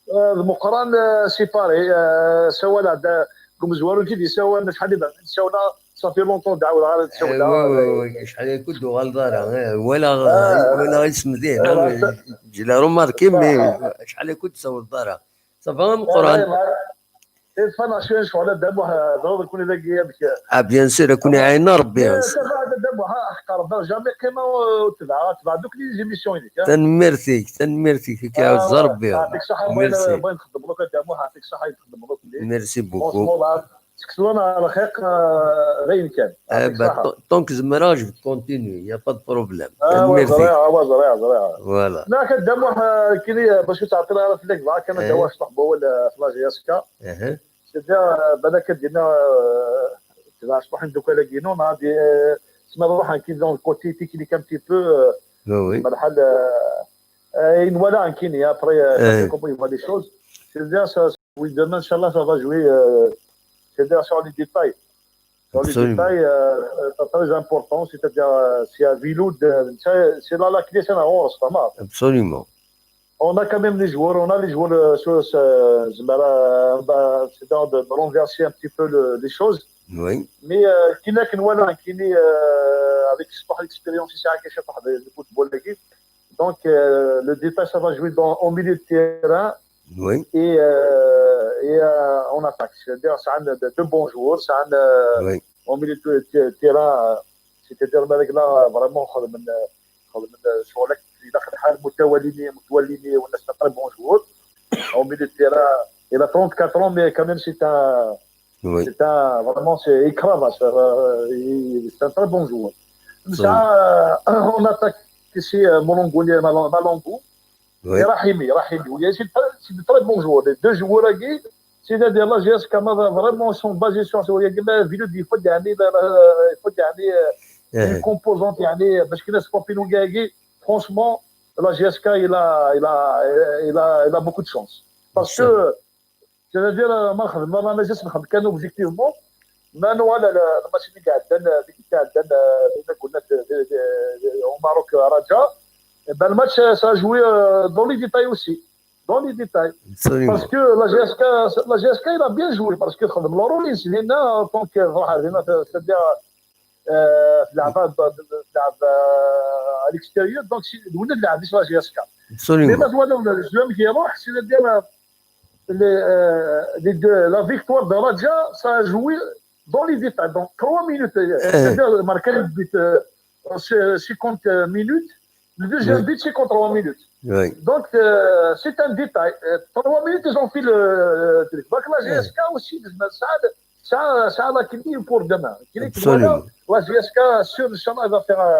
Eh, d Meqqran, eh, si Paris, eh, sawaleɣ-d, eh, umezwaru i d-yessawalen, acḥal i d-ssawleɣ, ça fait longtemps d-ɛawdeɣ ara d-ssawleɣ. Acḥal ay kud uɣaleḍ ara, walaɣ walaɣ isem dihin, j'ai la remarqué, mais acḥal ay kud tsawleḍ ara. Ça va, ameqqran. Iṭṭef-aneɣ cwiya n ccɣel a Dda Muḥ, ẓriɣ nekkni dagi amek. Ah, bien sûr, ad ken-iɛin Rebbi. Ça va a Dda Muḥ, ḥeqqer, jamais qqimeɣ ur tebɛeɣ, tebɛeɣ akk les émissions-inek. Tanemmirt-ik, tanemmirt-ik, ad k-iɛuzz Rebbi. Yeɛṭik ṣṣeḥḥa, bɣiɣ ad xedmeɣ akk a Dda Muḥ, yeɛṭik ṣṣeḥḥa, ad xedmeɣ akk. Merci beaucoup. Seksu-a rxiq, d ayen kan. Tant que zemreɣ, je vais continuer, il n'y a pas de problème. Tanemmirt-ik. Ẓriɣ, ẓriɣ, ẓriɣ. Voilà. Nekk a Dda Muḥ, kini bac ur ttɛeṭṭileɣ ara fell-ak, bɣiɣ kan ad d-awiɣ cṭuḥ n wawal ɣef la J S K. C'est-à-dire, balak ad d-iniɣ, tebɛeɣ cṭuḥ n imeddukal-agi-inu, neɣ ad d-, sma ruḥeɣ kini dans le côté technique un petit peu, lḥal, ayen walaɣ nekkini, après, comment il voit les choses. C'est-à-dire, ça, oui, demain, Inch'Allah, ça va jouer, c'est-à-dire sur les détails. Sur les détails, très important, c'est-à-dire, c'est à vélo, c'est là la clé, c'est la horse, pas mal. Absolument. On a quand même les joueurs, on a les joueurs, c'est-à-dire de, de renverser un petit peu le, les choses. Oui. Mais euh, qui n'a qu'une voilà, qui n'est euh, avec l'expérience ici à Kachapah, le football. Donc euh, le détail, ça va jouer dans, au milieu de terrain. Oui. Et, euh, et euh, en attaque. C'est-à-dire, ça a deux bons joueurs, ça a oui. Au milieu de terrain, c'est-à-dire, là, vraiment, خدم شغلك في داخل الحال متوليني متوليني والناس très bon joueur. Au milieu de terrain, il a trente-quatre ans, mais quand même, c'est un, oui. c'est un, vraiment, c'est, il cravache, c'est un très bon joueur. En attaque, ici, Malongo, Malongo. Oui. Rahimi, Rahimi, oui, c'est de très bons joueurs. Les deux joueurs, c'est-à-dire la J S K vraiment sont basés sur ce, il faut dire, il faut dire, une composante, parce que franchement, la J S K, il a, il a, il a, il a beaucoup de chance. Parce que, c'est-à-dire, ما نخدم، ما نجيش نخدم كان objectivement، ما نوال الماتش اللي قاعد دان، اللي قاعد دان، اللي قلنا au Maroc رجاء، ben le match ça a joué dans les détails aussi. Dans les détails. Absolument. Parce que la J S K, la J S K, il a bien joué parce que خدم la relance هنا en tant que c'est-à-dire تلعب تلعب à l'extérieur donc c'est وين تلعب la J S K. Absolument. Mais maintenant le joueur qui يروح c'est-à-dire les, les deux, la victoire de Raja ça a joué dans les détails donc trois minutes c'est-à-dire marqué le but cinquante minutes. Le deuxième but, c'est contre trois minutes. Oui. Donc, euh, c'est un détail. Euh, trois minutes, ils ont fait le, le truc. Donc, la J S K aussi, ça, ça, ça a la clé pour demain. Absolument. La J S K, sûr, Inch'Allah, il va faire, un,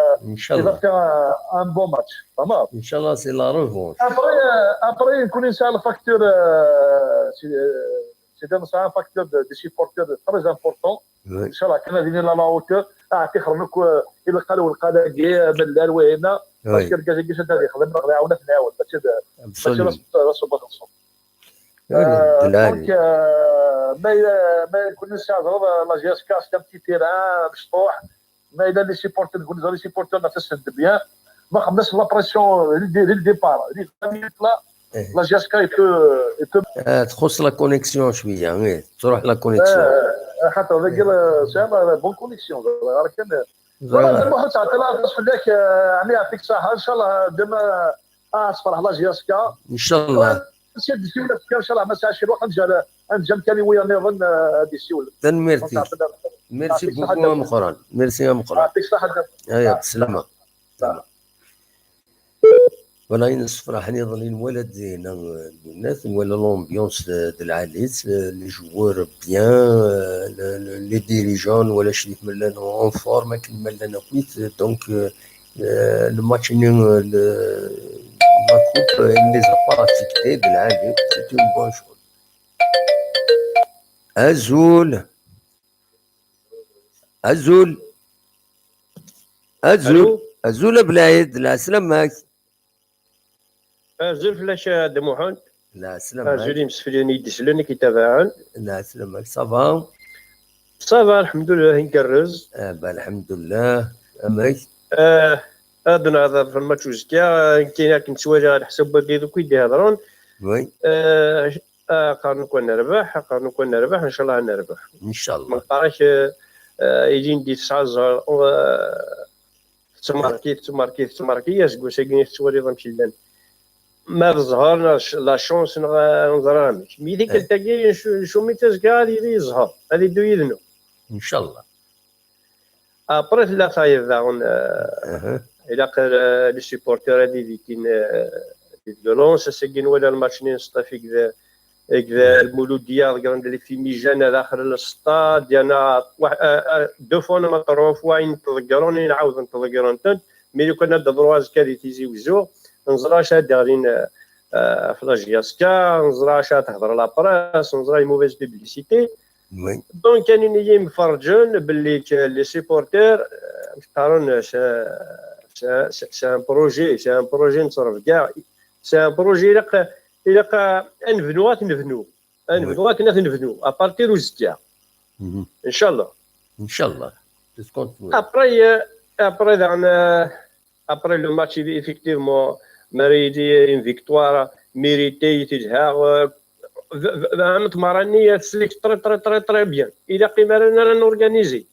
il va faire un, un bon match. Pas mal. Inch'Allah, c'est la revanche. Après, euh, après, on connaît ça, le facteur, euh, c'est, euh, c'est un, c'est un facteur de, de supporters très important. Oui. Inch'Allah, كنا دينا la hauteur. اعطي خرنوك الى القلب والقلب من الوهنا. Parce que الكازاكي شد هذه خدمنا غير عاونت نعاون ماشي ماشي راس راس باش نصوم. Donc ما يكون نساعد la J S K c'est un petit terrain مشطوح. ما الا les supporters نقول les supporters ما تسد bien. ما خدناش la pression dès le départ. Les vingt minutes là, la J S K il peut, il peut. تخص la connexion شويه، تروح la connexion. خاطر هذاك c'est la bonne connexion. راه كان voilà زعما تعطي la réponse فداك. يعني يعطيك الصحه، ان شاء الله demain اه تفرح la J S K. ان شاء الله. نسيت نسيولك ان شاء الله ما ساعش الوقت نجا نجا كان ويا نظن هذه السيوله. Tanemmirt-ik. Merci beaucoup a Meqqran. Merci a Meqqran. يعطيك الصحه. Aya, bselama. Voilà, ayen nessefraḥ niḍen i nwala dinna, lwenat, nwala l'ambiance d lɛali-tt, les joueurs bien, les dirigeants, nwala crik ma llan en forme akken ma llan akkit, donc le match-nni, la coupe, il ne les a pas affectés d lɛali, c'est une bonne chose. Azul. Azul. Azul. Azul a Belɛid, lɛeslama-k. Azul fell-ak a Dda Muḥend. Lɛeslama-k. Azul i yimsefliden i d-isellen, i k-itabaɛen. Lɛeslama-k, ça va? Ça va, lḥemdullah, ngerrez. Ah, bah, lḥemdullah. Amek? Ad nehḍer ɣef lmatch uzekka, nekkini akken ttwaliɣ leḥsab wagi d akk i d-ihedren. Oui. Aqernu kan nerbeḥ, aqernu kan nerbeḥ, ncallah ad nerbeḥ. Ncallah. Ma nqarek, eh, eh, ilin di tesɛa zzher, eh, tettmerki, tettmerki, tettmerki, aseggas-agi i tettwaliḍ amek llan. Ma d zzher, neɣ c-, la chance, neɣ, eh, neẓra amek. Mi tikkelt-agi, ncu-, ncumi tazga ad yili zzher, ad iddu yid-neɣ. Ncallah. Après, tella tayeḍ daɣen, eh, ilaq, eh, les supporters ad iditin, eh, di violence. Ass-agi nwala lmatch-nni n Sṭif akked, akked Lmuludiya, ḍeggren-d les fumigènes daxel n lstad, yerna wa-, eh, eh, deux fois neɣ trois fois i ten-ḍeggren, i ɛawden ḍeggren-tent. Mi lukan ad d-teḍru azekka di Tizi Wezzu, neẓra acu ad d-iɣlin, eh, eh, ɣef la J S K, neẓra acu ad tehder la presse, neẓra les mauvaises publicités. Oui. Donc, ad nini imferrǧen belli que les supporters, euh, amek qqaren, c'est, c'est, c'est, c'est un projet, c'est un projet n ttrebga, c'est un projet ilaq, ilaq ad nebnu, ad t-nebnu, ad nebnu akken ad t-nebnu, à partir uzekka. Mhm. Ncallah. Ncallah. Après, euh, après, daɣen, euh, après le match, effectivement, mi ara yili une victoire méritée, i telha, euh, d-, d-, d-, am tmara-nni, ad tslik très, très, très, très bien. Ilaq imaren ara n-organiser.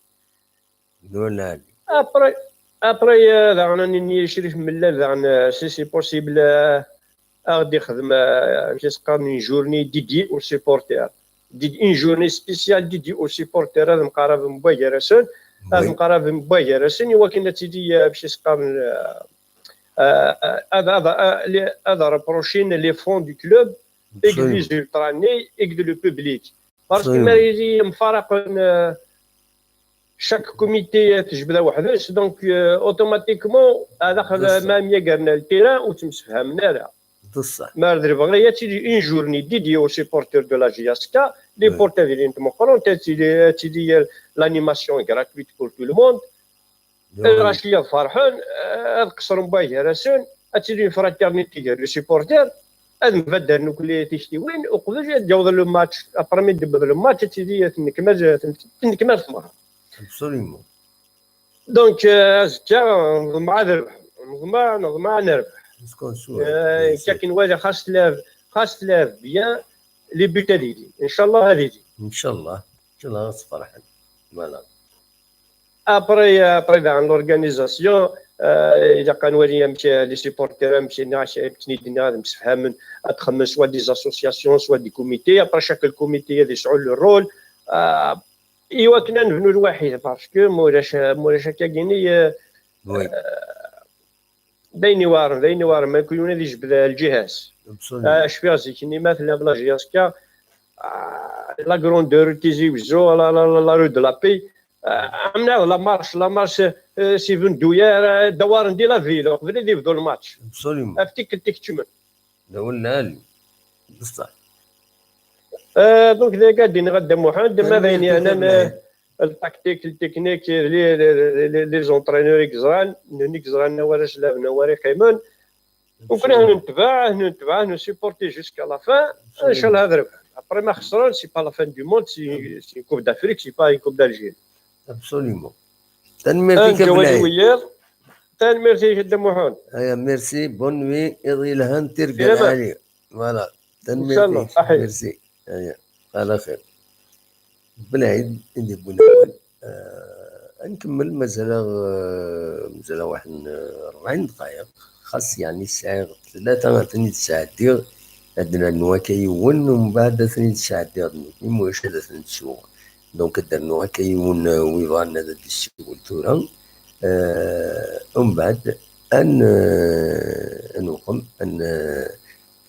Après, après, euh, daɣen, ad nini Crif Mellal, daɣen, euh, si c'est possible, euh, ad ɣ-d-ixdem, euh, amek i s-qqaren, une journée dédiée aux supporters. Did-, une journée spéciale dédiée aux supporters, ad mqaraben mebwa gar-asen, ad mqaraben mebwa gar-asen, i wakken ad tili, euh, amek i s-qqaren, euh, euh, euh, ad, ad, euh, les, ad reprocher les fans du club, et que les ultras-nni, et que le public. Parce que ma yili mfaraqen, euh, chaque comité tejbed weḥd-s, donc, euh, automatiquement, ad axel ma myagren le terrain ur ttemsefhamen ara. Ma d lebɣi ad tili une journée dédiée aux supporters de la J S K, les portes ad ilint meqqrent, ad tili, ad tili, euh, l'animation gratuite pour tout le monde. Lɣaci ad ferḥen, euh, ad qeṣṣren mebwa gar-asen, ad tili une fraternité gar les supporters, ad mbaddalen akk tiktiwin, uqbel ad d-yaweḍ le match, après mi d-tewweḍ le match, ad tili tennekmal, tennekmal tmeɣra. Absolument. Donc, euh, azekka, neḍmeɛ ad nerbeḥ. Neḍmeɛ, neḍmeɛ ad nerbeḥ. Euh, akken wala, xas tlab, xas tlab bien, les buts ad ilin. Ncallah ad ilin. Ncallah. Ncallah ad sferḥen. Voilà. Après, après, daɣen l'organisation, euh, ilaq ad nwali amek, euh, les supporters, amek, akken i d-nniɣ, ad msefhamen, ad xedmen soit des associations, soit des comités. Après, chaque comité ad yesɛu le rôle. Euh, i wakken ad nebnu lwaḥid, parce que ma ulac, ma ulac akkagini, euh, euh, d ayen iweɛren, d ayen iweɛren, ma kul yiwen ad ijbed lǧiha-s. Absolument. Ah, cfiɣ zik-nni ma tella la J S K, ah, la grandeur Tizi Wezzu, la, la, la, la rue de la Paix, ah, amnaɣ la marche, la marche, euh, si Vendouyère, euh, dawaren di la ville, uqbel ad yebdu le match. Absolument. Af tikkelt ikeččmen. D awal lɛali. Bessah. Euh, donc, d akka d-yenna Dda Muḥend, ma d ayen yeɛnan, euh, le tactique, le technique, les, les, les, les entraîneurs i yeẓran, nutni i yeẓran anwa ara s-laben, anwa ara yeqqimen. Donc, nutni netbeɛ, nutni netbeɛ, nous supporter jusqu'à la fin. Ncallah ad rebḥen. Après, ma xesren, c'est pas la fin du monde, c'est, c'est une Coupe d'Afrique, c'est pas une Coupe d'Algérie. Absolument. Tanemmirt-ik a Belɛid. Tanemmirt-ik a Dda Muḥend. Aya, merci, bonne nuit, iḍ yelhan, tirga lɛali. Voilà. Tanemmirt-ik. Merci. Aya, ala xir. Belɛid i d-yewwin awal. Ah, ad nkemmel, mazal-aɣ, ah, mazal-aɣ waḥed n, ah, rebɛin dqayeq. Xas, yeɛni, sɛiɣ tlata ad ten-id-sɛeddiɣ, ad d-nernu akka yiwen, umbeɛd ad ten-id-sɛeddiɣ d nekni, ma ulac ad ten-ttuɣ. Donc, ad d-rnuɣ akka yiwen, euh, wi bɣan ad d-issiwel tura. Euh, umbeɛd, ad n-, euh, ad nuqem, ad n-, euh,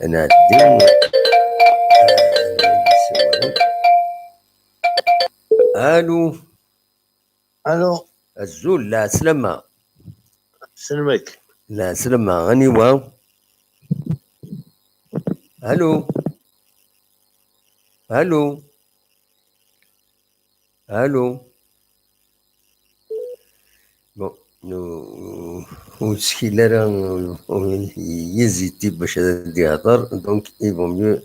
ad nɛeddi, euh, ad d-issiwel. Allô? Allô? Azul, lɛeslama. Selmek. Lɛeslama, aniwa? Allô? Allô? Allô? Bon, nu-, ur ttkil ara, ur yeziti bac ad d-ihder, donc il vaut mieux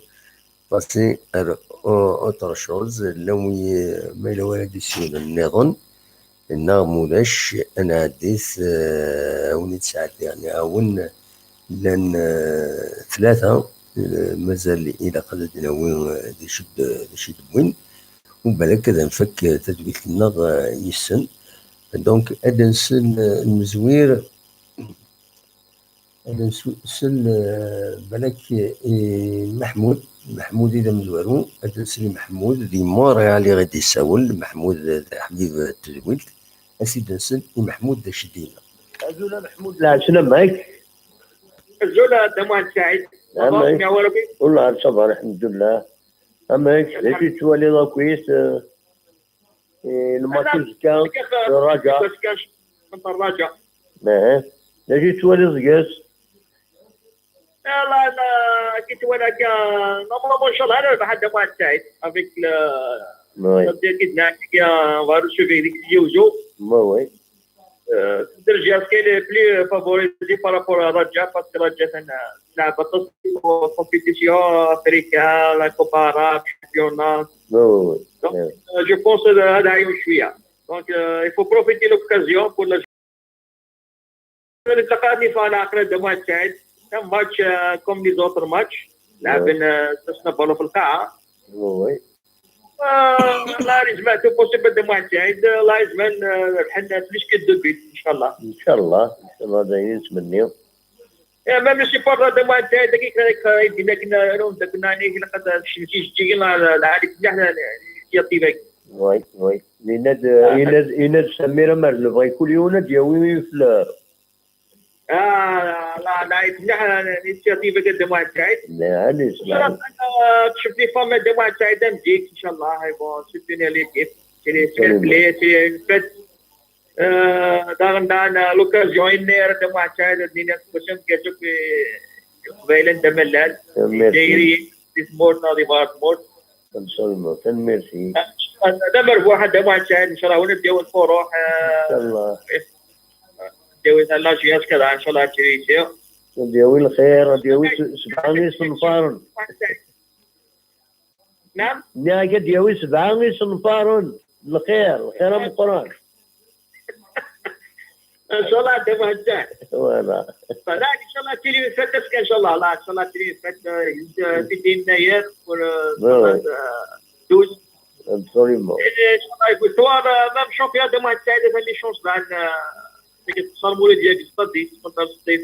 passer à au-, autre chose. Lawi, ma yella wara d-isiwlen nniḍen, neɣ ma ulac, ad nɛeddi-t, eh, a wen-id-sɛeddiɣ, nɛawen, llan, eh, tlata, mazal ilaq ad d-nawi d acu d-wwin, u balak ad nfak tadwilt-nneɣ yis-sen. Donc, ad nsel lmezwir, ad nsel balak i Maḥmud. Maḥmud i d amezwaru. Ad nsel i Maḥmud di Montréal i ɣ-d-issawel. Maḥmud d aḥbib n tedwilt. Ad s-id-nsel i Maḥmud d acu d-yenna. Azul a Maḥmud, lɛeslama-k. Azul a Dda Muḥend Saɛid. Amek? Ur lɛerc aḍar, lḥemdullah. Amek? D acu tettwaliḍ akkit? Eh, lmatch uzekka, Raja. Azekka, Raja. Aha. D acu tettwaliḍ deg-s? Yalla, la, qui tu vois là, normalement, inchallah, elle va de moins de avec le, oui, le qui on va recevoir les Jojo. Oui, oui. Euh, c'est le G S K est plus favorisé par rapport à Raja, parce que Raja, c'est un, c'est un bâton pour compétition africaine, la Coupe arabe, championnat. Oui, oui, oui. Donc, oui, euh, je pense que là, il y a une chouïa. Donc, euh, il faut profiter de l'occasion pour la نتلاقى في فانا اخر دابا تاعي. كان ماتش، آه، كوم لي زوتر ماتش. لعبنا، آه، درنا بالو في القاعه. وي. آه، الله يجمع تو بوسيبل دابا تاعي. الله يجمع، آه، حنا في ليش كي دو بيت ان شاء الله. ان شاء الله، ان شاء الله دايرين نتمنيو. يا ما ماشي بار دابا تاعي داك يدينا كنا، كنا ني كنا قد شي شي شي لا لا عليك حنا يا طيبك. وي، وي. يناد، يناد، يناد سمير أمر نبغي كل يوم ناد ياوي في ال- اه لا لا، يتمنى الانيشياتيف قدم واحد سعيد. لا، علاش؟ ان شاء الله، آه، تشوف لي فام قدم واحد سعيد نجيك ان شاء الله. هاي بون سوتوني ليكيب. سي سي بلي سي فات. آه، داغن دان لوكازيون نير قدم واحد سعيد الدنيا باش نكاتب في قبيله دملال. دايرين ديسمورت ناضي بارت مورت. ان شاء الله، تنميرتي. هذا مربوح، هذا واحد سعيد ان شاء الله، ونبداو نفرح. آه، ان شاء الله. ديوي ثلاث جهاز كذا، ان شاء الله تريسيو. ديوي الخير، ديوي س-، سبعة يصنفارن. نعم. يا قد ديوي سبعة يصنفارن. الخير، الخير مقران. ان شاء الله دابا هداه. فوالا. فلا، ان شاء الله تيلي من فات تسكى ان شاء الله. لا، ان شاء الله تيلي من فات، آه، في دين ناير، ولا، آه، دوز. ابسوليومون. إيه، ان شاء الله يكون سوا، آه، مام شامبيون دو موان تاعي دابا لي شونس تاع ال-، ديك التصرمولي ديالك ستادي، سبونتر ستيف.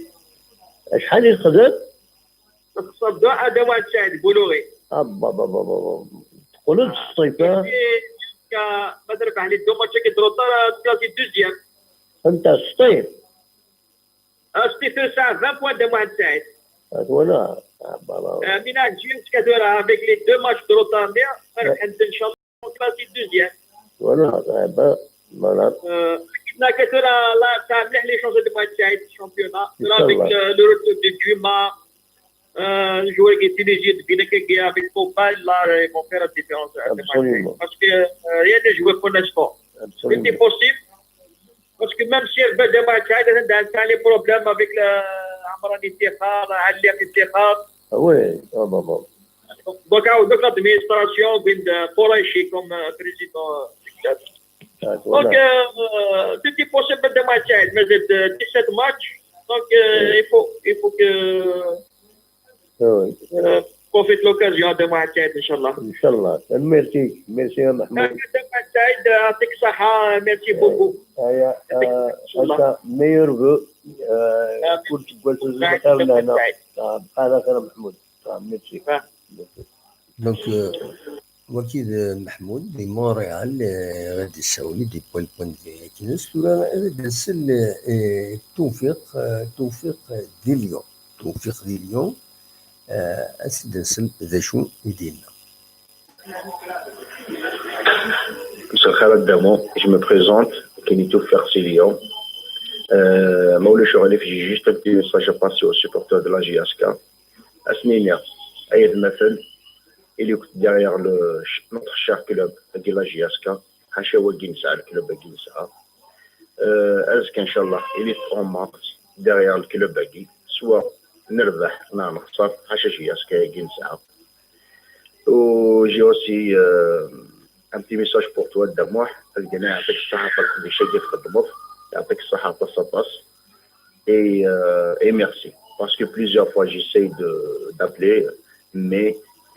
شحال يخدم؟ تصدى ادم واحد سعيد بولوغي. ابا بابا بابا. تقول الصيف، ها؟ إيه، كا-، ما درك عليه دو ماتش كي دروطا، كلاسي دوزيام. انت السطيف. السطيف ساعة عشرين بوان دام واحد سعيد. هذا ولا. ابا بابا. آه، من اجل كدورة افيك لي دو ماتش دروطا ميا، فرح انت ان شاء الله. كلاسي دوزيام. فوالا، غابة، فوالا. آه، كنا كثر لا تاع مليح لي شونس دو ماتش تاع الشامبيونا. ان شاء الله. Avec, euh, le retour de Duma, euh, un joueur qui est intelligent, qui est, qui est avec Pogba, là, ils vont faire la différence. Absolument. Parce que, euh, rien n'est joué pour l'instant. Absolument. Tout est possible. Parce que même si elle veut des matchs, elle a des problèmes avec le Amran Iftkhar, Ali Iftkhar. Ah oui, ah bon, bon. Donc, euh, donc l'administration, Bind Kouraïchi comme, euh, président du club. Ah, voilà. Donc, euh, tout est possible de match, mais c'est de dix-sept matchs. Donc, euh, il faut, il faut que, euh, profite l'occasion de match, Inch'Allah. Inch'Allah. Merci, merci à Mahmoud. De match, euh, يعطيك الصحة. Merci beaucoup. Inch'Allah. Meilleurs vœux. كل تقول في الخير لنا. بحال خير محمود. Merci. Donc, euh, wagi d Maḥmud di Montréal, euh, ɣer d-issawel di point point de vue akken tura ad d-nsel, euh, Tewfiq, euh, Tewfiq di Lyon. Tewfiq di Lyon, euh, ad s-d-nsel d acu i d-yenna. مساء الخير الدمو، je me présente, كيني توفيق سي ليون. Euh, ما ولاش غالي في جيجي، طيب دي ميساج باسي او سيبورتور دو لا جي اس كا. اسنينيا، اي المثل، اللي كنت derrière le ch-، notre cher club, هادي لا جي اس كا، حاشا واقي نسعى الكلوب واقي نسعى. آه، ازكى ان شاء الله، اللي ترومونت derrière الكلوب واقي، سواء نربح ولا نخسر، حاشا جي اس كا واقي نسعى. وجي اوسي، آه، ان بتي ميساج بور توا دموح، القناع يعطيك الصحة في الخدمة اللي تخدمه، يعطيك الصحة طاس طاس. اي، آه، اي ميرسي. Parce que plusieurs fois, j'essaye de, d'appeler, mais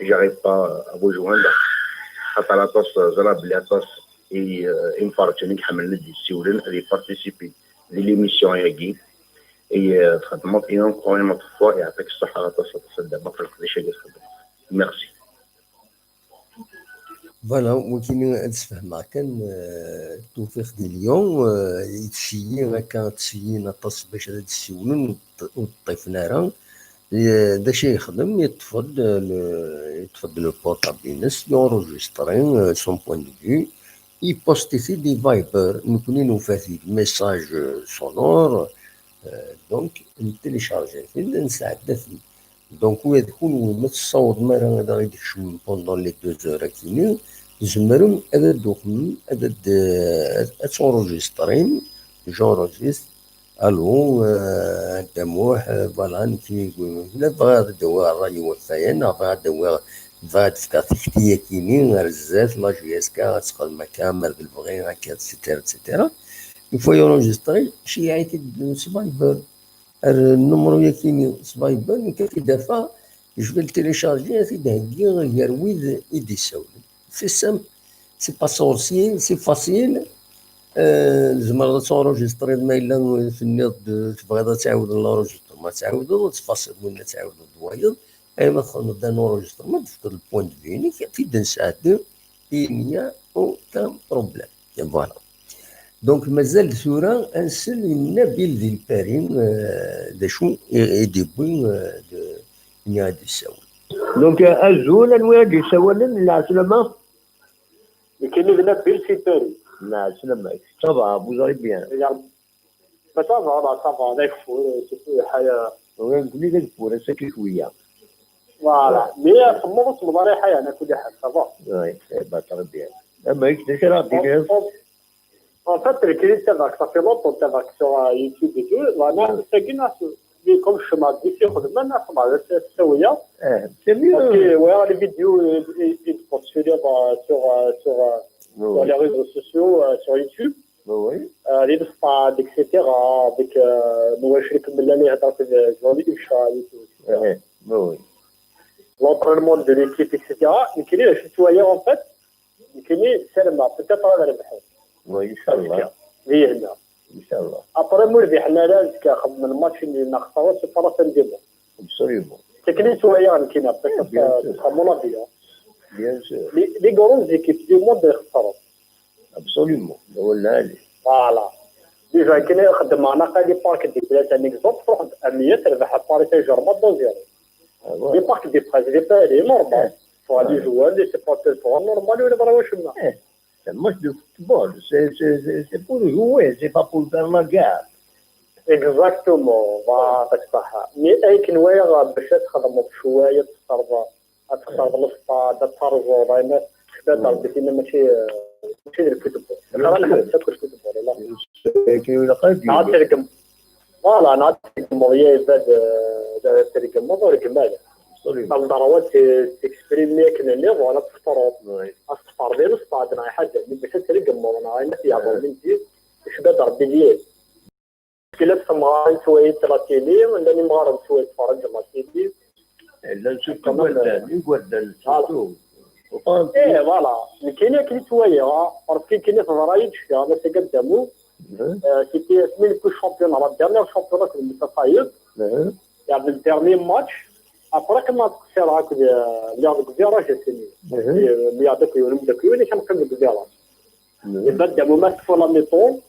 j'arrive pas à vous joindre. Xaṭer aṭas, ẓriɣ belli aṭas i, euh, imferrǧen i iḥemmlen ad d-yessiwlen, ad yparticipi di l'émission-agi. Et, euh, txedmeḍ une incroyable fois, yeɛṭik ṣṣeḥḥa aṭas, aṭas n dama ɣef leqdic-agi txedmeḍ. Merci. Voilà, wikini ad sfehmeɣ kan, euh, tufiɣ di Lyon, euh, yettceyyin akka, ttceyyin aṭas bac ad d-ssiwlen, ur ṭ-, ur ṭṭifen ara. Euh, d acu i yexdem? Yeṭṭef-d, euh, le, yeṭṭef-d le portable-ines, yenregistre, euh, son point de vue, yepost-it-id di Viber, nekni nufa-t-id, message, euh, sonore, euh, donc, nettélécharge-it-id, nesɛedda-t-id. Donc, ula d kunwi, ma tessawḍem ara ad aɣ-id-tkecmem pendant les deux heures akini, tzemrem ad d-tuxmem, ad d-, ad, ad tenregistrem, j'enregistre, allô, euh, a Dda Muḥ, euh, voilà, nekni, la bɣiɣ ad d-awiɣ ṛṛay n waktayen, neɣ bɣiɣ ad d-awiɣ, bɣiɣ ad d-fkeɣ tikti akini, ar zdat, la J S K, ad texdem akka, ma d lebɣi, akka, et cetera, et cetera. Une fois enregistré, ceyyeɛ-it-id s Viber. Ar nnumru-yakini s Viber, nekk ad t-id-afeɣ, je vais le télécharger, ad t-id-heggiɣ gar wid i d-issawlen. C'est simple, c'est pas sorcier, c'est facile. Euh, tzemreḍ ad tenregistriḍ ma yella tenniḍ-d tebɣiḍ ad tɛiwdeḍ l'enregistrement, ad tɛiwdeḍ, ad tfasiḍ win ad tɛiwdeḍ d wayeḍ. Ayen ma txedmeḍ d un enregistrement, ad d-tefkeḍ le point de vue-inek, ad t-id-nesɛeddi, il n'y a aucun problème. Et voilà. Donc, mazal tura ad nsel i Nabil di Lpari, euh, d acu i, i d-yewwi, euh, d, i ad d-yessawel. Donc, euh, azul, anwi i d-yessawalen, lɛeslama? Nekkini d Nabil si Paris. Lɛeslama, ça va, vous allez bien? Regarde, bah, ça va, là, ça va, d ageffur, c'est tout, ḥaya. Oui, nekkni d ageffur, ass-agi cwiya. Voilà, mais semmeḍ ur semmeḍ ara ḥaya, ana kulli ḥal, ça va. Oui, eh ben, très bien. Amek, d acu ara ɣ-d-tiniḍ? En fait, nekkini ttabaɛeɣ-k, ça fait longtemps ttabaɛeɣ-k sur, euh, YouTube et tout. Voilà, c'est que là, mais comme je suis mardi, c'est que demain, là, ça va, c'est, c'est, oui, hein. Eh, c'est mieux. Parce que, ouais, les vidéos, euh, et, et de poursuivre, euh, sur, euh, sur, euh, sur Oui, les réseaux sociaux, euh, sur YouTube. oui. Euh, les stades, et cetera. Avec, euh, nous, je sais que là, les attaques, euh, je vais aller, et tout. Eh, oui. L'entraînement de l'équipe, et cetera. Nekkini, je suis, en fait, nekkini, c'est le match, peut-être, on va le faire. Oui, Inch'Allah. Di hna. Inch'Allah. Après, moi, di hna, là, jusqu'à le match, il y a une c'est pas la fin du monde. Absolument. Nekkini, tu vois, il y a un qui n'a pas Eh, bien sûr. C'est mon avis, hein. Bien sûr. Les, les grandes équipes du monde, elles sont Absolument. Voilà. Voilà. Déjà, كنا خدمنا قال لي بارك دي بلاد، un exemple, تروح أمية تربح باريس سان جيرمان deux zéro. Ah, Les voilà. Parcs des Princes, les Paris, normal. Eh. Faut aller jouer, les supporters, pour normal, ولا برا واش ما. C'est un match de football. C'est, c'est, c'est pour jouer, c'est pas pour faire la guerre. Exactement, voilà, c'est ça. Mais avec une way, باش تخدم شوية، تخسر، تخسر الصاد، ترجو، راينا، شباب، ربي فينا ماشي، ماشي الفوتبول. خلينا نحب تاكل الفوتبول، لا. C'est que la fin du نعطي لكم. Voilà, نعطي لكم يا عباد، آه، ترجم، ما ضرك مال. Absolument. الضروات تكسبريمي كنا اللي، voilà، تفطروا. Oui. أصفر ديال الصاد، رايح حاجة، من باش ترجم، رايح يعبر من دي، شباب، ربي ليه. كلا تسمع شوية la télé، ولا نمغارب شوية تفرج la télé. Llan surtout igerdan, igerdan, surtout. Uqan. ايه، voilà. كاين كي شويه، parce que كاين في الرايد شفيها، انا تقدموا. Mhm. آه، c'était اسمي le championnat, la dernière championnat في المتصايد. Mhm. يعني le dernier match. Après كنا تقصير هاك، آه، اللي هذاك فيرا جا سيني. Mhm. اللي هذاك يوم، داك يوم اللي كنقيم الكبيره. Mhm. يبدا مو ماتش في la mi-temps.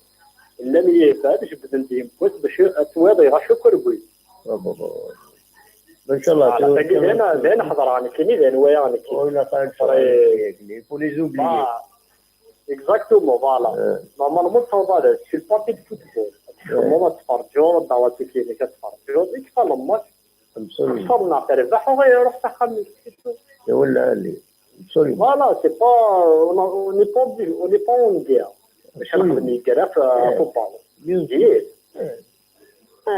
لا مي يبدا باش بدل ديم كويس باش التواضع يغشو كربوي. Bravo. ان شاء الله. على تاكي دينا دينا حضر عن كيني دين ويا عن كيني. ولا قاعد شويه. Il faut les oublier. Exactement, voilà. Normalement, ça va, c'est le parti de football. Comment on va te faire jouer, on va te faire jouer, et que le match, Absolument. صرنا تربح وغير يروح تخمس. ولا علي. Absolument. Voilà, c'est pas, on a- on n'est pas obligé, on n'est pas en guerre. باش نخدم يقرا في فوتبول. Bien sûr. جيد. إيه.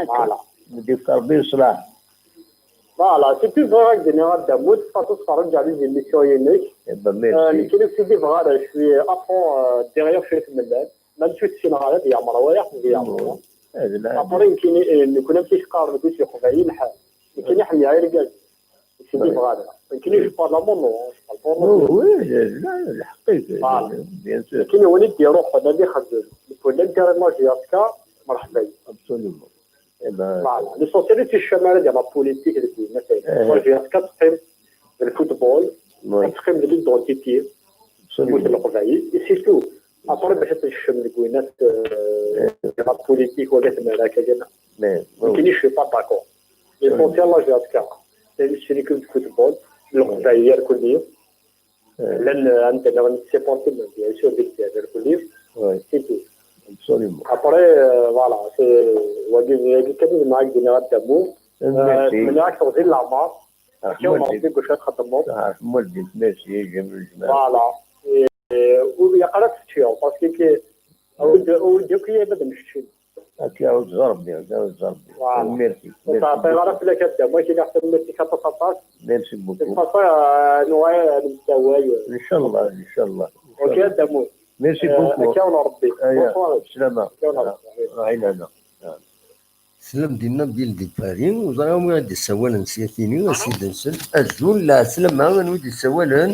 Voilà. ندير كاربي صلاح. Voilà, c'est plus vrai que général Damoud, pas tout se faire les émissions uniques. Eh ben, آه، merci. كاين سيدي بغا، je suis à fond, آه، derrière شويه من اللعب. ما نشوفش شي نهار هذه عمر ولا يحفظ يا عمر. Après, nekkini, eh, nekkni amek i k-qqaren deg Leqbayel, ḥa-, nekkini ḥemmleɣ irgazen. C'est des vrais. Nekkini, je parle à mon nom, hein, je parle pas au nom. Oui, oui, la, lḥeqq-ik, bien sûr. Nekkini, win i d-iruḥen ad ixdem pour l'intérêt de la J S K, merḥba. Absolument. Eh ben, voilà. L'essentiel, c'est jamais de la politique, de la J S K, c'est le football, c'est l'identité. Absolument. Et c'est tout. Après, باش تكشم لك وينات, euh, la politique ولا تمارا كذا. Mais, mais oui. Je suis pas d'accord. L'essentiel, la J S K. C'est une équipe de football. Leqbayel كلهم. لأن عندنا غنسيبورتي bien sûr ديك الجزائر كلهم. C'est tout. Absolument. Après, euh, voilà, c'est, وهادي، هادي كان معاك دينا غدا مو. Merci. نتمنى لك توصل العمر. رحمة والديك. ربي كلشي تخدمو. رحمة والديك، merci، جميل الجمال. Voilà. Et, euh, ويقرا تشتيو، parce que كي، أود، أود كي يبدا نشتي. هاكي عاود زربي، عاود زربي. Voilà. Merci، merci beaucoup. صافي، غير في لك هدا، ما كاين أحسن من هاديك، أطاس، أطاس. Merci beaucoup. صافي، آه، نوعي نتساواي. إن شاء الله، إن شاء الله. أوكي، هدا مو. Merci beaucoup. آه، هكا وربي. Bonsoir. سلامة. هكا وربي. آه، عينانا. آه. Slam dinna Bill di Paris, ur ẓriɣ anwa i d-issawalen sya kini, a Sidi-nsen. Azul, lɛeslama, anwa i d-issawalen?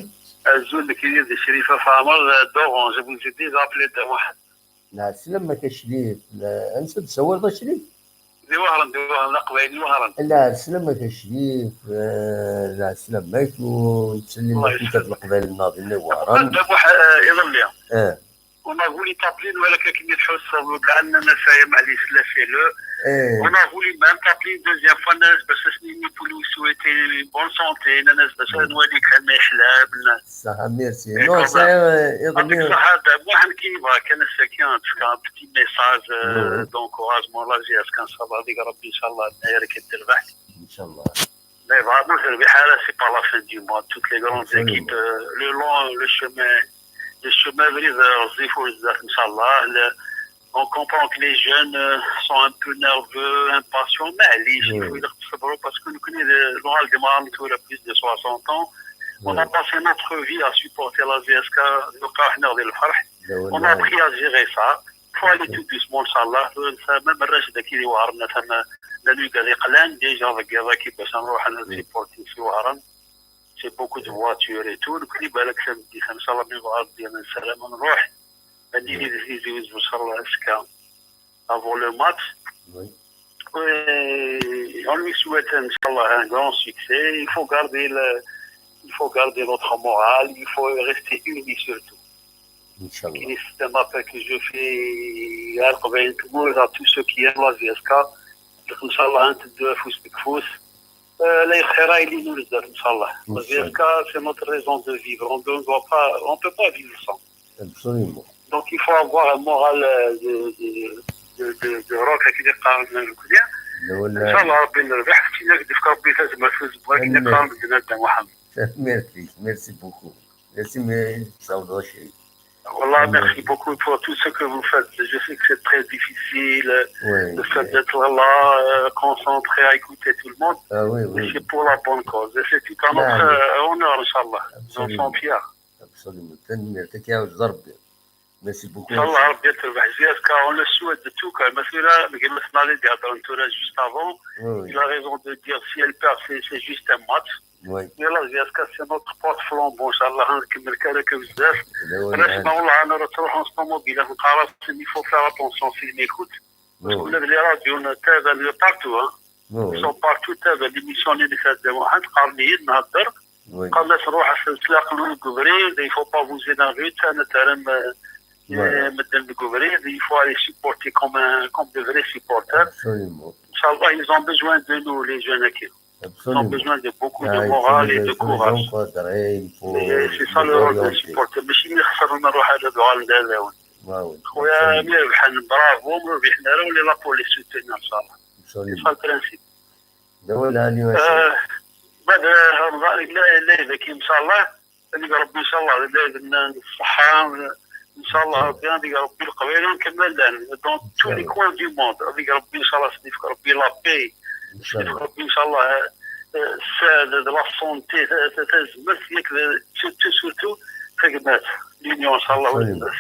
Azul, nekk d Crifa Famer, euh, d'Orange, je vous ai déjà appelé de Mohamed. Lɛeslama-k a Crif, la-, ansa d-tessawaleḍ a Crif? Di Wehran, di Wehran, d Aqbayli n Wehran. Lɛeslama-k a Crif, eh, lɛeslama-k, u nettsellim-ak-id ɣef Leqbayel-nneɣ dinna i Wehran. Dda Muḥ-, eh, iḍelli. Eh. On a voulu t'appeler, nous, avec la clinique Houssam, on a, ça y est, معليش, lâchez-le. Eh. On a voulu même t'appeler une deuxième fois, Nanas Bassasni, pour lui souhaiter une bonne santé, Nanas Bassasni, Nanas. Ça, merci. Et non, quand ça, même, euh, avec ça, Dda Muḥ, qui va, كان ساكن, parce qu'un petit message, euh, d'encouragement, la J S K, إن شاء الله, avec Rabbi, إن شاء الله, النهار كي تربح. إن شاء الله. Mais vraiment, c'est pas la fin du monde. Toutes les grandes équipes, euh, le long, le chemin, le chemin, il faut, إن شاء الله. Le, on comprend que les jeunes, euh, sont un peu nerveux, impatients, mais allez, il faut leur savoir parce que nous connaissons le, le démarrage, il a plus de soixante ans. On a passé notre vie à supporter la J S K, on a appris à gérer ça. Faut aller tout doucement, إن شاء الله. Ça, même الرشد كي يوهرنا ثم لانو قال يقلان ديجا ضيق ضيق باش نروح نسيبورتي في وهران. C'est beaucoup de voitures et tout. نكلي بالك سامدي إن شاء الله من غادي من سلام نروح. هادي لي ديزيزيوز إن شاء الله إسكا avant le match. Oui. Et on lui souhaite إن شاء الله un grand succès. Il faut garder le, il faut garder notre morale. Il faut rester unis surtout. إن شاء الله. كاين système appel que je fais, يا رقبة يتمور, à tous ceux qui aiment la J S K. Donc, إن شاء الله, أنت الدوا فوس بك فوس. آه، لا يخير إلي نور الزاد، إن شاء الله. La J S K, c'est notre raison de vivre. On ne doit pas, on peut pas vivre sans. Absolument. Donc, il faut avoir un moral, euh, de, de, de, de, de rock, كي يقال الكلية. إن شاء الله ربي نربح. كي نقدر ربي تزمر في الزبوة، كي يقال بنادم محمد. Merci, merci beaucoup. Merci, mais ça voudrait chier. Voilà, merci beaucoup pour tout ce que vous faites. Je sais que c'est très difficile, le fait d'être là, euh, concentré à écouter tout le monde. Ah oui, oui. Mais c'est pour la bonne cause. Et c'est tout à notre, euh, honneur, إن شاء الله. Nous en sommes fiers. Absolument. Tanemmirt, ad k-iɛawed Rebbi. Merci beaucoup. إن شاء الله ربي تربح J S K, on le souhaite de tout cœur. مثلا, نقول لك ناري دي هضرة نتورا juste avant. Oui, oui. Il a raison de dire, si elle perd, c'est, c'est juste un match. Oui. Mais la J S K, c'est notre porte-flambeau, إن شاء الله, نكمل كذاك بزاف. أنا أسمع والله, أنا راه تروح en ce moment, بلا نقرا, il faut faire attention في les écoutes. Parce que les radios, on a, ils sont partout, hein. Ils sont partout, تابع l'émission اللي فات, واحد قال لي نهضر. Oui. قال الناس نروح في السلاق الأول قبريد, il faut pas vous énerver, ça, أنا ترى م-, مدن قبريد, il faut aller supporter comme un, comme de vrais supporters. Absolument. إن شاء الله, ils ont besoin de nous, les jeunes, هكا. Ils ont besoin de beaucoup de morale et de courage. Et c'est ça le rôle d'un supporter. ماشي ملي يخسر نروح على دوار ندالاون. خويا مربحين, bravo, مربحين, راهو اللي la police soutenir إن شاء الله. C'est ça le principe. آه, بعد رمضان, لا, لا, لا, إن شاء الله. اللي ربي إن شاء الله, لا, لا, الصحة, إن شاء الله ربي, اللي ربي القبائل ونكمل لهم. Dans tous les coins du monde, اللي ربي إن شاء الله, سنيفك ربي la paix. سنيفك ربي إن شاء الله, آه, السعادة, de la santé, ت-, ت-, تزمت, ياك, surtout, surtout, تقدمات. L'union إن شاء الله.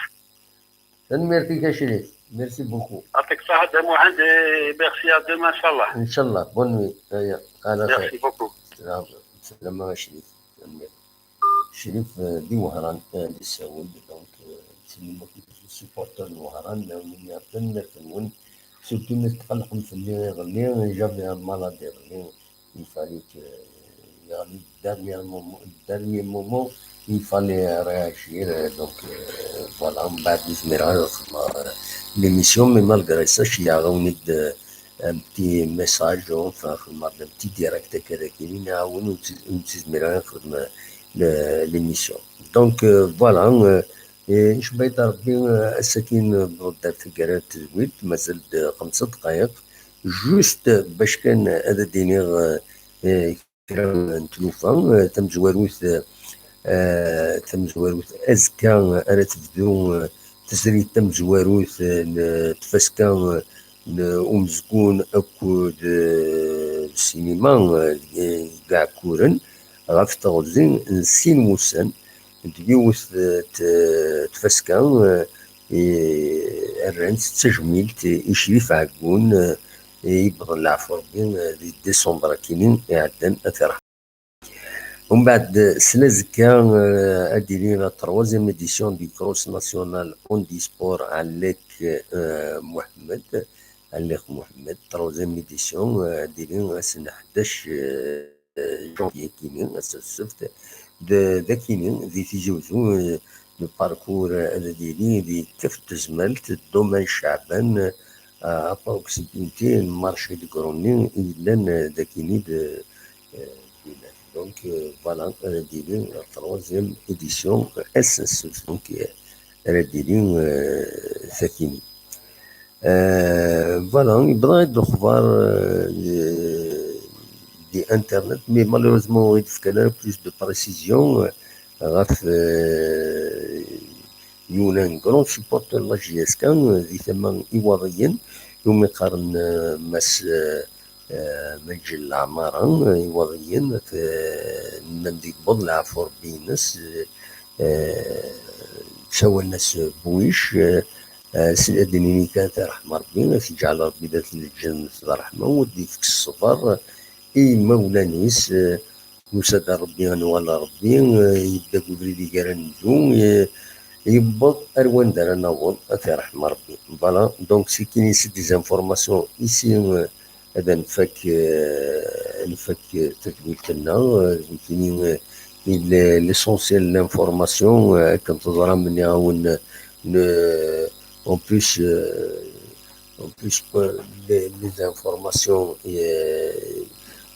Tanemmirt-ik a Crif. Merci beaucoup. يعطيك الصحة دي محمد، et merci, à demain إن شاء الله. Inch'Allah. Bonne nuit. Aya, ala Merci beaucoup. Salam, salam a Crif. Crif, euh, di Wehran, euh, d asawen, donc, euh, c'est le supporter n Wehran, euh, win iɛeṭṭen, nniɣ-nwen, surtout mi tqellqem fell-i iḍelli, j'avais un malade iḍelli, il fallait que, euh, yeɣli dernier moment, dernier moment, il fallait réagir, euh, donc, euh, voilà, mbeɛd ur zmireɣ ad xedmeɣ, euh, l'émission, mais malgré ça, ceyyeɛ-awen-id, euh, un petit message, enfin, xedmeɣ-d un petit direct akka dagi, nniɣ-awen ur tt-, ur tt-zmireɣ ad xedmeɣ le-, l'émission. Donc, euh, voilà, euh, eh, ncebba-d Rebbi, euh, ass-agi, euh, newweḍ-d ar taggara n tedwilt, mazal-d xemsa ddqayeq. Juste, euh, bac kan ad d-iniɣ, euh, eh, kra n tlufa, eh, tamezwarut, eh, eh, tamezwarut azekka, eh, ara tebdu, eh, tezrit tamezwarut, eh, n tfaska, eh, n umezgun akked, eh, ssinima, eh, deg Iɛekkuren ɣef teɣzi n sin wussan, deg yiwet, eh, t-, tfaska, eh, i, rran-tt d tajmilt i Crif Ɛeggun, eh, i yewwḍen leɛfu Rebbi, eh, di décembre akini iɛeddan, ad t-irḥem. Umbeɛd, s lazekka, eh, ad d-tili la troisième édition du Cross National Handisport Ɛellek, eh, Muḥemmed, Ɛellek Muḥemmed, troisième édition, eh, ad d-tili ass n ḥdac, eh, janvier akini, ass n ssebt, d, d akini, di Tizi Wezzu, eh, le parcours, eh, ad d-yili di Kaf n Tezmalt, domaine Ceɛban, eh, à proximité n marché de Groni i yellan, eh, d akini d, eh, d winnat. Donc, eh, voilà, ad d-yili la troisième édition, eh, ass n ssebt, donc, eh, ad d-yili, eh, takini. Euh, voilà, yewweḍ-aɣ-d lexbar, euh, di internet, mais malheureusement ur yi-d-fkan ara plus de précision, euh, ɣef, euh, yiwen n grand supporter n la J S K, euh, di tama n Iwaḍiyen, iwumi qqaren, euh, Mass, euh, euh, Maǧid Leɛmara, euh, Iwaḍiyen, euh, nnan-d yewweḍ leɛfu Rebbi-ines, euh, euh, ssawalen-as Buic, euh, Eh, s-, ad d-nini kan, ad t-irḥem Rebbi, ad t-iǧɛel Rebbi d at lǧennet d ṛṛeḥma, u ad d-ifk ṣṣber i yimawlan-is, eh, nusa-d ar Rebbi, ad nwali Rebbi, eh, yedda deg ubrid i gar ad neddu, eh, yewweḍ ar wanda ara naweḍ, ad t-irḥem Rebbi. Voilà, donc c'est kini c'est des informations ici, eh, ad nfak, eh, ad nfak, eh, tadwilt-nneɣ, eh, d nekkini, eh, i l-, l'essentiel n l'information, eh, akken teẓram, nniɣ-awen, eh, ne-, en plus, eh, en plus, eh, les, les informations, eh,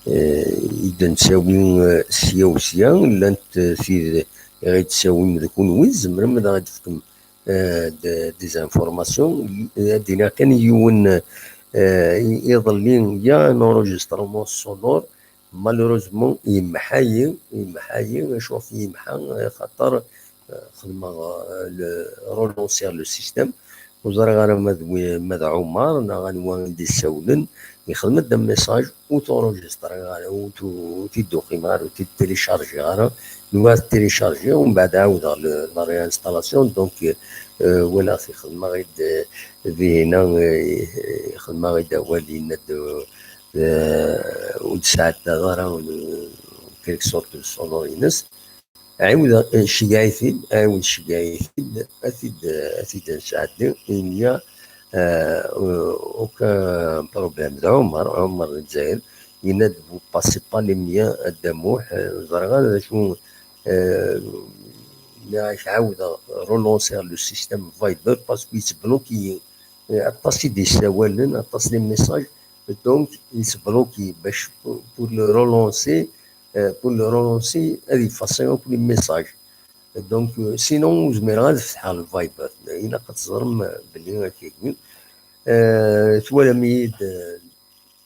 eh, i d-nettawi, eh, sya u sya, llant, eh, tid i ɣ-d-tawim d kunwi, tzemrem ad aɣ-d-tefkem, eh, d-, des informations. Ad d-iniɣ kan yiwen, eh, i-, iḍelli, il y a un enregistrement sonore, malheureusement, yemḥa-yi, yemḥa-yi, acu ɣef yemḥa, eh, xaṭer, eh, xedmeɣ, eh, le, relancer le système. Ur ẓriɣ ara ma d wi-, ma d Ɛumar neɣ anwa i d-issawlen. Yexdem-d un message, ur t-enregistriɣ ara, ur t-, ur t-id-uqimeɣ ara, ur t-id-téléchargiɣ ara. Nwiɣ ad t-téléchargiɣ, umbeɛd ɛawdeɣ le, la réinstallation, donc, euh, walaɣ-t ixdem-aɣ-id, euh, dihina, euh, ixdem-aɣ-id awal, yenna-d, euh, ur d-sɛeddaɣ ara, euh, quelque sorte de sonore-ines. Ɛiwed, eh, ceggeɛ-it-id, ɛiwed ceggeɛ-it-id, ad t-id, ad t-id-nesɛeddi, il n'y a, euh, aucun problème. D Ɛumar, Ɛumar Lezzayer, yenna-d, vous passez pas les miens, a Dda Muḥ, eh, ẓriɣ ara d acu, eh, nniɣ-ak ɛawdeɣ relancer le système Viber parce que yettbloki-yi. Eh, aṭas i d-yessawalen, aṭas les messages, donc yettbloki-yi bac pour, pour le relancer, eh, pour le relancer, ad effacer akk les messages. Donc, euh, sinon, ur zmireɣ ad fetḥeɣ le Viber. Ilaq ad teẓrem, euh, belli akkagi. Euh, twalam-iyi-d, euh,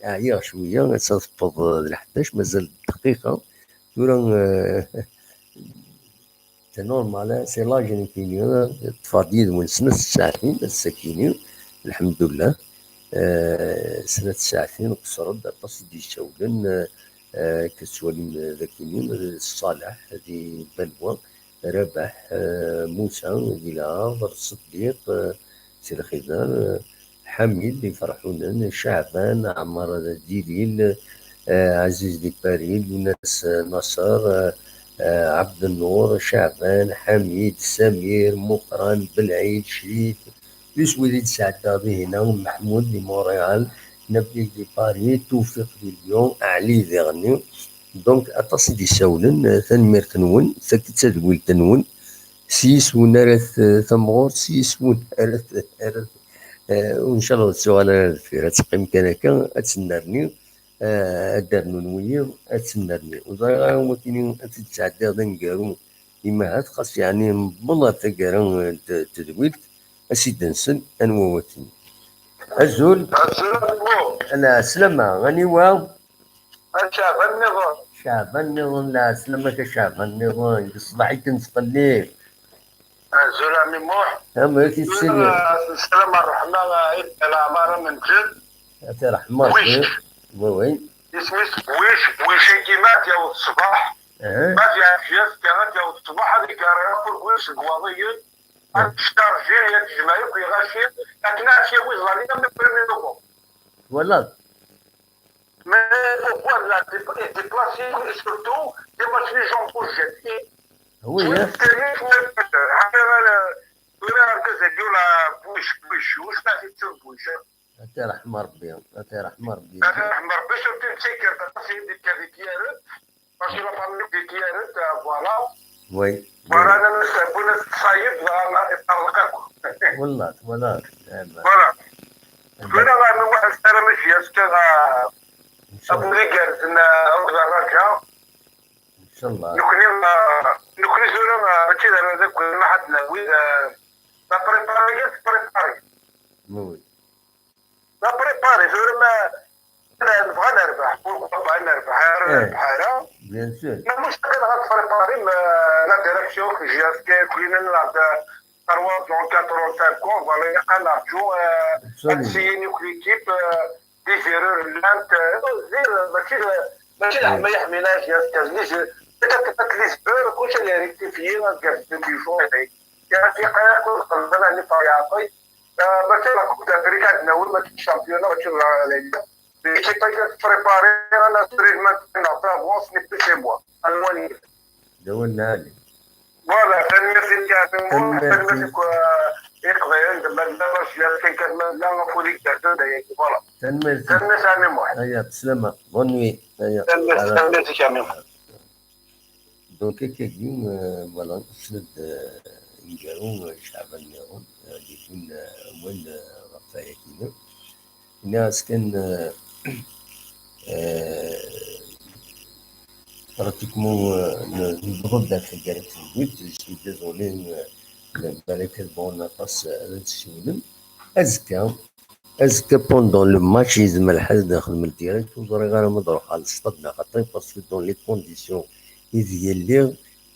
ɛyiɣ cwiya, ass-a tewweḍ, euh, d leḥdac, mazal dqiqa. Tura, euh, c'est normal, hein, c'est l'âge nekkini, euh, ṭṭfeɣ-d yid-wen snat tsaɛtin, ass-akini, lḥemdullah. Eh, snat tsaɛtin, qeṣṣer-d aṭas i d-yessawlen, eh, eh, akken tettwalim, eh, d akini, eh, Ṣaleḥ di Balwa, Rabaḥ, eh, Musa di Lɛaḍer, Ṣeddiq, eh, Si Lxidar, eh, Ḥamid Iferḥunen, Caɛban, Ɛmer Dilil, eh, Ɛziz di Paris, Lunas Nasser, eh, eh, Ɛebdennur, Caɛban, Ḥamid, Samir, Muqran, Belɛid, Cid, plus wid i d-sɛeddaɣ dihin-a, Meḥmud di Montréal, Nabli di Paris, Tewfiq di Lyon, Ɛli diɣenni. Donc, aṭas i d-isawlen, eh, tanemmirt-nwen, tagi d tadwilt-nwen. S yiswen ara t-, tamɣurt, s yiswen ara t-, ara t-, eh, u ncallah ur tettuɣal ara ar deffir, ad teqqim kan akka, ad tennerni, eh, ad d-rnun wiyiḍ, ad tennerni. Ur ẓriɣ ara wakken ad t-id-sɛeddiɣ d aneggaru, imahat xas yeɛni newweḍ ɣer taggara n t-, tedwilt, ad s-id-nsel anwa wakken. Azul. Azul, a Muḥ. Lɛeslama, aniwa? A Caɛban nniḍen. Caɛban nniḍen, lɛeslama-k a Caɛban nniḍen, deg ṣṣbeḥ i k-nettqellib. Azul a ɛemmi Muḥ. Amek i tessiliḍ? Tura, sslam ṛṛeḥma, Ɛid Lɛemṛa Menǧel. A t-iṛḥem Ṛebbi. Bwic. Oui, oui. Isem-is Bwic, Bwic-agi ma ad yaweḍ ṣṣbeḥ, eh, ma ad yaweḍ azekka, ad yaweḍ ṣṣbeḥ, ad igarri akk Bwic deg Iwaḍiyen, ad yectarji, ad yejmeɛ akk iɣaci, akken ad yawi ẓẓali am le premier novembre. Twalaḍ? Mais pourquoi la dé-, déplacer surtout des matchs les gens pour jeter? Oui, hein. Tura argaz-agi ula Bwic, Bwic, ur smaɛt-tt Bwic, hein. A t-iṛḥem Ṛebbi, a t-iṛḥem Ṛebbi. A t-iṛḥem Ṛebbi, surtout d tikkelt aṭas i d-ikka di Tiyaret, parce que la famille di Tiyaret, euh, voilà. Oui, oui. Voilà, ana wwin-as ṣṣayed, dɣa iṭerḍeq akk. Wallah, twalaḍ. Voilà. Tura, ma nessaram ad yas kan, euh, inchallah. Abrid igerrzen, euh, akked rraǧa. Inchallah. Nekni, euh, nekni tura, euh, mačči d arraz akk, ma ḥad nawi, euh, la préparer, la préparer. Oui. La préparer, tura ma, ma nebɣa ad nerbeḥ, pourquoi pas ad nerbeḥ, ara nerbeḥ ara. Bien sûr. Ma mustaqil ad préparer, ma la direction que j'ai acheté, كلنا نلعب trois ans, quatre ans, cinq ans, voilà, يبقى نرجو, euh, absolument. Ad tessiyin akk l'équipe, euh, des erreurs llant, euh, زير, ماشي, ماشي العمى يحمينا, j'ai acheté, les, peut-être les erreurs, كلشي اللي rectifier, ad gerrzen des jours, يعني. كان في قاية كل قلبنا اللي فيعطي. آه، ماشي la Coupe d'Afrique عندنا، ولا ماشي الشامبيونة، ماشي ال-، ال-، l'équipe هي تبريباري، أنا سريت ما نعطيها بونس، ني بلي سي موا. المهم. D awal lɛali. Voilà, tanemmirt i Karim, tanemmirt i Karim, tanemmirt i Karim, iqbayel, d Madla Racida, kan kan Madla, ɣef wid i igerrzen, d ayagi, voilà. Tanemmirt. Tanemmirt a Ɛemmi Muḥ. Aya, beslama. Bonne nuit. Aya. Tanemmirt, tanemmirt i Karim. Donc, akkagi, euh, voilà, nesla-d, euh, aneggaru, euh, Caɛban Nniḍen, euh, d-yewwin, euh, awal, euh, ɣef wayagi-nni. Nniɣ-as kan, euh, euh, pratiquement, euh, ne-, newweḍ-d ɣer taggara n tedwilt, je suis désolé, euh, balak ad bɣun aṭas, euh, ad d-ssiwlen. Azekka, Azekka, pendant le match, yezmer lḥal ad nexdem le direct, ur ẓriɣ ara ma ad ruḥeɣ ɣer le stade neɣ xaṭi, parce que dans les conditions ideg lliɣ,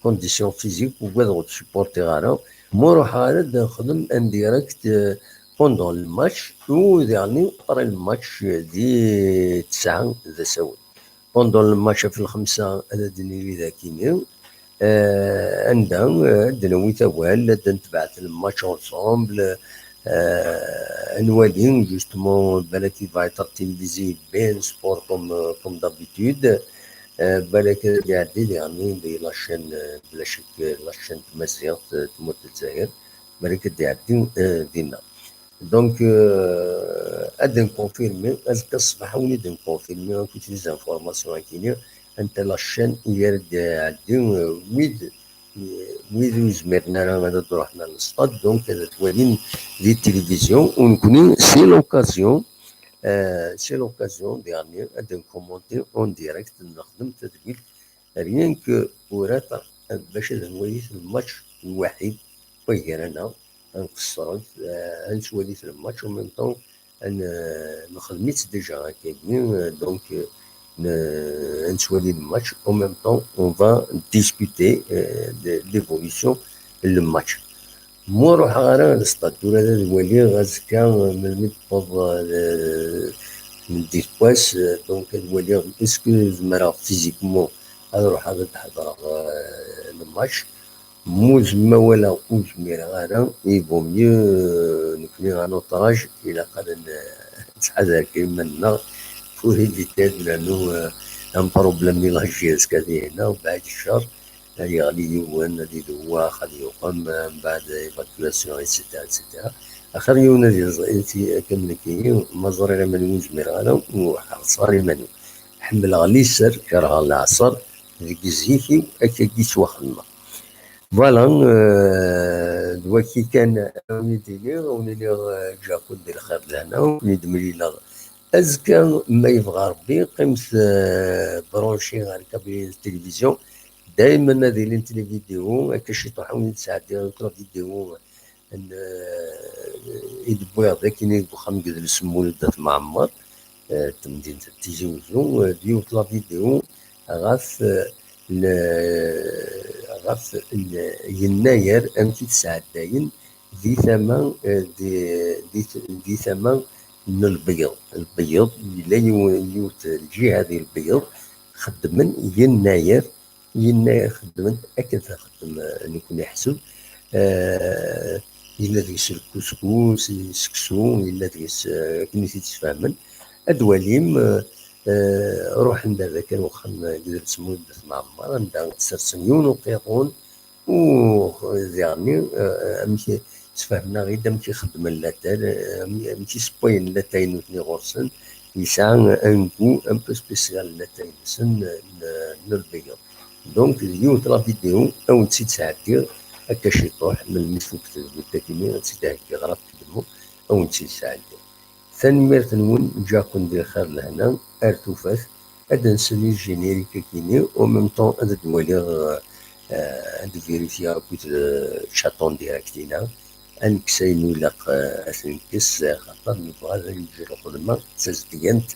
conditions physiques, ugadeɣ ur ttcupportiɣ ara. Ma ur ruḥeɣ ara ad nexdem un direct, euh, pendant le match, u diɣen après le match, euh, di tesɛa d asawen. Pendant le match ɣef lxemsa ad d-nili dagini. Euh, anda, euh, ad d-nawi awal, ad d-netbeɛ le match ensemble, euh, ad nwali, justement, balak il va être télévisé, Bein Sport comme, euh, comme d'habitude. Euh, balak ad d-iɛeddi diɣen di la chaîne, euh, bla ccek, euh, la chaîne tamaziɣt, euh, tmurt n Lezzayer. Balak ad d-iɛeddi, euh, dinna. Donc, euh, ad nconfirmi, azekka ṣṣbeḥ ad wen-id-nconfirmi akk les informations-agi-nni, anta la chaîne i ara d-iɛeddi, euh, wid, euh, wid ur zmiren ara ad d-ruḥen ɣer le stade, donc ad t-walin di télévision, u nekni, c'est l'occasion, euh, c'est l'occasion, diɣen, ad ncommenti en direct, ad nexdem tadwilt, rien que pour être, bac ad nwali le match lwaḥid, ur gar-aneɣ, ad nqeṣṣer, euh, ad nettwali le match, en même temps, ad n-, nexdem-itt déjà akkagi, euh, donc, euh, n-, ad nettwali le match, en même temps, on va discuter, euh, de l'évolution le match. Ma ur ruḥeɣ ara ɣer le stade, tura ad waliɣ azekka, euh, melmi d-tewweḍ, euh, tmeddit n wass, euh, donc ad waliɣ est-ce que zemreɣ physiquement ad ruḥeɣ ad d-ḥedreɣ, euh, le match. Mu zemma wala ur zmireɣ ara, i vaut mieux, euh, nekni en otage, ilaq ad n-, nettḥadar kan iman-nneɣ, pour éviter ad nernu, euh, un problème di la G S K dihin, mbeɛd ccer, ad yeɣli yiwen, ad idewwex, ad yuqem, mbeɛd évacuation, et cetera, et cetera. Axir yiwen ad yeẓ-, ad t-, akken nekni, ma ẓriɣ iman-iw ur zmireɣ ara, ur ḥerṣeɣ ara iman-iw. Ḥemmleɣ liser, kerheɣ leɛṣer, deg zik-iw, akka i ttwaxedmeɣ. Voilà, euh, d waki kan, awen-id-iniɣ, awen-iniɣ, euh, ǧǧiɣ-ken di lxir d lehna, awen-id-mlileɣ azekka, ma yebɣa Rebbi, qqimet, euh, branchés ɣer Kabyle Télévision. Daymen ad ilint les vidéos, akka ciṭuḥ awen-id-sɛeddiɣ yiwet la vidéo n, euh, i d-wwiɣ d akken i deg uxxam n Gdel Semmulet d At Mɛemmer, euh, n temdint n Tizi Uzzu, euh, d yiwet la vidéo ɣef, euh, le-, ɣef le-, yennayer amek i t-sɛeddayen di tama, euh, di, di, di tama n Lbeyyeḍ. Lbeyyeḍ, yella yiw-, yiwet n lǧiha di Lbeyyeḍ, xeddmen yennayer, yennayer xeddmen akken txeddem, euh, nekni ḥseb, euh, yella deg-s lkuskus, seksu, yella deg-s, euh, akken i t-id-sfehmen. Ad walim, euh, euh, ruḥen-d ar kan uxxam n Gdel Semmulet d At Mɛemmer, anda sersen yiwen uqiḍun, u diɣenni, euh, amek sfehmen-aɣ-id amek i xeddmen latay, euh, amek, amek i ssewwayen latay nutni ɣur-sen, yesɛa un goût un peu spécial latay-nsen, euh, n, n Lbeyyeḍ. Donc, d yiwet la vidéo, ad wen-tt-id-sɛeddiɣ akka ciṭuḥ, melmi tfuk tedwilt akini, ad tt-id-heggiɣ ɣer At Kedmu, ad wen-tt-id-sɛeddiɣ. Tanemmirt-nwen, ǧǧiɣ-ken di lxir lehna, ar tufat, ad d-nsel i générique akini, en même temps ad d-waliɣ, euh, ad d-vérifier akked, euh, chat en direct-ina, ad nekkes ayen ur ilaq, euh, ad t-nekkes, euh, xaṭer nebɣa ad neǧǧ lxedma d tazedgant.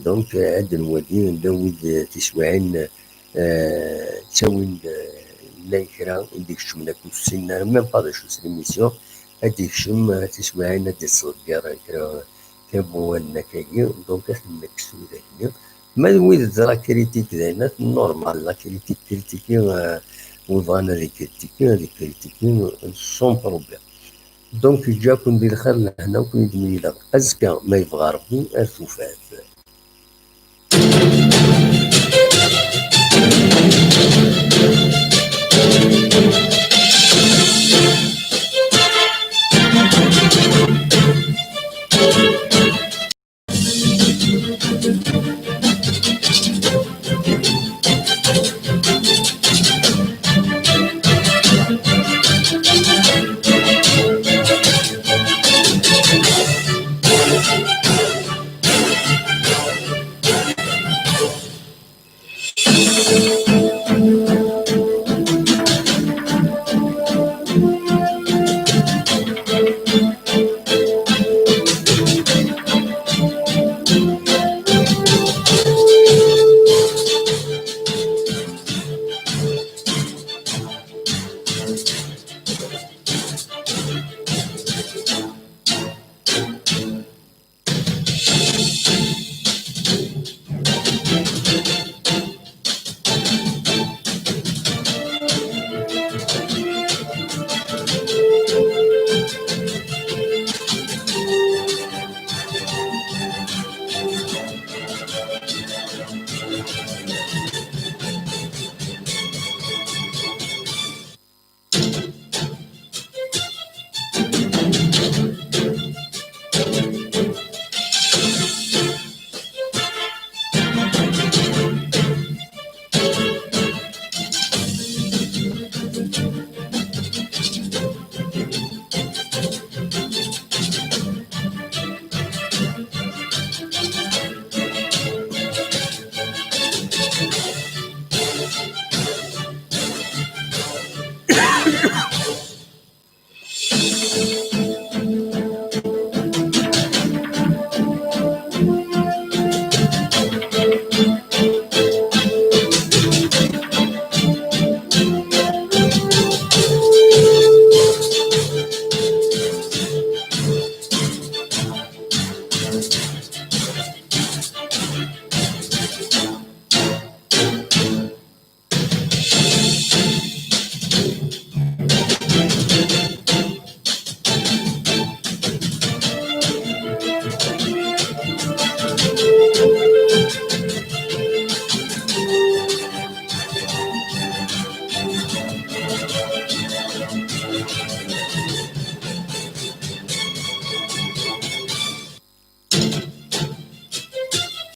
Donc, euh, ad nwali anda wid, euh, tiswiɛin, euh, ttawin-d, euh, llan kra i d-ikecmen akk ur ssinen ara même pas d acu-tt l'émission, ad d-ikcem, euh, tiswiɛin ad d-ittḍeggir kra, kra n wawalen akkagi, donc ad ten-nekkes widak-nni. Ma d wid d la critique d ayen normal, la critique, critiquer, euh, wid bɣan ad ikritiki, ad ikritiki, sans problème. Donc, ǧǧiɣ-ken di lxir lehna, ur ken-id-mlileɣ azekka, ma yebɣa Rebbi, ar tufat.